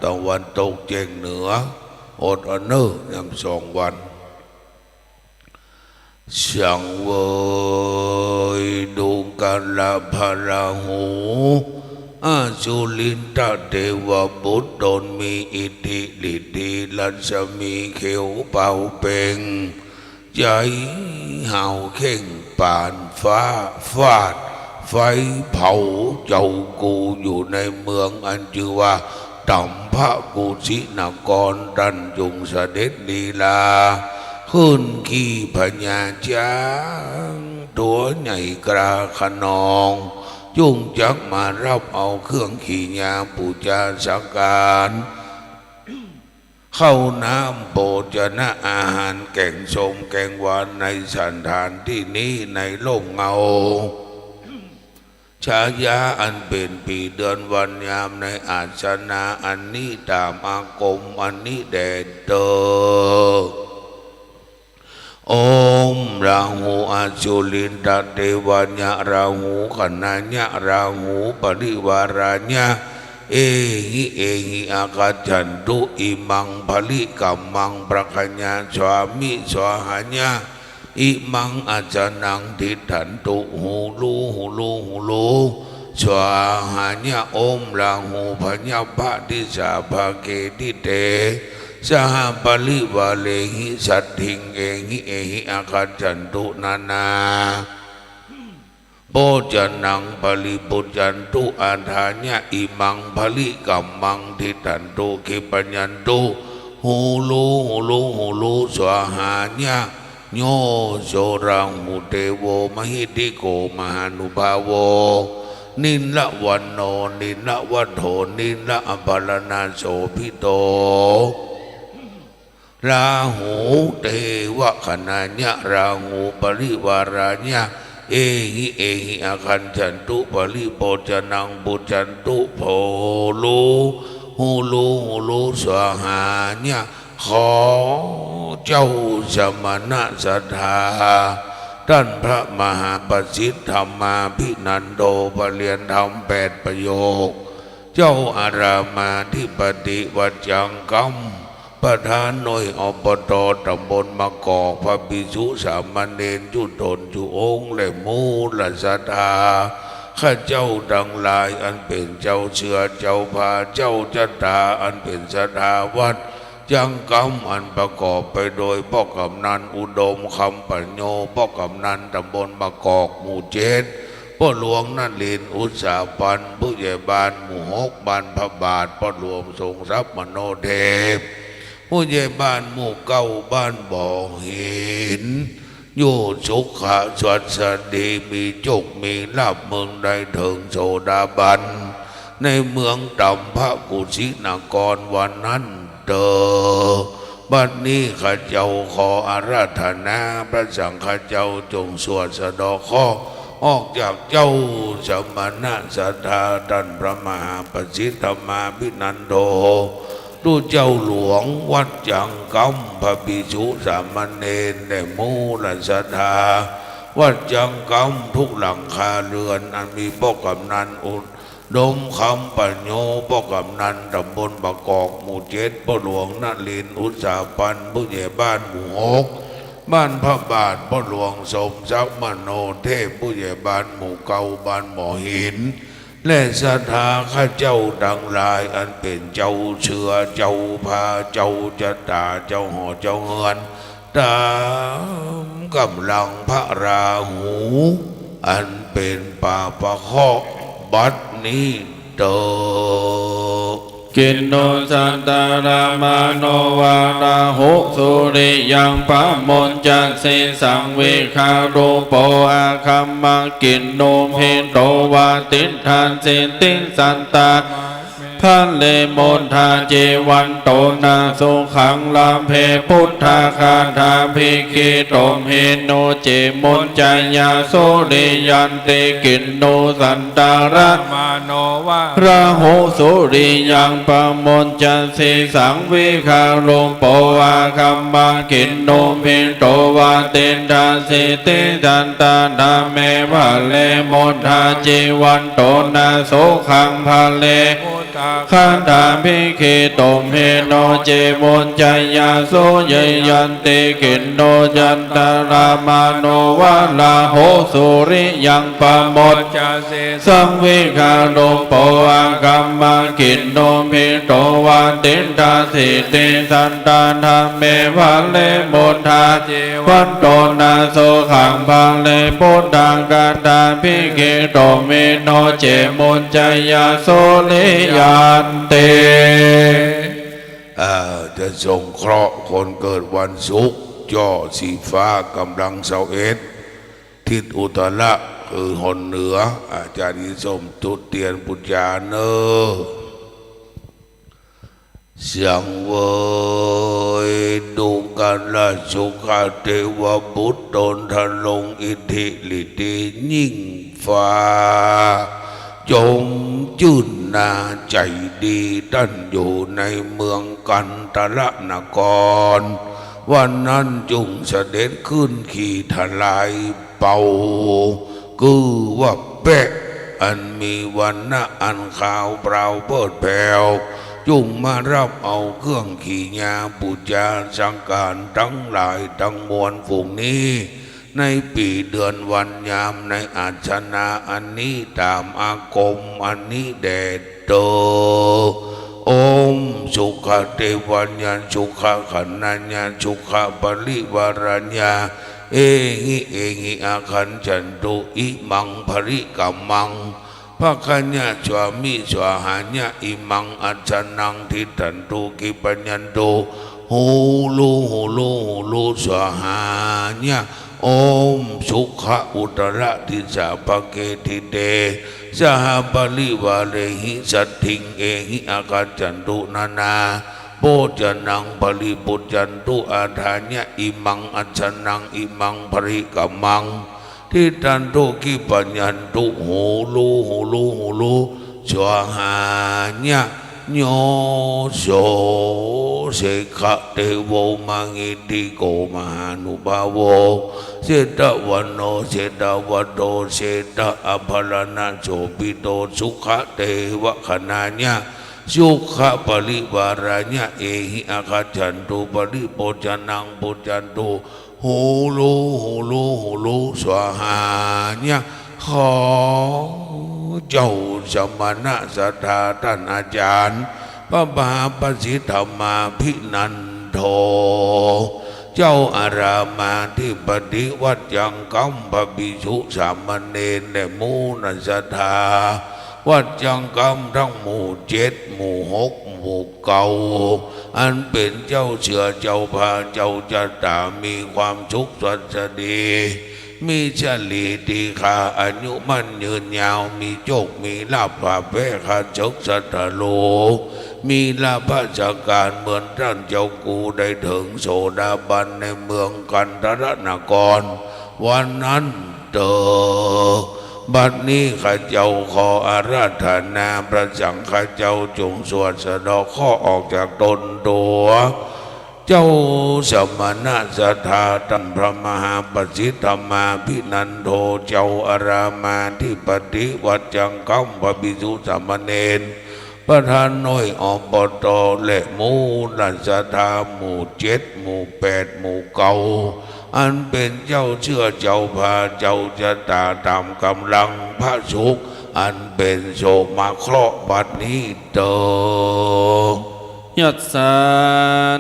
ตะวันตกแจ้งเหนือ อดเอาเน่อ ยามสองวัน สังเวยดูกราพระราหู อสุรินทเทวบุตรตนมีอิทธิฤทธิรัศมีเขียวเป่าเป่ง ใจ๋เห่าเข่งปานฟ้าฟาดไฟเผาเจ้ากูอยู่ในเมืองอันจื้อว่า ตำพะกุสินคร ต้านจุ่งเสด็จลีลา ขึ้นขี่พญาจ๊างตั๋วใหญ่กล้าคะนอง จุ่งจักมาฮับเอาเครื่องขีญญาปู๋จาสักการะ ข้าวน้ำโภชนะอาหาร แก๋งส้มแก๋งหวาน ในสันฐานตี้นี้ ในร่มเงา ชายาอันเป๋นปี๋เดือนวันยาม ในอาสนะอันนี้ ต๋ามอาคมอันนี้แด่เต๊อะ โอม ราหู อสุรินทเทวายะราหู คณายะราหู ปริวารายะ เอหิ เอหิ อาคัจฉันตุ อิมัง บริกรรมัง พระคญา สวามิ สวาหายะ อิมัง อาสนะ ทิฏฐันตุ ฮูลู ฮูลู ฮูลู สวาหายะ โอม ราหู พยัพพะทิสสา ภาเก ทิเต สหปริวาเรหิ สัตถิง เอหิ เอหิ อาคัจฉันตุ นานา โภชนะ ปริภุจจันตุ อาทายะ อิมัง บริกรรมัง ทิฏฐันตุ ขิปปะยันตุ ฮูลู ฮูลู ฮูลู สวาหายะ โย โส ราหู เตโว มหิทธิโก มหานุภาโว นิลวัณโณ นิลวัฒโณ นิลอภรณะโสภิโต ราหู เตวะ คณายะ ราหู ปริวารายะ เอหิ เอหิ อาคัจฉันตุ ปริภุจจันตุ ภุจจันตุ ฮูลู ฮูลู ฮูลู สวาหายะ ขอเจ้าสมณะศรัทธา ต้านพระมหาประสิทธิ์ ธรรมาภินันโท ประเรียนธรรมแปดประโยค เจ้าอารามาธิปติ วัจจังคำ ประธานหน่วย อปต ตำบลมะกอก พระภิกษุสามเณร จุ๊ต๋นจุ๊องค์ และมูลศรัทธา ข้าเจ้าตังหลาย อันเป๋นเจ้าเสือ เจ้าผา เจ้าจะต๋า อันเป๋นศรัทธาวัดจังคำ อันประกอบไปโดยป้อกำนันอุดม คำปัญโญ ป้อกำนันตำบลมะกอก หมู่เจ็ด ป้อหลวงนรินทร์ อุตสาหะพันธ์ ผู้ใหญ่บ้านหมู่หก บ้านพระบาท ป้อหลวงทรงทรัพย์ มโนเทพ ผู้ใหญ่บ้านหมู่เก้า บ้านบ่อหิน อยู่สุขะสวัสดี มีโจคมีลาภ เมินได้เถิงโสดาบัน ในเมืองตำพระกุสินครว่านั้นเตอ บัดนี้ข้าเจ้าขออาราธนาพระสังฆเจ้าจงสวดสะเดาะเคราะห์ออกจากเจ้าสมณะศรัทธาต้านพระมหาประสิทธิ์ธรรมาภินันโท ตุ๊เจ้าหลวงวัดจังกำ พระภิกษุสามเณรและหมู่ราชศรัทธา วัดจังกำทุกหลังคาเรือน อันมีป้อกำนันอุดมคำปัญโญ ป้อกำนันตำบลบางกอกหมู่เจ็ด ป้อหลวงนรินทร์อุตสาหพันธ์ ผู้ใหญ่บ้านหมู่หก บ้านพระบาท ป้อหลวงสมศักดิ์มโนเทพ ผู้ใหญ่บ้านหมู่เก้า บ้านหมอหิน และศรัทธาข้าเจ้าตังหลาย อันเป๋นเจ้าเสื้อ เจ้าผ้า เจ้าจะตา เจ้าหอ เจ้าเฮือน ต๋ามก๋ำลังพระราหู อันเป๋นปาปะเคราะห์บัดนี้เตอ Kinno santarāmāno vārāhu suriyaṃ pamuñcasi saṃvigārupo agamma kinno bhito vā tiṭṭhasi tisattā bale mudā jīvanto na sukhaṃ labhe. Buddhagāthābhigīto bhikkhū muñceyya suriyanti. Kinno santarāmāno vārāhu suriyaṃ pamuñcasi saṃvigārupo agamma kinno bhito vā tiṭṭhasi tisattā bale mudā jīvanto na sukhaṃ labhe. Buddhagāthābhigīto bhikkhū muñceyya suriyanti. Kinno santarāmāno vārāhu suriyaṃ pamuñcasi saṃvigārupo agamma kinno bhito vā tiṭṭhasi tisattā bale mudā jīvanto na sukhaṃ labhe. Buddhagāthābhigīto bhikkhū muñceyya suriyanti. อ่า จะสงเคราะห์คนเกิดวันศุกร์ จ้อสีฟ้า กำลังซาวเอ็ด ทิศอุตตระ คือหนเหนือ อาจารย์อินทร์ส้มจุดเตียนปู๋จาเน่อ สังเวย ดูกราชสุขเทวบุตร ต๋นทรงอิทธิฤทธิ์ยิ่งฟ้า จมจื้นนาใจ๋ดี ต้านอยู่ในเมืองกันทรนคร วันนั้นจุ่งเสด็จขึ้นขี่ทลายเป่า คือว่าแปะ อันมีวรรณะอันขาวเปล่าเปิดแผ่ว จุ่งมาฮับเอาเครื่องกิริยาปู๋จาสังขารตังหลายตังมวลฝูงนี้ ในปี๋เดือนวันยามในอาสนะอันนี้ ต๋ามอาคมอันนี้แด่เตอ Om sukhadevaññā sukhaganāya sukhaparivarāya ehi ehi āgacchantu imaṃ parikkamaṃ. Bhāgāya svāmi svāhāya imaṃ āsanaṃ tiṭṭhantu khippāyantu hulu hulu hulu svāhāya. Om sukha uttara disā bhage ṭhite saha parivārehi saddhiṃ ehi āgacchantu nānā bhojanaṃ paribhujjantu ādāya imaṃ āsanaṃ imaṃ parikkamaṃ tiṭṭhantu khippāyantu hulu hulu hulu svāhāya. Yo so sekhadevo mahiddhiko mahānubhāvo setavaṇṇo setavato seta ābharaṇa sobhito sukhadevaganāya sukhaparivāraña ehi āgacchantu paribhujanaṃ bhujjantu hulu hulu hulu svāhāya. ข้าเจ้าสมณะศรัทธาต้านอาจารย์ พระมหาประสิทธิ์ธรรมาภินันโท เจ้าอารามอธิปติวัดจังกำ พระภิกษุสามเณรและหมู่นักศรัทธา วัดจังกำตังหมู่เจ็ด หมู่หก หมู่ หมู่เก่า อันเป๋นเจ้าเจื้อเจ้าผ้าเจ้าจะต๋า มีความสุขสวัสดี มีสะหลีตีฆา อายุมั่นยืนยาว มีโจคมีลาภ ผ่าแป๊ข้าเสิกสัตว์โลก มีลาภะสการเหมือนต้านเจ้ากู ได้เถิงโสดาบันในเมืองกันทรนคร วันนั้นเตอ บัดนี้ข้าเจ้าขออาราธนาพระสังฆเจ้าจงสวดสะเดาะเคราะห์ออกจากตนตั๋ว เจ้าสมณะศรัทธาต้านพระมหาประสิทธมาภินันโท เจ้าอารามาธิปติ วัดจังกัมภะภิกษุสามเณร ประธานหน่วย อปต และหมู่ราชศรัทธา หมู่เจ็ด หมู่แปด หมู่เก้า อันเป๋นเจ้าเจื้อเจ้าผ้าเจ้าจะต๋าต๋ามก๋ำลังพระสุข อันเป๋นโสมะเคราะห์บัดนี้เตอ ยัสสา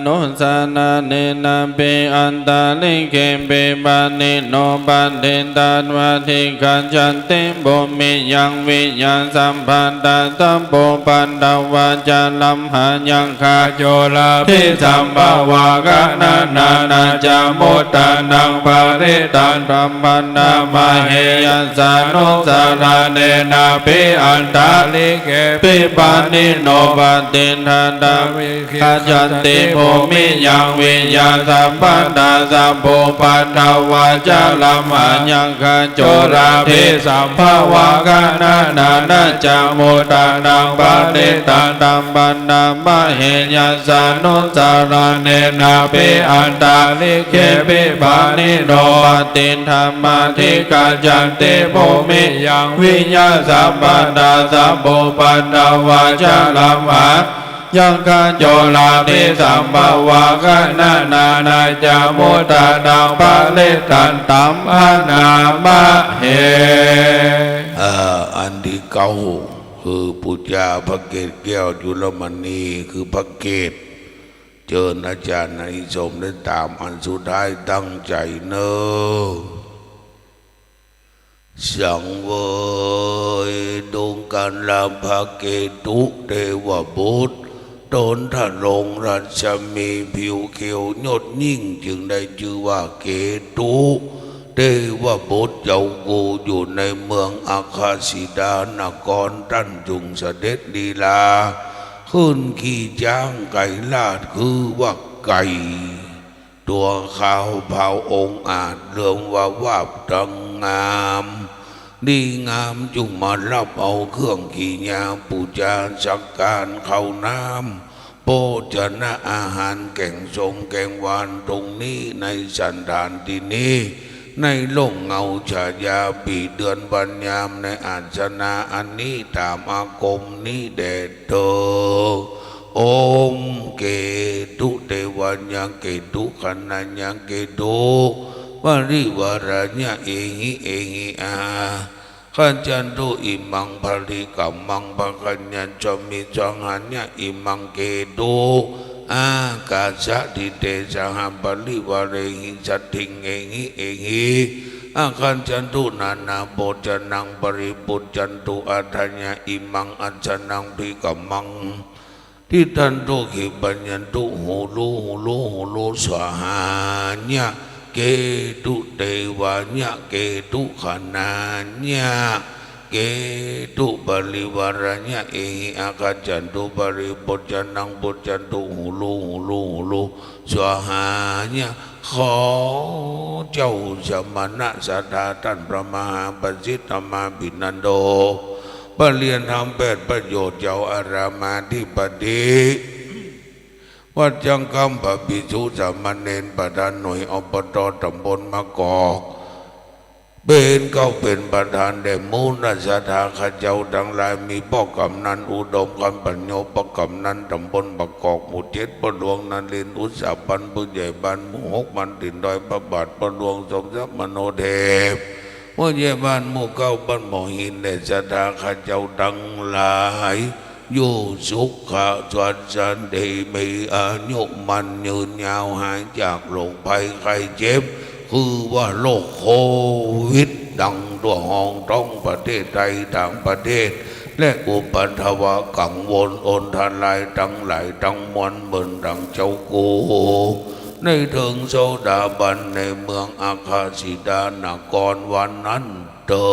นุสสะระเณนะ ปิอันตะริกเข ปิปะนิโน ปะติฏฐัน วัตถิกัจฉันติ ภูมิยัง วิยา สัพพะตา สัพพุปะทวา จะรัมหา ยักขา โจรา ภิสัมภะวา คะนะนานา จะ มุตตะนัง ปะริตตัง ธัมมัง นะมามิ ยัสสานุสสะระเณนะ ปิอันตะริกเข ปิปะนิโน ปะติฏฐัน วัตถิกัจฉันติ ภูมิยัง วิยา สัพพะตา สัพพุปะทวา จะรัมหา ยักขา โจรา ภิสัมภะวา คะนะนานา จะ มุตตะนัง ปะริตตัง ธัมมัง นะมามิ ยัสสานุสสะระเณนะ ปิอันตะริกเข ปิปะนิโน ปะติฏฐัน วัตถิกัจฉันติ ภูมิยัง วิยา สัพพะตา สัพพุปะทวา จะรัมหา ยักขา โจรา ภิสัมภะวา คะนะนานา จะ มุตตะนัง ปะริตตัง ธัมมัง นะมามิ เอ่อ อันตี้เก้า คือปู๋จาพระเกศแก้วจุลมณี คือพระเกศ เจิญอาจ๋ารย์อานิสงส์ได้ต๋าม อันสุดท้ายตั้งใจ๋เน่อ สังเวย ดวงกาละพระเกตุเตวบุตร ต๋นทรงรัศมีผิวเขียวยอดยิ่ง จึงได้จื้อว่าเกตุเตวบุตร เจ้ากูอยู่ในเมืองอัคคสิดานคร ต้านจุ่งเสด็จลีลา ขึ้นขี่จ๊างไก๋ลาด คือว่าไก๋ ตั๋วขาวเผาองอาจ เหลืองวาวาบ ต๋างาม ดีงาม จุ่งมาฮับเอาเครื่องกิริยา ปู๋จาสักก๋าน ข้าวน้ำ โภชนะอาหาร แก๋งส้มแก๋งหวาน ตรงนี้ในสันฐานตี้นี้ ในร่มเงาฉายา ปี๋เดือนวันยาม ในอาสนะอันนี้ ต๋ามอาคมนี้แด่เตอ โอม เกตุเตวายะเกตุ คณายะเกตุ ปริวารายะ เอหิ เอหิ อาคัจฉันตุ อิมัง บริกรรมัง ภะคะยัญชมิ สวาหายะ อิมัง เกตุ อากาสะทิเตสะหะ ปริวาเรหิ สัตถิง เอหิ เอหิ อาคัจฉันตุ นานาโภชนัง ปริปุจฉันตุ อัฏฐายะ อิมัง อัสสนัง ภิกขมัง ทิฏฐันตุ ขิปปะยันตุ หูรู หูรู หูรู สวาหายะ เกตุเตวายะเกตุ คณายะ เกตุ ปริวารายะ เอหิ อาคัจฉันตุ ปริปุจฉันตัง ปุจฉันตุ หูรู หูรู หูรู สวาหายะ ขอเจ้าสมณะศรัทธาต้านพระมหาประสิทธมาภินันโท ประเรียนธรรมแปดประโยชน์ เจ้าอารามอธิปติ วัดจังกัมภะภิกษุสามเณร ประธานหน่วย อปต ตำบลบางกอก เป๋นเก๊าเป๋นประธานแด่หมู่คณะศรัทธาข้าเจ้าตังหลาย มีป้อกำนันอุดม คำปัญโญ ป้อกำนันตำบลบางกอก หมู่เจ็ด ป้อหลวงนรินทร์ อุตสาหะพันธ์ ผู้ใหญ่บ้าน หมู่หก บ้านตี๋นดอยพระบาท ป้อหลวงสมศักดิ์ มโนเทพ ผู้ใหญ่บ้าน หมู่เก้า บ้านหมอหิน และศรัทธาข้าเจ้าตังหลาย อยู่สุขะสวัสดี มีอายุมั่นยืนยาว หายจากโรคภัยไข้เจ็บ คือว่าโรคโควิด ดังทั่วห้องต้องประเทศไทย ต่างประเทศ และอุปัทวะกังวลอันตรายตังหลายตังมวล เมินดังเจ้ากู ได้เถิงโสดาบันในเมืองอัคคสิตานครวันนั้นเตอ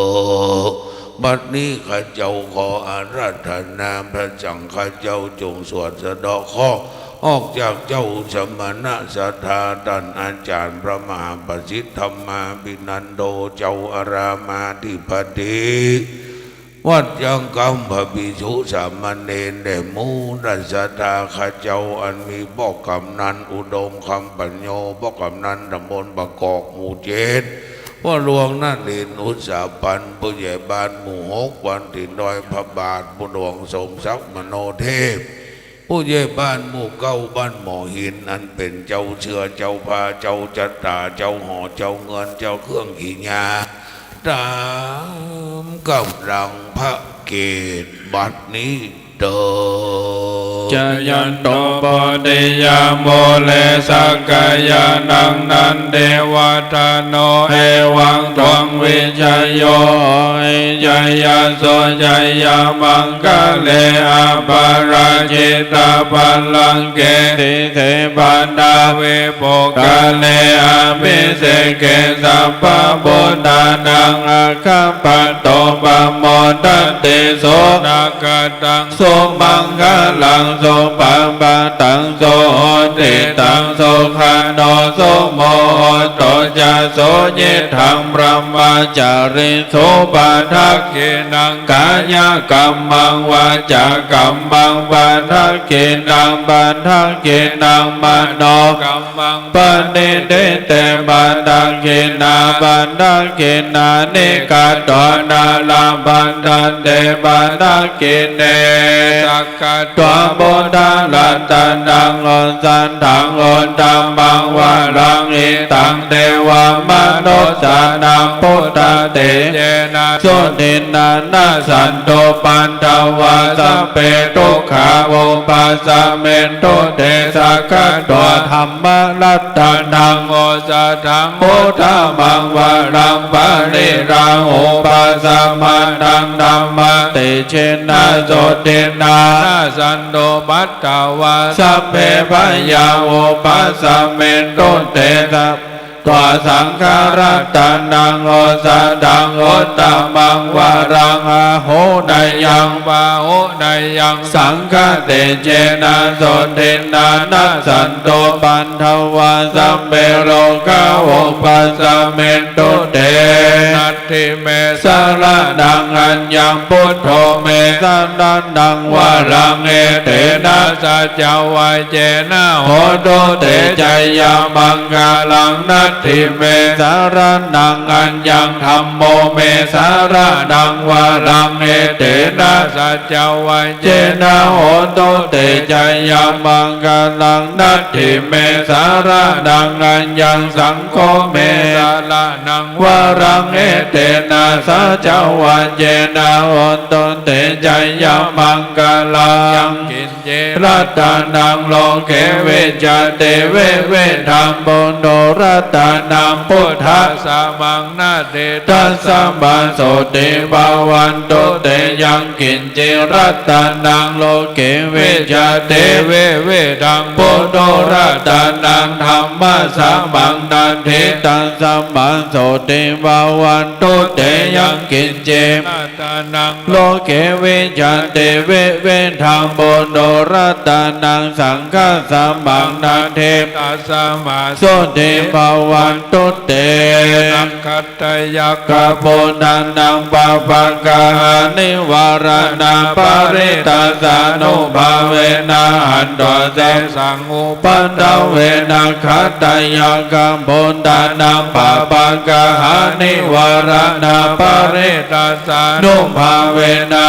บัดนี้ข้าเจ้าขออาราธนาพระสังฆเจ้าจงสวดสะเดาะเคราะห์ ออกจากเจ้าสมณศาสดาต้านอาจ๋ารย์พระมหาปสิทธิ์ธรรมาภินันโท เจ้าอารามาธิบดี วัดยังคำ พระภิกษุสามเณร และหมู่ราชศรัทธาข้าเจ้า อันมีป้อกำนันอุดมคำปัญโญ ป้อกำนันตำบลบางกอกหมู่เจ็ด ป้อหลวงนรินทร์อุตสาปัน ผู้ใหญ่บ้านหมู่หก บ้านตีนดอยพระบาท ป้อหลวงสมศักดิ์มโนเทพ ผู้ใหญ่บ้านหมู่เก้า บ้านหมอหิน อันเป๋นเจ้าเสื้อ เจ้าผ้า เจ้าจัตตา เจ้าหอ เจ้าเงิน เจ้าเครื่องขีญา ต๋ามก๋ำลังพระเกศ บัดนี้เตอ Jayanto bodhiyā mūle sakyānaṃ nandivaḍḍhano, evaṃ tvaṃ vijayo hohi jayassu jayamaṅgale, aparājitapallaṅke sīse paṭhavipokkhare, abhiseke sabbabuddhānaṃ aggappatto pamodati. Sunakkhattaṃ sumaṅgalaṃ supabhātaṃ suhuṭṭhitaṃ, sukhaṇo sumuhutto ca suyiṭṭhaṃ brahmacārisu, padakkhiṇaṃ kāyakammaṃ vācākammaṃ padakkhiṇaṃ, padakkhiṇaṃ manokammaṃ paṇidhī te padakkhiṇā, padakkhiṇāni katvāna labhantatthe padakkhiṇe. Sakkatvā buddharatanaṃ osathaṃ uttamaṃ varaṃ, hitaṃ devamanussānaṃ buddhatejena sotthinā, nassantupaddavā sabbe dukkhā vūpasamentu te. Sakkatvā dhammaratanaṃ osathaṃ uttamaṃ varaṃ, pariḷāhūpasamanaṃ dhammatejena sotthinā, nassantupaddavā sabbe bhayā vūpasamentu te. Sa- Sakkatvā saṅgharatanaṃ osathaṃ uttamaṃ varaṃ, āhuneyyaṃ pāhuneyyaṃ saṅghatejena sotthinā, nassantupaddavā sabbe rogā vūpasamentu te. Natthi me saraṇaṃ aññaṃ, buddho me saraṇaṃ varaṃ, etena saccavajjena hotu te jayamaṅgalaṃ. Natthi me saraṇaṃ aññaṃ, dhammo me saraṇaṃ varaṃ, etena saccavajjena hotu te jayamaṅgalaṃ. Natthi me saraṇaṃ aññaṃ, saṅgho me saraṇaṃ varaṃ, etena saccavajjena hotu te jayamaṅgalaṃ. Yaṅkiñci ratanaṃ loke vijjati vividhaṃ purū ratanaṃ, buddhasamaṃ natthi tasmā sotthī bhavantu te. Yaṅkiñci ratanaṃ loke vijjati vividhaṃ purū ratanaṃ, dhammasamaṃ natthi tasmā sotthī bhavantu te. Yaṅkiñci ratanaṃ loke vijjati vividhaṃ purū ratanaṃ, saṅghasamaṃ natthi tasmā sotthī bhavantu te. Nakkhattayakkhabhūtānaṃ pāpaggahanivāraṇā, parittassānubhāvena hantvā tesaṃ upaddave. Nakkhattayakkhabhūtānaṃ pāpaggahanivāraṇā, parittassānubhāvena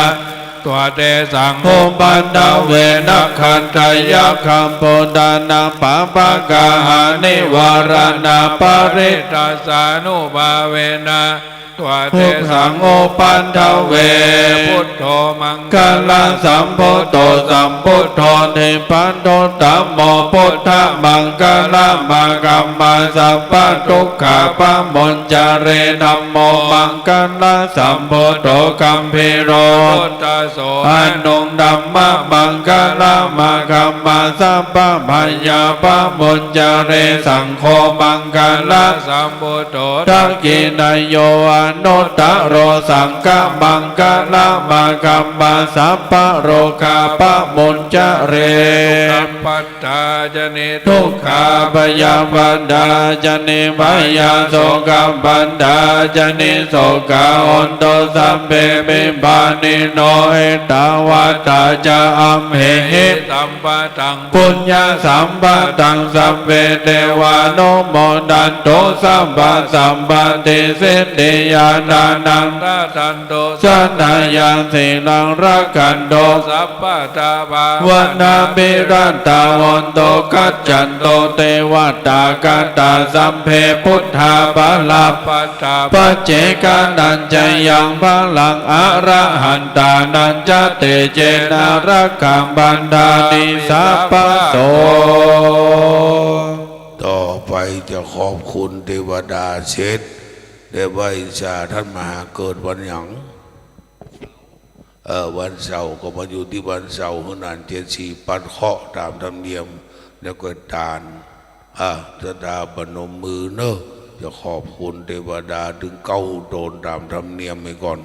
hantvā tesaṃ upaddave. Nakkhattayakkhabhūtānaṃ pāpaggahanivāraṇā, parittassānubhāvena hantvā tesaṃ upaddave. Buddho maṅgalasambhūto sambuddho dvipadaṃ dhammo buddhamaṅgalam, akamma sabbadukkhā pamuñcare. Dhammo maṅgalasambhūto gambhīro buddha โส อนุตตมะมังคละมะคัมมาสัพพะพยาปะมุจจาเร สังโฆมังคละสัมพุทโธ ทักขิณาโย อนุตตะโร สังฆะมังคละมะคัมมาสัพพะโรคาปะมุจจาเร สุขะปัต ตาจะ นิ ทุ ก ขา พยาปาทาจะ นิ พยา โสกะปัตตาจะ นิ โสกา โหนตุ สัพเพ ปิ ปา นิ โน เอตาวาทา จะ อัมเหหิ สัมปะตัง ปุญญะสัมปะตัง สัพเพ เตวา นุ โม ทันตุ สัพพะ สัมปะ ติ สิทธิ ยา ดา นัง ดา ทันตุ สะ ทา ยัง สี ลัง รัก ขันตุ สัพ พะ ทา ภา วะ นะ ภิ รัต ตา โหนตุ ขัจฉันตุ เตวะตา คา ถา สัพเพ พุทธา ภะ ระ ปัตตา ปัจเจกานัญจะยัง ภะ รัง อะ ระ หันตานัญจะ เต เจ นะ รักขัง บัณฑา นิ สา พะ โส ต่อไปจะขอบคุณเตวดาเสร็จ แต่ว่าอิสาท่านมาหาเกิดวันหยัง เออ วันเสาร์ก็มาอยู่ตี้วันเสาร์ หื้อหนานเจ็ดสีปัดเคราะห์ต๋ามธรรมเนียม แล้วก็ตาน อ่ะ ศรัทธาปนมมือเนาะ จะขอบคุณเตวดาเถิงเก้าต๋นต๋ามธรรมเนียมไปก่อน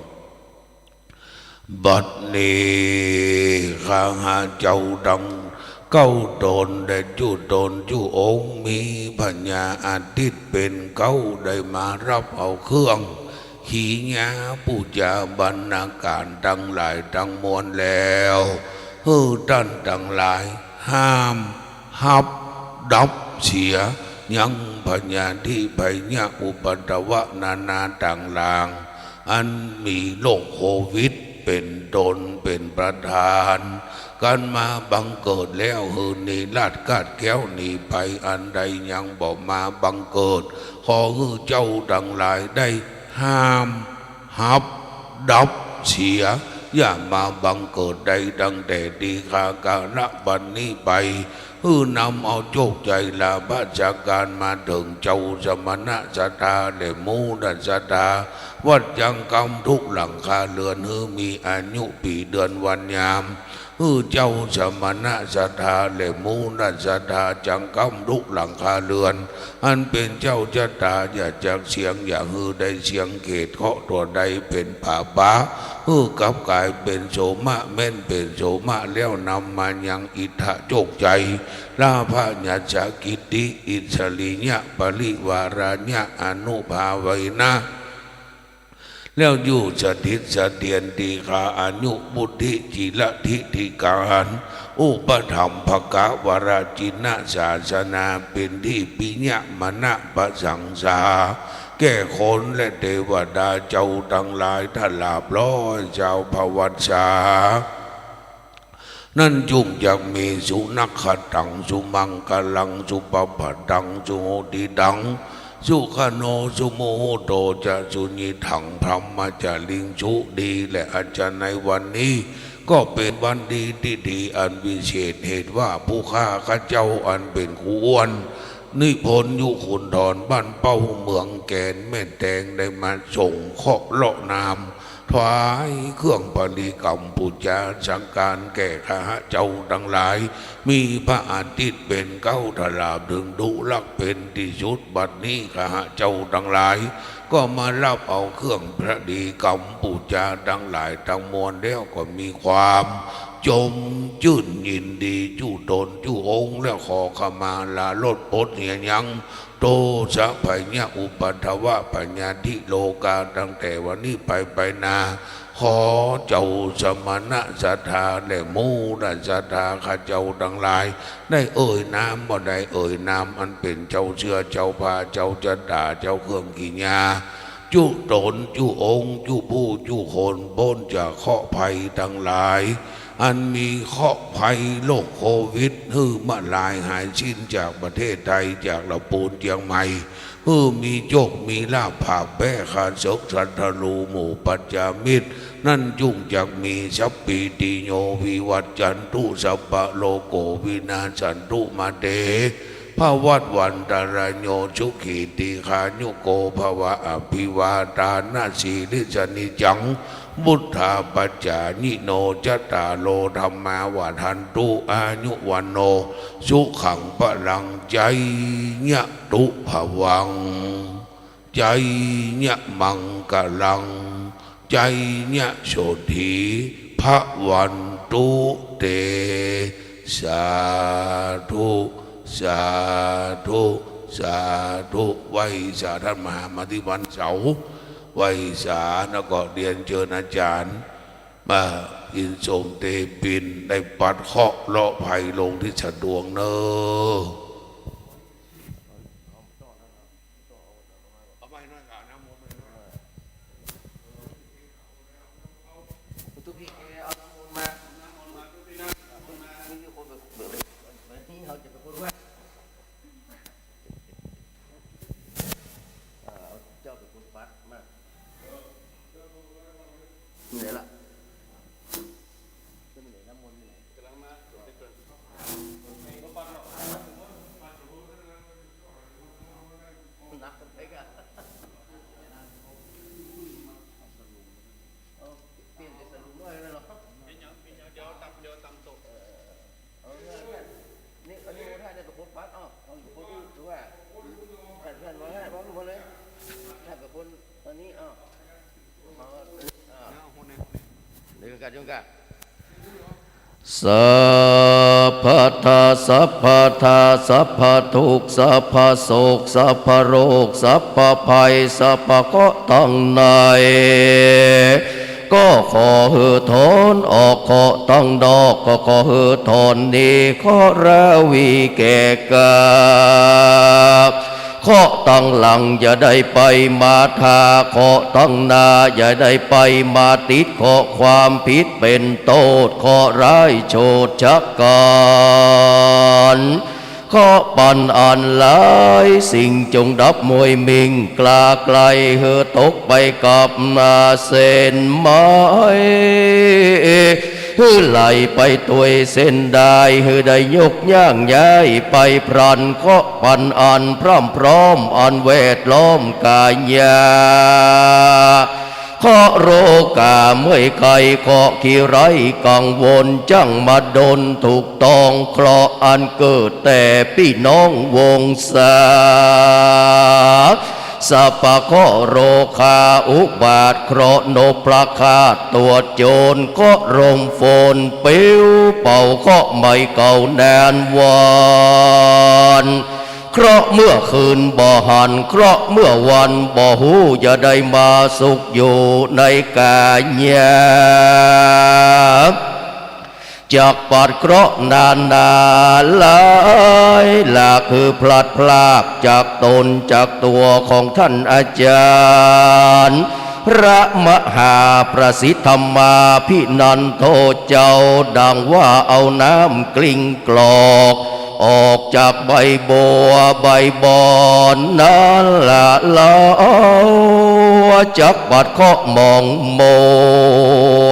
บัดนี้ข้าพเจ้าตังเก้าต๋น และจุ๊ต๋นจุ๊องค์ มีพญาอาทิตย์เป๋นเก๊า ได้มาฮับเอาเครื่อง ขีญาปู๋จาบรรณาก๋านตังหลายตังมวลแล้ว หื้อต้านตังหลายห้ามฮับดับเสีย ยังพยาธิภัยยะอุปัทวะนานาต่างๆ อันมีโรคโควิดเป๋นต๋นเป๋นประธาน กันมาบังเกิดแล้ว หื้อหนีราดคาดแคล้วหนีภัย อันใดยังบ่มาบังเกิด ขอหื้อเจ้าตังหลายได้ห้ามฮับดับเสีย อย่ามาบังเกิดได้ ตั้งแต่ตี้ข้ากาละบัดนี้ไป หื้อนำเอาโจคชัยลาภะจักก๋านมาเถิงเจ้าสมณะศรัทธา และหมู่นักศรัทธา วัดจังกำทุกหลังคาเรือน หื้อมีอายุปี๋เดือนวันยาม หื้อเจ้าสมณะศรัทธา และหมู่นักศรัทธาจังกำทุกหลังคาเรือน อันเป๋นเจ้าชะตา อย่าจักเสียง อย่าหื้อได้เสียงเขตเคราะห์ตั๋วใดเป๋นผาปะ หื้อกลับก๋ายเป๋นโสมะ แม้นเป๋นโสมะแล้วนำมายังอิทธะโจคชัย ลาภะ ยัสสะ กิตติ อิสริยะ ปริวาราญะ อนุภาเวนะ แล้วอยู่สถิตเสถียรตี้ข้า อายุ วุฒิ จิระ ธิติการ อุปถัมภกะ วรจินะ ศาสนา เป๋นตี้ปิยมนะประสังสา แก่คนและเตวดาเจ้าตังหลาย ถ้าลาบร้อยเจ้าพระวัสสา นั้นจุ่งจักมีสุนักขัตตัง สุมังคลัง สุปภัตตัง สุหุติตัง สุขโน สุมุหุตโตจะ สุยิตถัง พรหมจาริงสุ ดีแล อาจจะในวันนี้ก็เป๋นวันดีตี้ดีอันวิเศษ เหตุว่าผู้ข้าข้าเจ้าอันเป๋นครูอ้วน นิพนธ์อยู่ขุนทรบ้านเป้าเมืองแกนแม่แตง ได้มาสงเคราะห์เลาะนาม ถวายเครื่องบริกรรมปู๋จาสักก๋านแก่ข้าเจ้าตังหลาย มีพระอาทิตย์เป๋นเก๊า ถ้าลาบเถิงดุลักษณ์เป๋นตี้สุด บัดนี้ข้าเจ้าตังหลาย ก็มาฮับเอาเครื่องบริกรรมปู๋จาตังหลายตังมวลแล้ว ก็มีความจมจื้นยินดีจุ๊ต๋นจุ๊องค์ และขอขมาลาลดปลดเหียยัง โทสะภัยยะอุปัทวะพยาธิโรคา ตั้งแต่วันนี้ไปไปหน้า ขอเจ้าสมณะศรัทธาและหมู่นักศรัทธาข้าเจ้าตังหลาย ได้เอ่ยนามบ่ได้เอ่ยนาม อันเป๋นเจ้าเสื้อเจ้าผ้าเจ้าจะต๋าเจ้าเครื่องขีญา จุ๊ต๋นจุ๊องค์จุ๊ผู้จุ๊คน ป๊นจากเคราะห์ภัยตังหลาย อันมีเคราะห์ภัยโรคโควิด หื้อมาลายหายสิ้นจากประเทศไทย จากละปูนเจียงใหม่ หื้อมีโจคมีลาภผาแป๊ข้าเสิกศัตรูหมู่ปัจจามิตร นั้นจุ่งจักมี สัพพีติโย วิวัจจันตุ สัพพะโรโค วินาสสันตุ มาเต ภวัตวันตรายโย สุขี ทีฆายุโก ภวะ อภิวาทานะสีลิสสะ นิจจัง พุทธาปัจจายิโน จัตตาโร ธัมมา วัฑฒันตุ อายุ วัณโณ สุขัง พลัง ไชยะตุ ภะวัง ไชยะมังคะลัง ไชยะโสตถี ภะวันตุ เต สาธุ สาธุ สาธุ ไหว้สาท่านมหามาธิวันเสาร์ ไหว้สา แล้วก็เรียนเชิญอาจ๋ารย์มากิ๋นส้มเตปิ่น ได้ปัดเคราะห์เลาะภัยลงตี้สะดวกเน่อ เอาไปหน่อยครับ น้ำมนต์มาหน่อย ตุ๊กพี่แกเอาน้ำมนต์มา น้ำมนต์มา ตุ๊กพี่นะ มีคนแบบ แบบนี้เขาจะเป็นคนว่า อ่า เอาเจ้าเป็นคนปัดมา อยู่ไหนล่ะ กำลังมา หนักกันไปกัน เอาเปลี่ยนเป็นสรุปด้วยเลยเหรอ เดี๋ยวตับ เดี๋ยวตำตก เอาเรื่องเนี่ย นี่ อันนี้ถ้าจะเป็นคนปัด อ้าว เอาอยู่คนอื่น หรือว่า แต่เพื่อนว่าให้ ว่าทุกคนเลย ถ้าเป็นคน อันนี้ อ้าว เอา อ้าว เดี๋ยวกัน เดี๋ยวกัน สัพพะทา สัพพะทา สัพพะทุกข์ สัพพะโศก สัพพะโรค สัพพะภัย สัพพะเคราะห์ตังใน ก็ขอหื้อถอนออก เคราะห์ตังนอก ก็ขอหื้อถอนหนี เคราะห์ร้ายแก่ก๋า เคราะห์ตังหลังอย่าได้ไปมาทา เคราะห์ตังหน้าอย่าได้ไปมาติด เคราะห์ความผิดเป๋นโต้ษ เคราะห์ร้ายโฉดฉกาจ เคราะห์ปัญหาอันหลายสิ่งจงดับมวยมิ่ง กล้าไกลหื้อตกไปกับหน้าเส้นไหม หื้อไหลไปตวยเส้นด้าย หื้อได้ยกย่างย้ายไปพลัน เคราะห์ปัญหาอันพร่ำพร้อมอันแวดล้อมก๋ายา เคราะห์โรคาเมื่อยไข้ เคราะห์ขี้ไร้กังวล จั้งมาดนถูกต้อง เคราะห์อันเกิดแต่ปี้น้องวงศา สัพพะเคราะห์โรคาอุบาท เคราะห์นกพระคาตตรวจโจร เคราะห์ลมฝนปิ้วเป่า เคราะห์ไหม้เก่าแน่นวัน เคราะห์เมื่อคืนบ่หัน เคราะห์เมื่อวันบ่ฮู้ อย่าได้มาสุขอยู่ในก๋ายา จักปัดเคราะห์นานาหลายหลาก หื้อพลัดพรากจากตนจากตั๋วของท่านอาจ๋ารย์ พระมหาประสิทธิ์ธรรมาภินันโทเจ้า ดังว่าเอาน้ำกลิ้งกรอก ออกจากใบบัวใบบอนนั้นละเล่า จักปัดเคราะห์หมองมั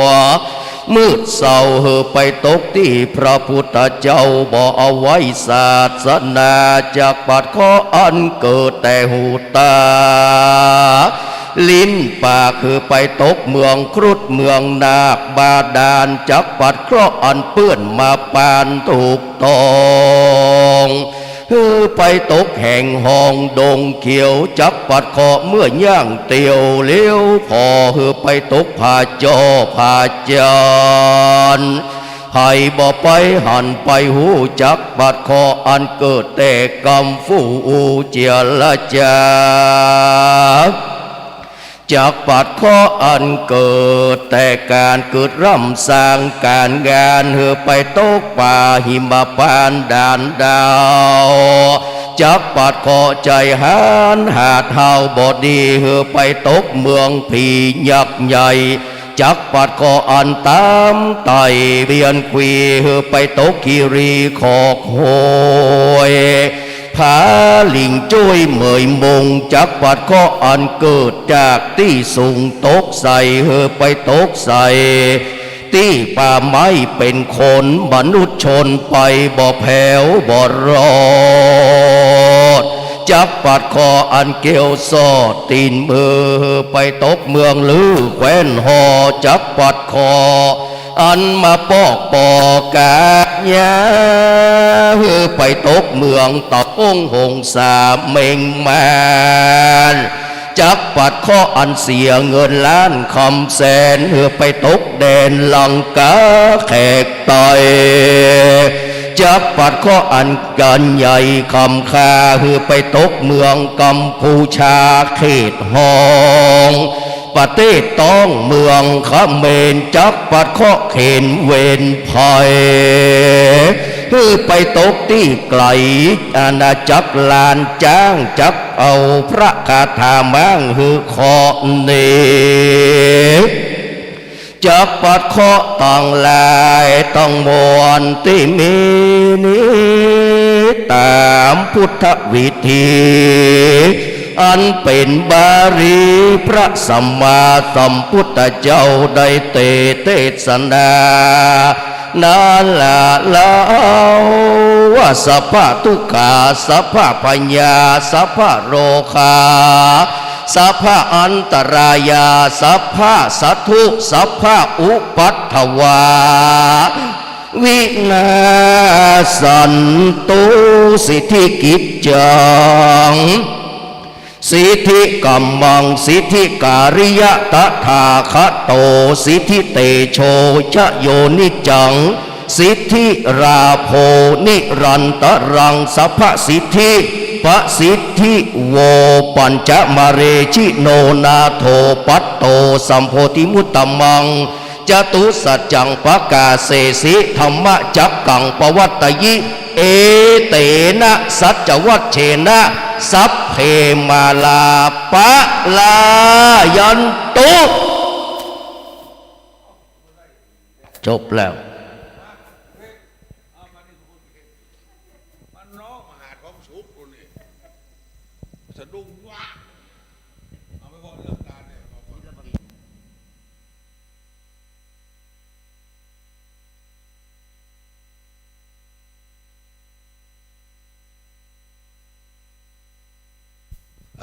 ว มืดเศร้าหื้อไปตกตี้พระพุทธเจ้า บ่เอาไว้ศาสนา จักปัดเคราะห์อันเกิดแต่หูต๋า ลิ้นปากหื้อไปตกเมืองครุฑเมืองนาคบาดาล จักปัดเคราะห์อันเปื้อนมาปานถูกต้อง หื้อไปตกแห่งห้องดงเขียว จักปัดเคราะห์เมื่อย่างเตียวเลี้ยวผ่อ หื้อไปตกผาจ้อผาจาน ใผบ่ไปหันไปฮู้ จักปัดเคราะห์อันเกิดแต่กำฟู่เจียรจา จักปัดเคราะห์อันเกิดแต่ก๋านเกิดร่ำสร้างก๋านงาน หื้อไปตกป่าหิมพานต์ด่านดาว จักปัดเคราะห์ใจ๋หาญหาดห้าวบ่ดี หื้อไปตกเมืองผียักษ์ใหญ่ จักปัดเคราะห์อันต๋ามไต่เวียนควี หื้อไปตกคีรีคอกห้วย ผาหลิงจุ้ยเหมยมุง จักปัดเคราะห์อันเกิดจากตี้สูงตกใส่ หื้อไปตกใส่ตี้ป่าไม้เป๋นคน มนุษย์ชนไปบ่แผวบ่รอด จักปัดเคราะห์อันเกี่ยวสอดตี๋นมือ ไปตกเมืองลือแคว้นฮอ จักปัดเคราะห์อันมาปอกปอกาญา หื้อไปตกเมืองตะองหงสาเม็งมาน จักปัดเคราะห์อันเสียเงินล้านคำแสน หื้อไปตกแดนลังกาแขกไต จักปัดเคราะห์อันกันใหญ่คำคา หื้อไปตกเมืองกัมพูชาเขตฮอง ประเทศต้องเมืองเขมร จักปัดเคราะห์เขนเวรภัย หื้อไปตกตี้ไก๋อาณาจักรล้านจ๊าง จักเอาพระคาถาม้างหื้อเคราะห์นี้ จักปัดเคราะห์ตังหลายตังมวลตี้มีนี้ ต๋ามพุทธวิธี อันเป๋นบาลีพระสัมมาสัมพุทธเจ้าได้เตสน์เตสนา นั้นแหละเล่าว่า สัพพะทุกขา สัพพะพยา สัพพะโรคา สัพพะอันตรายา สัพพะสัตถุ สัพพะอุปัทวา วินาสสันตุ สิทธิกิจจัง สิทธิกัมมัง สิทธิการิยะ ตถาคโต สิทธิเตโช ชโยนิจจัง สิทธิราโภ นิรันตรัง สัพพะสิทธิ ปะสิทธิโว ปัญจมะเรชิโน นาโถปัตโต สัมโพธิมุตตมัง จตุสัจจัง ปะกาเสสิ ธัมมะจักกัง ปะวัตตยิ เอเตนะ สัจจวัจเชนะ สัพเพ มาลา ปะลายันตุ จบแล้ว มันน้องมหาของสุขตัวนี้ สะดุ้งว้า เอาไปบอกเรื่องการเนี่ย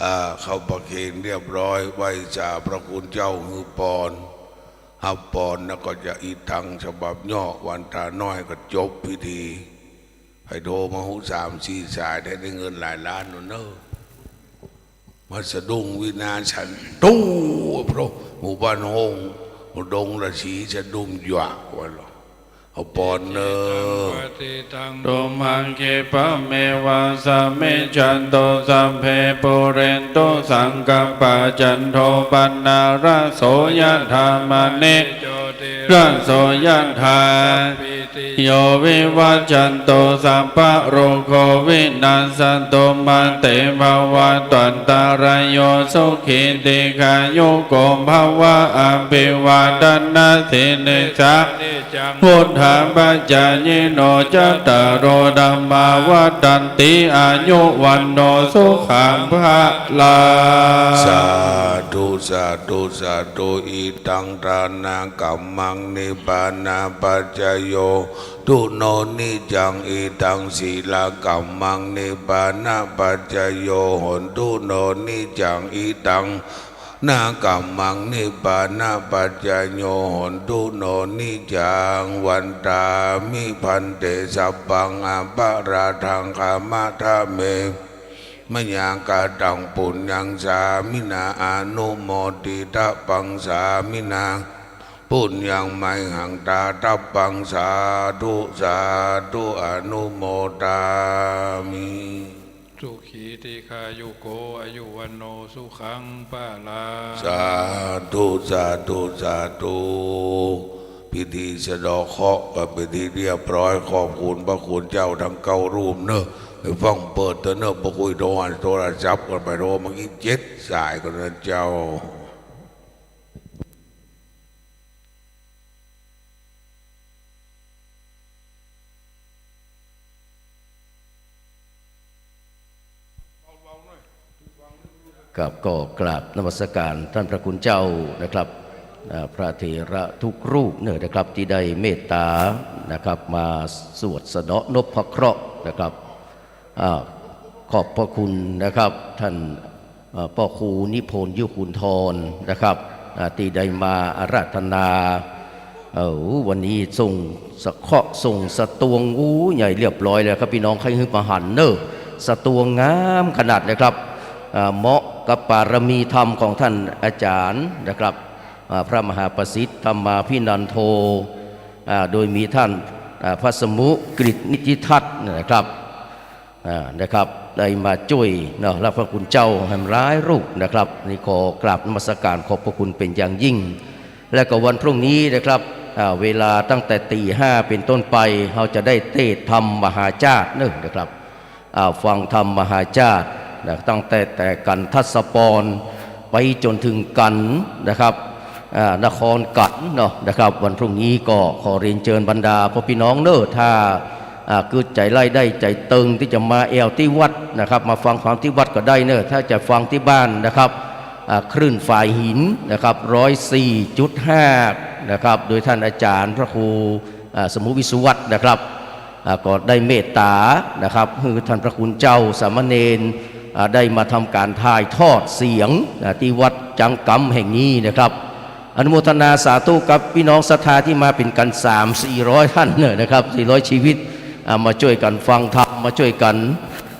อ่า เข้าประเคนเรียบร้อย ไหว้สาพระคุณเจ้าหื้อปอน ฮับปอนแล้วก็จะอีตังฉบับย่อ วันตาน้อยก็จบพิธี ใผโทรมาฮู้สามสี่สาย ได้ ได้เงินหลายล้านโน่นเน่อ มาสะดุ้งวินาสสันตุ เพราะหมู่บ้านห้องดงราศีสะดุ้งหยวกว่าหรอ เอาปอนเน่อ ปะติตังตุมหัง ขิปะเมวะ สะมิชชันตุ สัพเพ ปูเรนตุ สังกัปปา จันโท ปันนา ระโส ยะถา มะณิ โจติ ระโส ยะถา สัพพี ติโย วิวัชชันตุ สัพพะโรโค วินัสสันตุ มา เต ภะวัตวันตะราโย สุขี ตีฆายุโก ภะวะ อะภิวาทะนะสีลิสสะ นิจจัง วุฑฒาปะจายิโน จัตตาโร ธัมมา วัฑฒันติ อายุ วัณโณ สุขัง พะลัง สาธุ สาธุ สาธุ อิตัง ทานะกัมมัง นิพพานะปัจจโย ตุโน นิจจัง อิตัง สีลากัมมัง นิพพานะปัจจโย โหนตุโน นิจจัง อิตัง นากัมมัง นิพพานะปัจจโย โหนตุโน นิจจัง วันตามิ ภันเต สัพพัง อปะราธัง ขะมะทะเม มะยัง กะตัง ปุญญัง สามินา อนุโมทิตะปัง สามินา ปุญญัง มะหัง ตาทัพพัง สาธุ สาธุ อนุโมทามิ สุขี ตีฆายุโก อายุ วัณโณ สุขัง พะลัง สาธุ สาธุ สาธุ พิธีสะเดาะเคราะห์ก็เป๋นที่เรียบร้อย ขอบคุณพระคุณเจ้าทั้งเก้ารูปเน่อ ไปฟั่งเปิดเต๊อะเน่อ บ่าคุยโทรหาโทรศัพท์กั๋นไป โทรมากี้เจ็ดสายกั๋นนะเจ้า ครับ ก็กราบนมัสการต้านพระคุณเจ้านะครับ อ่า พระเถระทุกรูปเน่อนะครับ ตี้ได้เมตต๋านะครับ มาสวดสะเดาะนพเคราะห์นะครับ อ่า ขอบพระคุณนะครับ ท่าน เอ่อ ป้อครูนิพนธ์ ยุคุณธรนะครับ อ่า ตี้ได้มาอาราธนา เอ่อ วันนี้ส่งสะเคราะห์ ส่งสตวง อู้ ใหญ่เรียบร้อยแล้วครับ ปี้น้อง ใค่หื้อมาหันเน่อ สตวงงามขนาดเลยครับ อ่า เหมาะกับปารมีธรรมของท่านอาจ๋ารย์นะครับ อ่า พระมหาประสิทธิ์ ธรรมาภินันโท อ่า โดยมีท่าน อ่า พระสมุกฤตนิธิทัศน์นะครับ อ่า นะครับ ได้มาจ้วยเนาะ และพระคุณเจ้าแหมหลายรูปนะครับ นี่ขอกราบนมัสการขอบพระคุณเป๋นอย่างยิ่ง และก็วันพรุ่งนี้นะครับ อ่า เวลาตั้งแต่ตีห้าเป๋นต้นไป เฮาจะได้เตศน์ธรรมมหาจาตุเน่อนะครับ อ่า ฟังธรรมมหาจาตุนะ ตั้งแต่ แต่กั๋นทศปรณ์ไปจ๋นเถิงกั๋นนะครับ อ่า นครกั๋นเนาะนะครับ วันพรุ่งนี้ก็ขอเรียนเจิญบรรดาพ่อปี้น้องเน่อ ถ้า อ่า กึ๊ดใจ๋ไล่ได้ใจ๋เติงตี้จะมาแอ่วตี้วัดนะครับ มาฟังธรรมตี้วัดก็ได้เน่อ ถ้าจะฟังตี้บ้านนะครับ อ่า คลื่นฝายหินนะครับ ร้อยสี่จุดห้านะครับ โดยท่านอาจ๋ารย์พระครู อ่า สมุวิศวัตนะครับ อ่า ก็ได้เมตต๋านะครับ หื้อท่านพระคุณเจ้าสามเณร อ่า ได้มาทำก๋านถ่ายทอดเสียง อ่า ตี้วัดจังกำแห่งนี้นะครับ อนุโมทนาสาธุกับปี้น้องศรัทธาตี้มาเป๋นกั๋นสามสี่ร้อยท่านเน่อนะครับ สี่ร้อยชีวิต อ่า มาจ้วยกั๋นฟังธรรม มาจ้วยกั๋น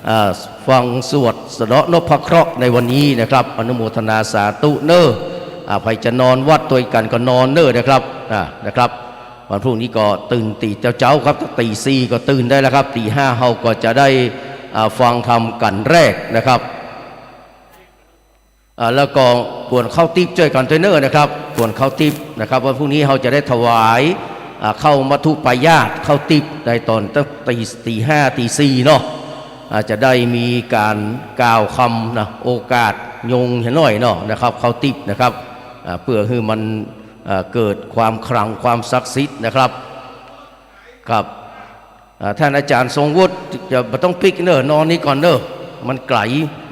อ่า ฟังสวดสะเดาะนพเคราะห์ในวันนี้นะครับ อนุโมทนาสาธุเน่อ อ่า ใผจะนอนวัดตวยกั๋นก็นอนเน่อนะครับ อ่า นะครับ วันพรุ่งนี้ก็ตื่นตี๋เจ๊าๆ ครับ ตีสี่ก็ตื่นได้แล้วครับ ตีห้าเฮาก็จะได้ อ่า ฟังธรรมกั๋นแรกนะครับ อ่า แล้วก็กวนข้าวติ๊บจ้วยกั๋นตวยเน่อนะครับ กวนข้าวติ๊บนะครับ วันพรุ่งนี้เฮาจะได้ถวาย อ่า ข้าวมัทธุปายาตร ข้าวติ๊บในต๋อนตั้งตี๋ ตี๋ห้า ตี๋สี่เนาะ อ่า จะได้มีก๋านกล่าวกำนะ โอกาสยงเหียหน้อยเนาะนะครับ ข้าวติ๊บนะครับ อ่า เปื้อหื้อมัน อ่า เกิดความขลังความศักดิ์สิทธิ์นะครับ ครับ อ่า ท่านอาจ๋ารย์ทรงวุฒิ จะบ่ต้องปิ๊กเน่อ นอนนี่ก่อนเน่อ มันไก๋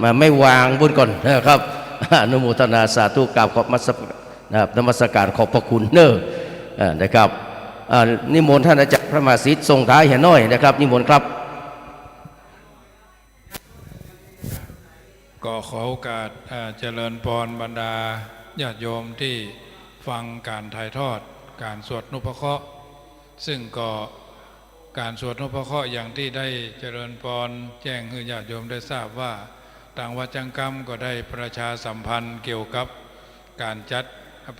มาไม่วางบุญก่อนนะครับ อนุโมทนาสาธุ กราบขอบมัส นะครับ นมัสการขอบพระคุณเน่อ อ่า นะครับ อ่า นิมนต์ท่านอาจ๋ารย์พระมหาสิทธิ์ส่งท้ายเหียหน้อยนะครับ นิมนต์ครับ ก็ขอโอกาส เอ่อ เจริญปอนบรรดาญาติโยมตี้ฟังก๋านถ่ายทอดก๋านสวดนุพเคราะห์ ซึ่งก็ก๋านสวดนุพเคราะห์อย่างตี้ได้เจริญปอนแจ้งหื้อญาติโยมได้ทราบว่า ตางวัดจังกำก็ได้ประชาสัมพันธ์เกี่ยวกับก๋านจัด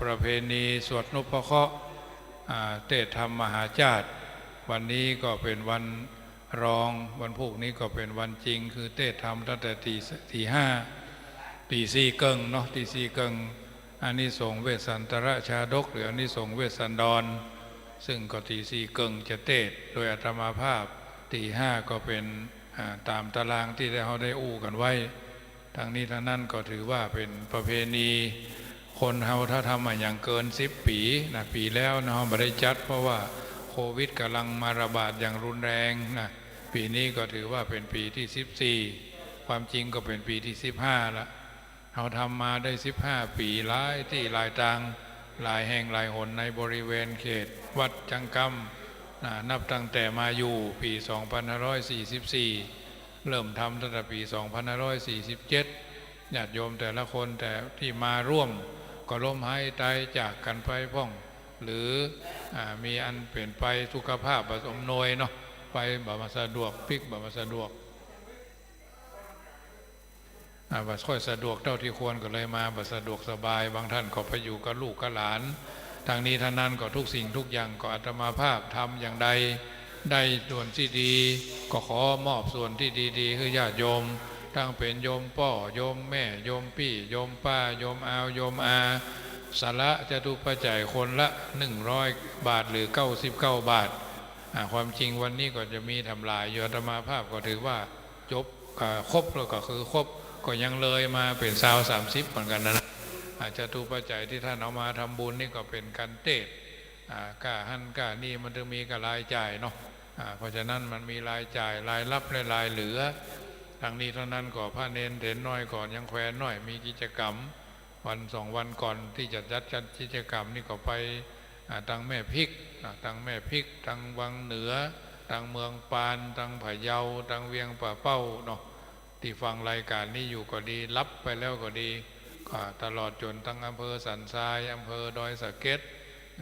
ประเพณีสวดนุพเคราะห์ อ่า เตศน์ธรรมมหาจาตุ วันนี้ก็เป๋นวัน รอง วันพูกนี้ก็เป๋นวันจริง คือเตศน์ธรรมตั้งแต่ตี๋ ตี๋ห้า ตี๋สี่เกิ่งเนาะ ตี๋สี่เกิ่ง อานิสงส์เวสสันตรชาดก หรืออานิสงส์เวสสันดร ซึ่งก็ตี๋สี่เกิ่งจะเตศน์ โดยอาตมาภาพ ตี๋ห้าก็เป๋น อ่า ต๋ามตารางตี้ได้ เฮาได้อู้กั๋นไว้ ตังนี้ตังนั้นก็ถือว่าเป๋นประเพณี คนเฮาถ้าทำมาอย่างเกินสิบปี๋นะ ปี๋แล้วนะ เฮาบ่ได้จัด เพราะว่าโควิดก่ำลังมาระบาดอย่างรุนแรงนะ ปี๋นี้ก็ถือว่าเป๋นปี๋ตี้สิบสี่ ความจริงก็เป๋นปี๋ตี้สิบห้าละ เฮาทำมาได้สิบห้าปี๋ หลายตี้หลายตาง หลายแห่งหลายหนในบริเวณเขตวัดจังกำนะ นับตั้งแต่มาอยู่ปี๋สองพันห้าร้อยสี่สิบสี่ เริ่มทำตั้งแต่ปี๋สองพันห้าร้อยสี่สิบเจ็ด ญาติโยมแต่ละคนแต่ตี้มาร่วมก็ล้มหายต๋ายจากกั๋นไปพ่อง หรือ อ่า มีอันเป๋นไปสุขภาพบ่อำนวยเนาะ ไปบ่สะดวก ปิ๊กบ่สะดวก อ่า บ่ค่อยสะดวกเต้าตี้ควร ก็เลยมาบ่สะดวกสบาย บางต้านก็ไปอยู่กับลูกกับหลาน ตังนี้ตังนั้นก็ทุกสิ่งทุกอย่างก็อาตมาภาพทำอย่างใดได้ส่วนตี้ดี ก็ขอมอบส่วนตี้ดีๆ หื้อญาติโยม ตังเป๋นโยมป้อ โยมแม่ โยมปี้ โยมป้า โยมอาว โยมอา สละจตุปัจจัยคนละหนึ่งร้อยบาท หรือเก้าสิบเก้าบาท อ่า ความจริงวันนี้ก็จะมีถ่ำหลายอยู่ อาตมาภาพก็ถือว่าจบ อ่า ครบแล้วก็คือครบ ก็ยังเลยมาเป๋นซาวสามสิบเหมือนกั๋นนะ อ่า จตุปัจจัยตี้ต้านเอามาทำบุญนี่ก็เป๋นก๋านเตศน์ อ่า ก้าหั้นก้านี่มันต้องมีก้ารายจ่ายเนาะ อ่า เพราะฉะนั้นมันมีรายจ่าย รายรับและรายเหลือ ตังนี้ตังนั้นก็พระเณรเถรน้อยก็ยังแควนน้อย มีกิจกรรม วันสองวันก่อนตี้จะจัดกิจกรรมนี่ก็ไป อ่า ตังแม่พิก อ่า ตังแม่พิก ตังวังเหนือ ตังเมืองปาน ตังพะเยา ตังเวียงป่าเป้าเนาะ ตี้ฟังรายก๋านนี้อยู่ก็ดี หลับไปแล้วก็ดี ก็ตลอดจ๋นตึงอำเภอสันทราย อำเภอดอยสะเก็ด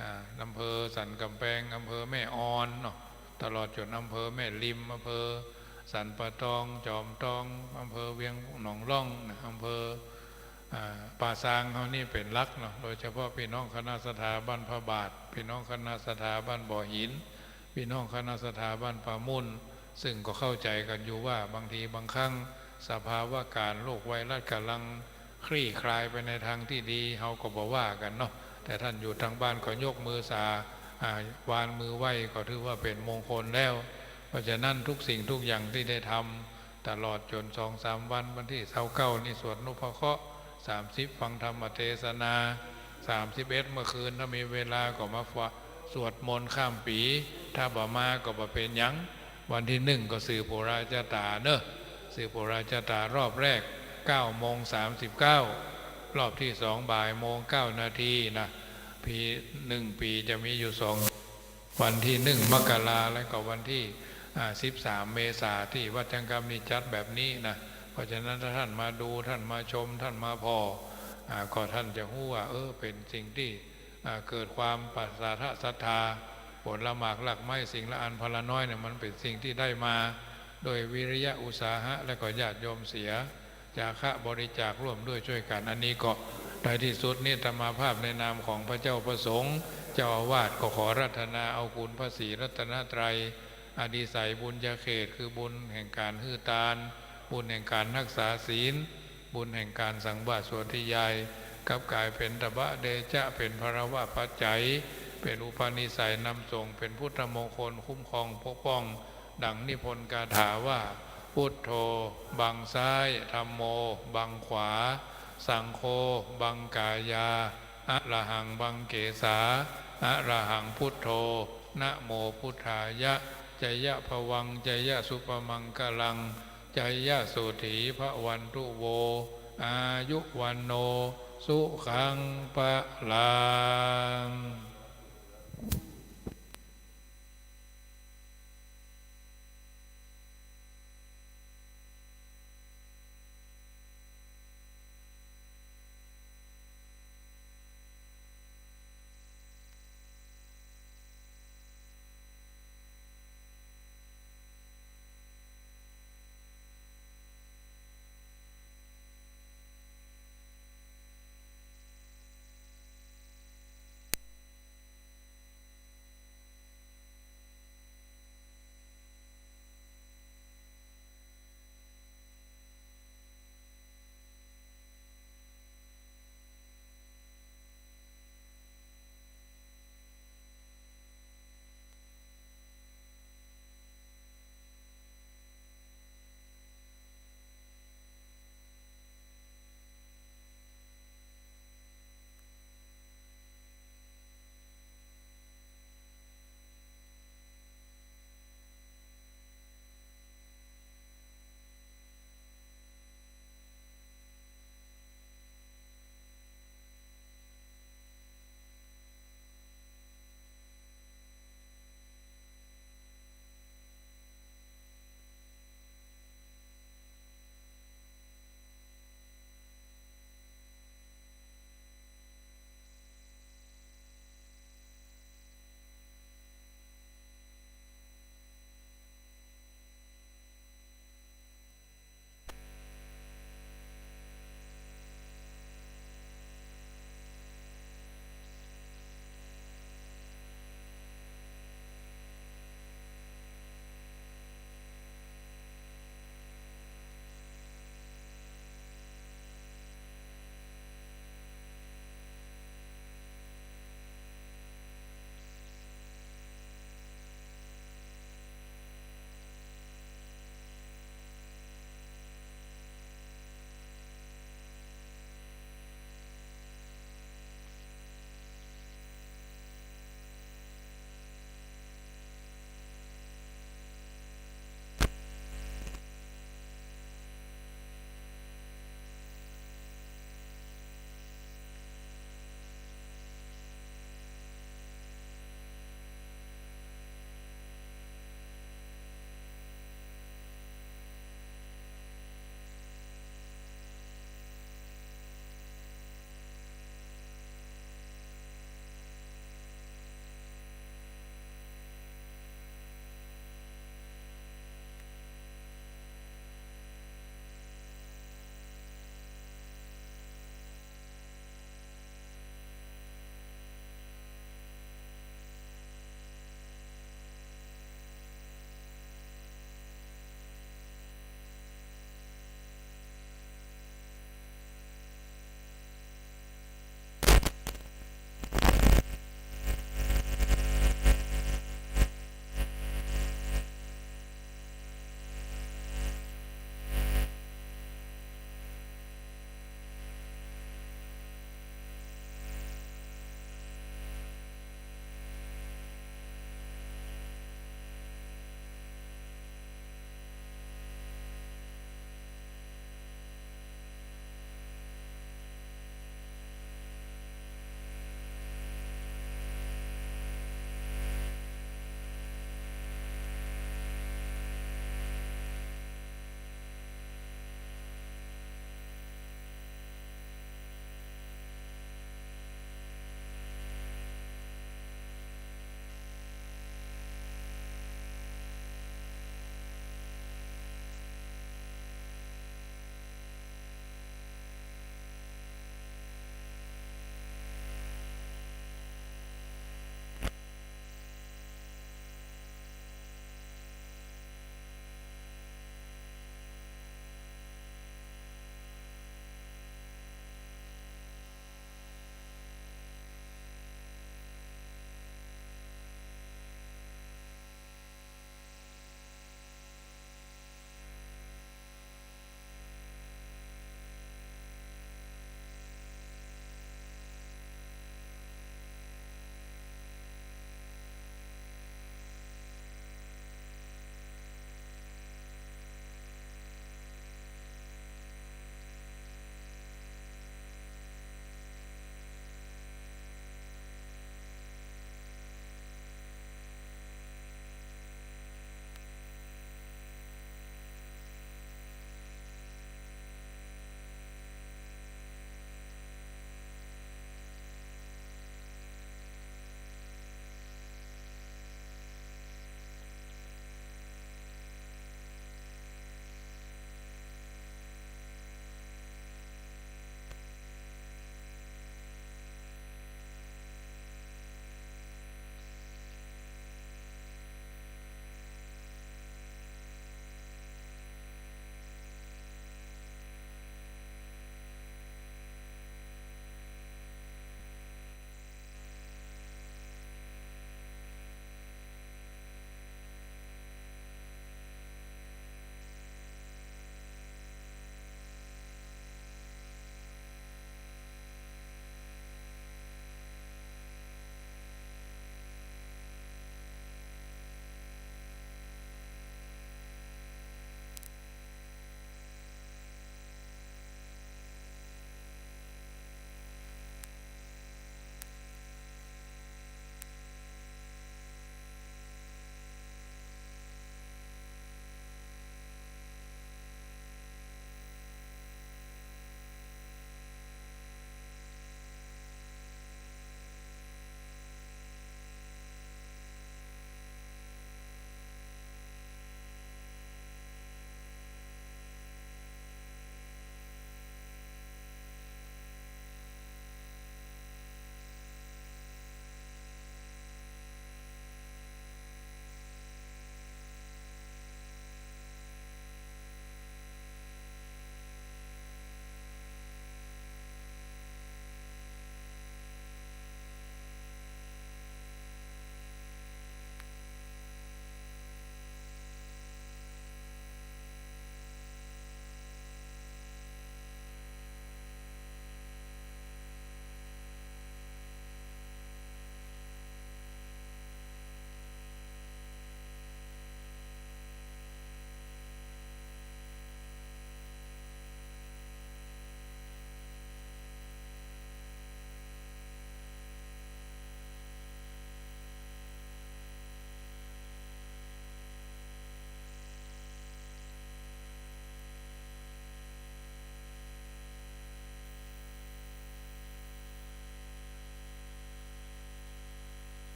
อ่า อำเภอสันก๋ำแปง อำเภอแม่อ่อนเนาะ ตลอดจ๋นอำเภอแม่ริม อำเภอสันป่าตอง จอมตอง อำเภอเวียงหนองล่องนะ อำเภอ อ่า ป่าซางเฮานี่เป๋นหลักเนาะ โดยเฉพาะปี้น้องคณะศรัทธาบ้านพระบาท ปี้น้องคณะศรัทธาบ้านบ่อหิน ปี้น้องคณะศรัทธาบ้านป่ามุ่น ซึ่งก็เข้าใจ๋กั๋นอยู่ว่าบางทีบางครั้งสภาวะก๋ารโรคไวรัสก่ำลังคลี่คลายไปในตางตี้ดี เฮาก็บ่ว่ากั๋นเนาะ แต่ต้านอยู่ตางบ้านก็ยกมือสา อ่า วานมือไหว้ก็ถือว่าเป๋นมงคลแล้ว เพราะฉะนั้นทุกสิ่งทุกอย่างตี้ได้ทำ ตลอดจ๋นสองสามวัน วันตี้ซาวเก้านี่สวดนพเคราะห์ สามสิบฟังธรรมเตสนา สามสิบเอ็ดเมื่อคืนถ้ามีเวลาก็มาฟังสวดมนต์ข้ามปี๋ ถ้าบ่มาก็บ่เป๋นหยัง วันตี้หนึ่งก็สืบปุราจาต๋าเนาะ สืบปุราจาต๋ารอบแรกเก้าโมงสามสิบเก้า รอบตี้สองบ่ายโมงเก้านาทีนะ ปี๋ หนึ่งปี๋จะมีอยู่สอง วันตี้หนึ่งมกรา และก็วันตี้ อ่า สิบสามเมษา ตี้วัดจังกำนี่จัดแบบนี้นะ เพราะฉะนั้นถ้าต้านมาดู ต้านมาชม ต้านมาผ่อ อ่า ก็ต้านจะฮู้ว่า เออ เป๋นสิ่งตี้ อ่า เกิดความประสาทะศรัทธา ผลหมากรากไม้สิ่งละอันพนละน้อยเนี่ย มันเป๋นสิ่งตี้ได้มาโดยวิริยะอุตสาหะ และก็ญาติโยมเสีย จาคะบริจาคร่วมด้วยช่วยกั๋น อันนี้ก็ในตี้สุดนี้อาตมาภาพในนามของพระเจ้าพระสงฆ์ เจ้าอาวาสก็ขออาราธนาเอาคุณพระศรีรัตนตรัย อานิสงส์บุญญาเขต คือบุญแห่งก๋านหื้อตาน บุญแห่งก๋านฮักษาศีล บุญแห่งก๋านสังวาสสวดนิยาย กลับก๋ายเป๋นตบะเดชะ เป๋นพลวปัจจัย เป๋นอุปนิสัยนำส่ง เป๋นพุทธมงคลคุ้มครองปกป้อง ดังนิพนธ์คาถาว่า พุทโธ บังซ้าย ธัมโม บังขวา สังโฆ บังกายา อะระหัง บังเกสา อะระหัง พุทโธ นะโมพุทธายะ จยะภวัง จยะสุภมังคลัง จยะสุถีภวันตุโว อายุวัณโณ สุขัง พลัง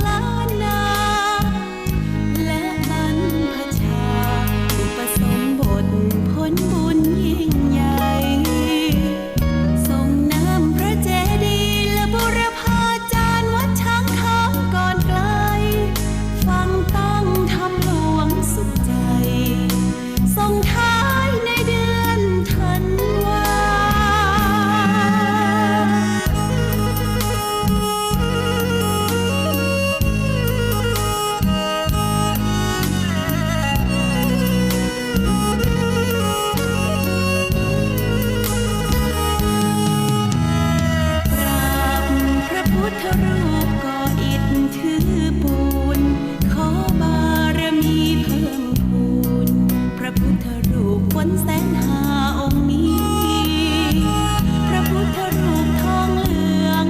ล้านนา และบรรพชา อุปสมบทผลบุญยิ่งใหญ่ ทรงน้ำพระเจดีย์และบูรพาจารย์วัดช้างคำก่อนไกล ฟังตั้งธรรมหลวงสุขใจ ส่งท้ายในเดือนธันวา กราบพระพุทธรูปก่ออิฐถือปูน ขอบารมีเพิ่มพูน พระพุทธรูปฝนแสนห้าองค์นี้ พระพุทธรูปทองเหลือง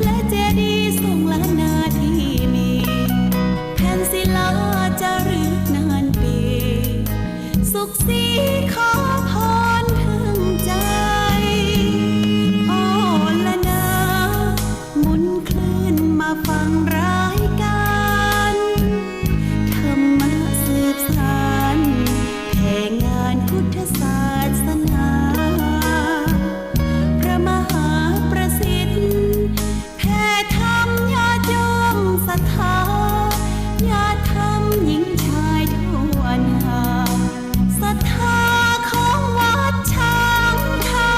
และเจดีย์ทรงล้านนาที่มี แผ่นศิลาจารึกนานปี สุขสีขอพรถึงใจ อ้อละนา หมุนคลื่นมาฟังรายการ ธรรมะสืบสาน แผ่งานพุทธศาสนา พระมหาประสิทธิ์ แผ่ธรรมญาติโยมศรัทธา ญาติธรรมหญิงชายทั่วหน้า ศรัทธาของวัดช้างคำ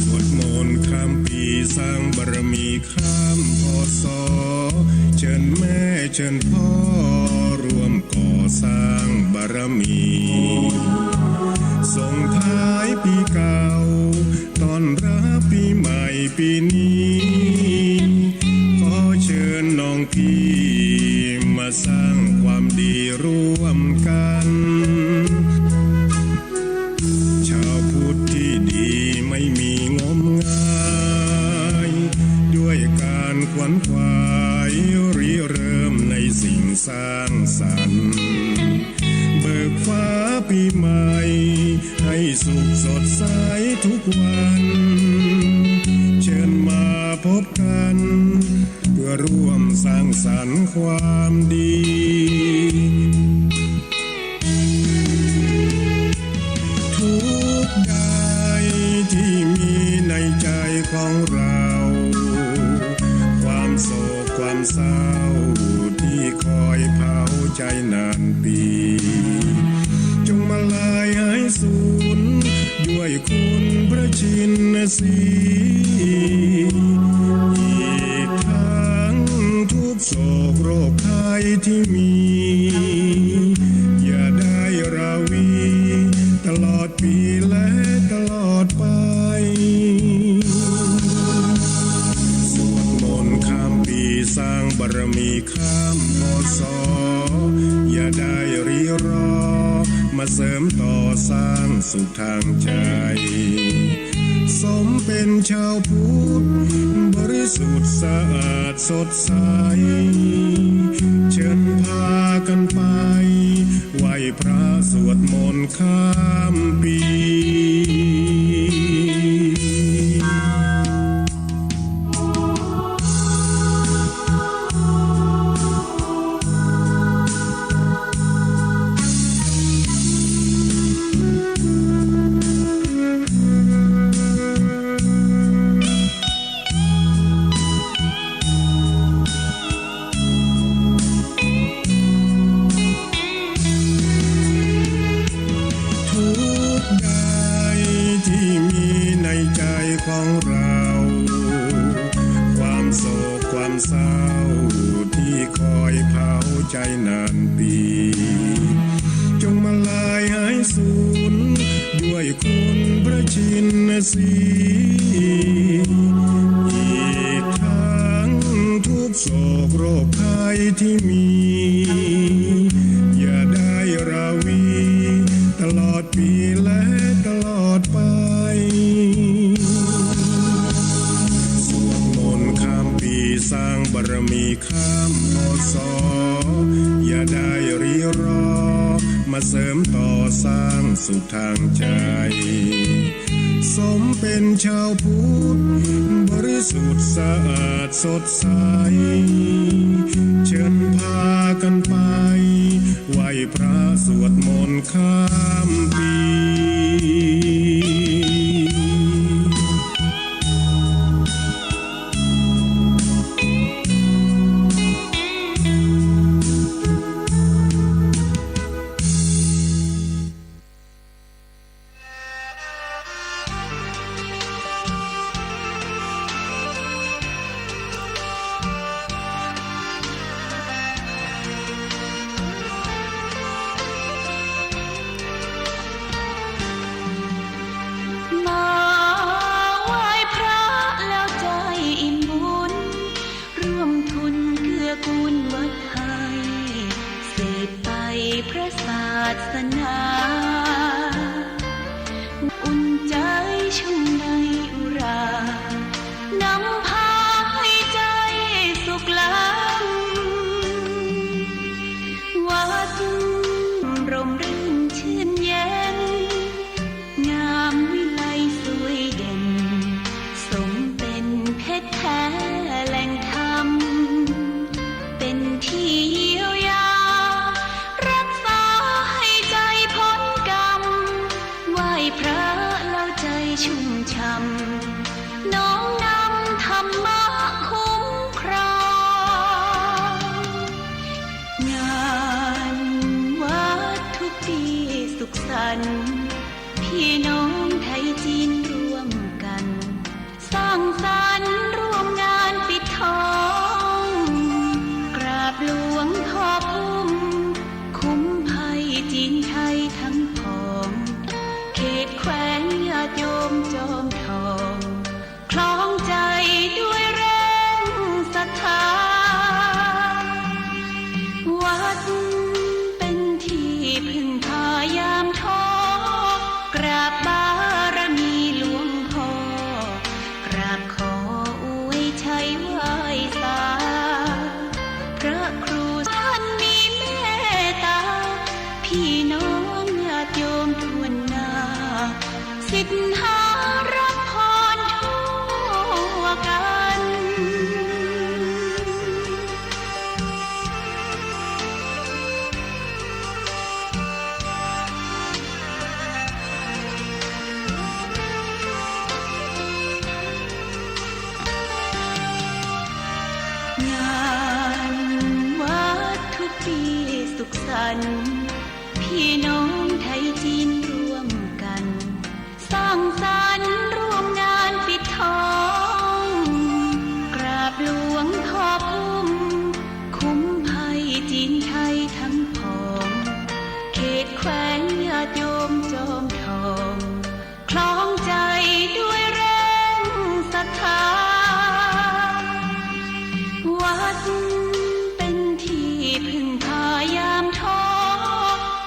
สวดมนต์ข้ามปีสร้างบารมีข้าม พ.ศ. เจิญแม่เจิญพ่อร่วมก่อสร้างบารมี ส่งท้ายปีเก่า ต้อนรับปีใหม่ปีนี้ ขอเชิญน้องพี่มาสร้างความดีร่วมกัน ชาวพุทธที่ดีไม่มีงมงาย ด้วยการขวนขวายริเริ่มในสิ่งสร้างสรรค์ เบิกฟ้าปีใหม่ให้สุขสดใสทุกวัน เชิญมาพบกัน เพื่อร่วมสร้างสรรค์ความดี ทุกข์ใดที่มีในใจของเรา ความโศกความเศร้าที่คอยเผาใจนานปี จงมาลายหายสูญด้วยคุณพระชินสีห์ อีกทั้งทุกข์โศกโรคภัยที่มี อย่าได้ราวีตลอดปีและตลอดไป สวดมนต์ข้ามปีสร้างบารมีข้าม พ.ศ. อย่าได้ริรอ มาเสริมต่อสร้างสุขทางใจ สมเป็นชาวพุทธบริสุทธิ์สะอาดสดใส เชิญพากันไปไหว้พระสวดมนต์ข้ามปี ของเรา ความโศกความเศร้า ตี้คอยเผาใจ๋นานปี จงมาลายหายสูญ ด้วยคุณพระชินสีห์ อีกทั้งทุกข์โศกโรคภัยตี้มี อย่าได้ราวี ตลอดปีและตลอดไป สวดมนต์ข้ามปี สร้างบารมีข้าม พ.ศ. อย่าได้รีรอ มาเสริมต่อ สร้างสุขทางใจ๋ สมเป็นชาวพุทธ บริสุทธิ์สะอาดสดใส เชิญพากั๋นไป ไหว้พระสวดมนต์ข้ามปี มาไหว้พระแล้วใจ๋อิ่มบุญ ร่วมทุนเกื้อกูลวัดให้ สืบไปพระศาสนา อุ่นใจ๋ชุ่มในอุรา นำพาให้ใจ๋สุขล้ำ วัดร่มรื่นชื่นเย็น งามวิไลสวยเด่น สมเป็นเพชรแท้แหล่งธรรม เป็นที่เยียวยา รักษาให้ใจ๋พ้นกรรม ไหว้พระแล้วใจ๋ชุ่มช่ำ น้อมนำธรรมะคุ้มครอง งานวัดทุกปีสุขสันต์ พี่น้องไทยจีนร่วมกั๋น สร้างสรรค์ร่วมงานปิดทอง กราบหลวงพ่อพุ่ม คุ้มภัยจีนไทยทั้งผอง เขตแคว้นญาติโยมจอมทอง คล้องใจ๋ด้วยแรงศรัทธา วัดเป็นที่พึ่งพายามท้อ กราบบารมีหลวงพ่อ กราบขออวยชัยไหว้สา พระครูท่านมีเมตตา พี่น้องญาติโยมทั่วหน้า สิทธิ์หารับพรทั่วกั๋น งานวัดทุกปีสุขสันต์ พี่น้องไทยจีนร่วมกั๋น สร้างสรรค์ร่วมงานปิดทอง กราบหลวงพ่อพุ่ม คุ้มภัยจีนไทยทั้งผอง เขตแคว้นญาติโยมจอมทอง คล้องใจ๋ด้วยแรงศรัทธา วัดเป็นที่พึ่งพายามท้อ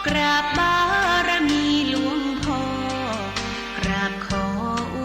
กราบบารมีหลวงพ่อ กราบขออ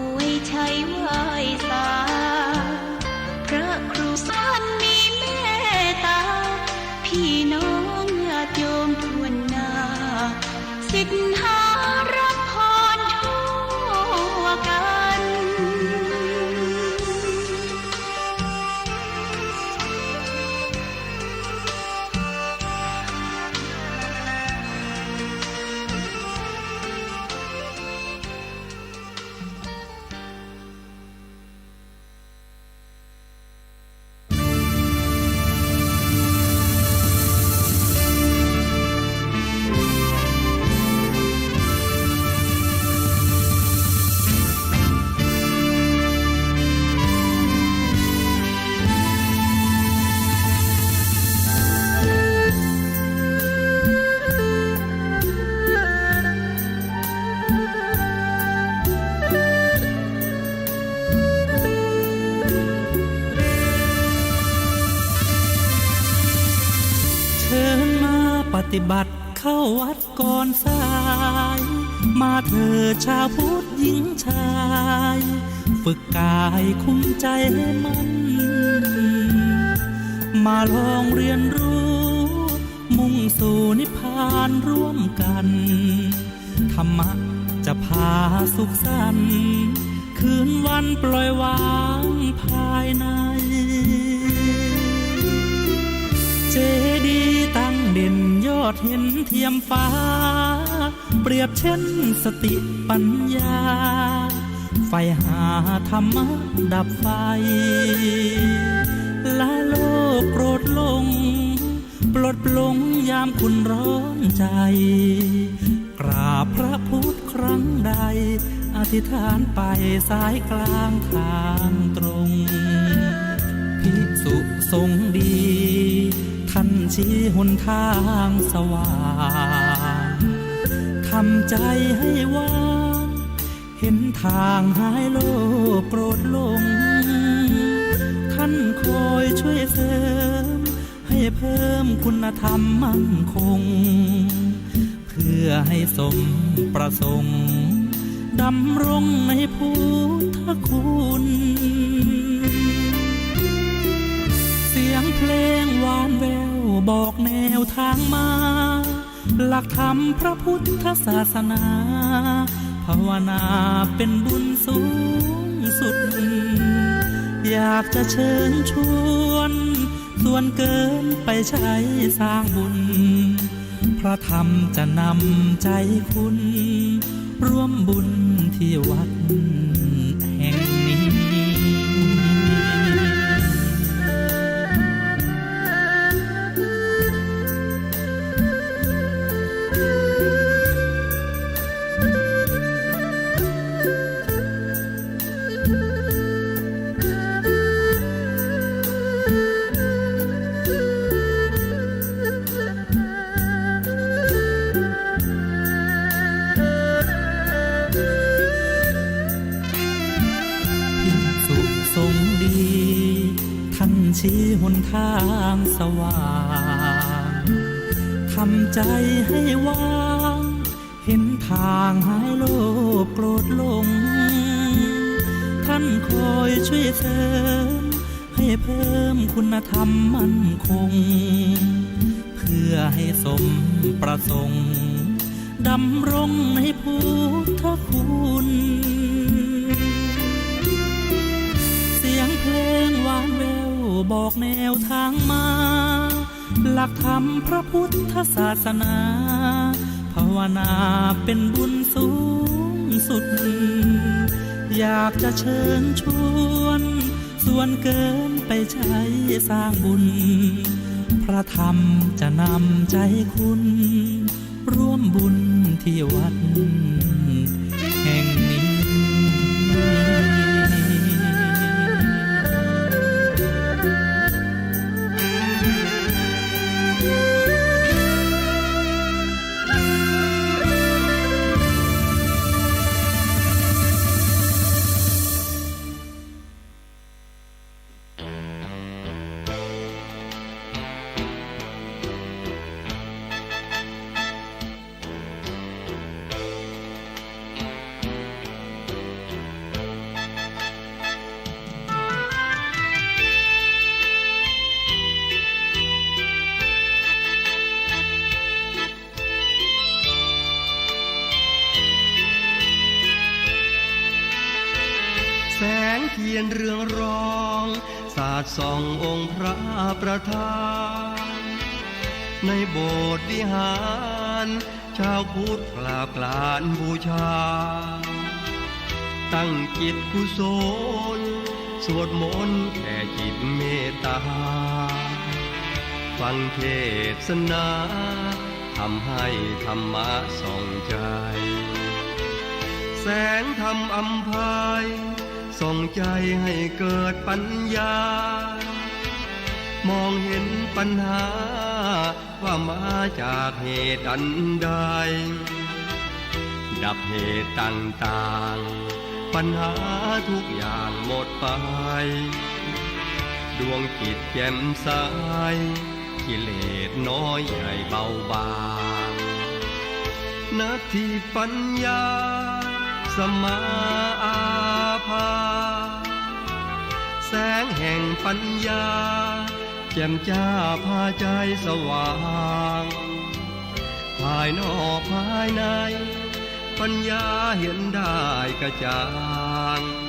ฏิบัติเข้าวัดก่อนสาย มาเถิดชาวพุทธหญิงชาย ฝึกกายคุมใจให้มั่น มาลองเรียนรู้ มุ่งสู่นิพพานร่วมกัน ธรรมะจะพาสุขสันต์ คืนวันปล่อยวางภายใน เจดีย์ตั้งเด่นยอดเห็นเทียมฟ้า เปรียบเช่นสติปัญญา ใฝ่หาธรรมะดับไฟ ละโลภโกรธหลง ปลดปลงยามคุณร้อนใจ กราบพระพุทธครั้งใด อธิษฐานไปสายกลางทางตรง ภิกษุสงฆ์ดี ท่านชี้หนทางสว่าง ทำใจให้ว่าง เห็นทางหายโลภโกรธหลง ท่านคอยช่วยเสริม ให้เพิ่มคุณธรรมมั่นคง เพื่อให้สมประสงค์ ดำรงในพุทธคุณ เสียงเพลงหวานแว่วบอกแนวทางมา หลักธรรมพระพุทธศาสนา ภาวนาเป็นบุญสูงสุด อยากจะเชิญชวน ส่วนเกินไปใช้สร้างบุญ พระธรรมจะนำใจคุณ ร่วมบุญที่วัดแห่งนี้ ภิกษุสงฆ์ดี ท่านชี้หนทางสว่าง ทำใจให้ว่าง เห็นทางหายโลภโกรธหลง ท่านคอยช่วยเสริม ให้เพิ่มคุณธรรมมั่นคง เพื่อให้สมประสงค์ ดำรงในพุทธคุณ เสียงเพลงหวานแว่วบอกแนวทางมา หลักธรรมพระพุทธศาสนา ภาวนาเป็นบุญสูงสุด อยากจะเชิญชวน ส่วนเกินไปใช้สร้างบุญ พระธรรมจะนำใจคุณ ร่วมบุญที่วัดแห่งนี้ แสงเทียนเรืองรอง สาดส่ององค์พระประธาน ในโบสถ์วิหาร ชาวพุทธกราบกรานบูชา ตั้งจิตกุศล สวดมนต์แผ่จิตเมตตา ฟังเทศนา ทำให้ธรรมะส่องใจ แสงธรรมอำไพ ส่องใจให้เกิดปัญญา มองเห็นปัญหา ว่ามาจากเหตุอันใด ดับเหตุต่างๆ ปัญหาทุกอย่างหมดไป ดวงจิตแจ่มใส กิเลสน้อยใหญ่เบาบาง ณ ทิพย์ปัญญาสมาอาภา แสงแห่งปัญญาแจ่มจ้าพาใจสว่าง ภายนอกภายใน ปัญญาเห็นได้กระจ่าง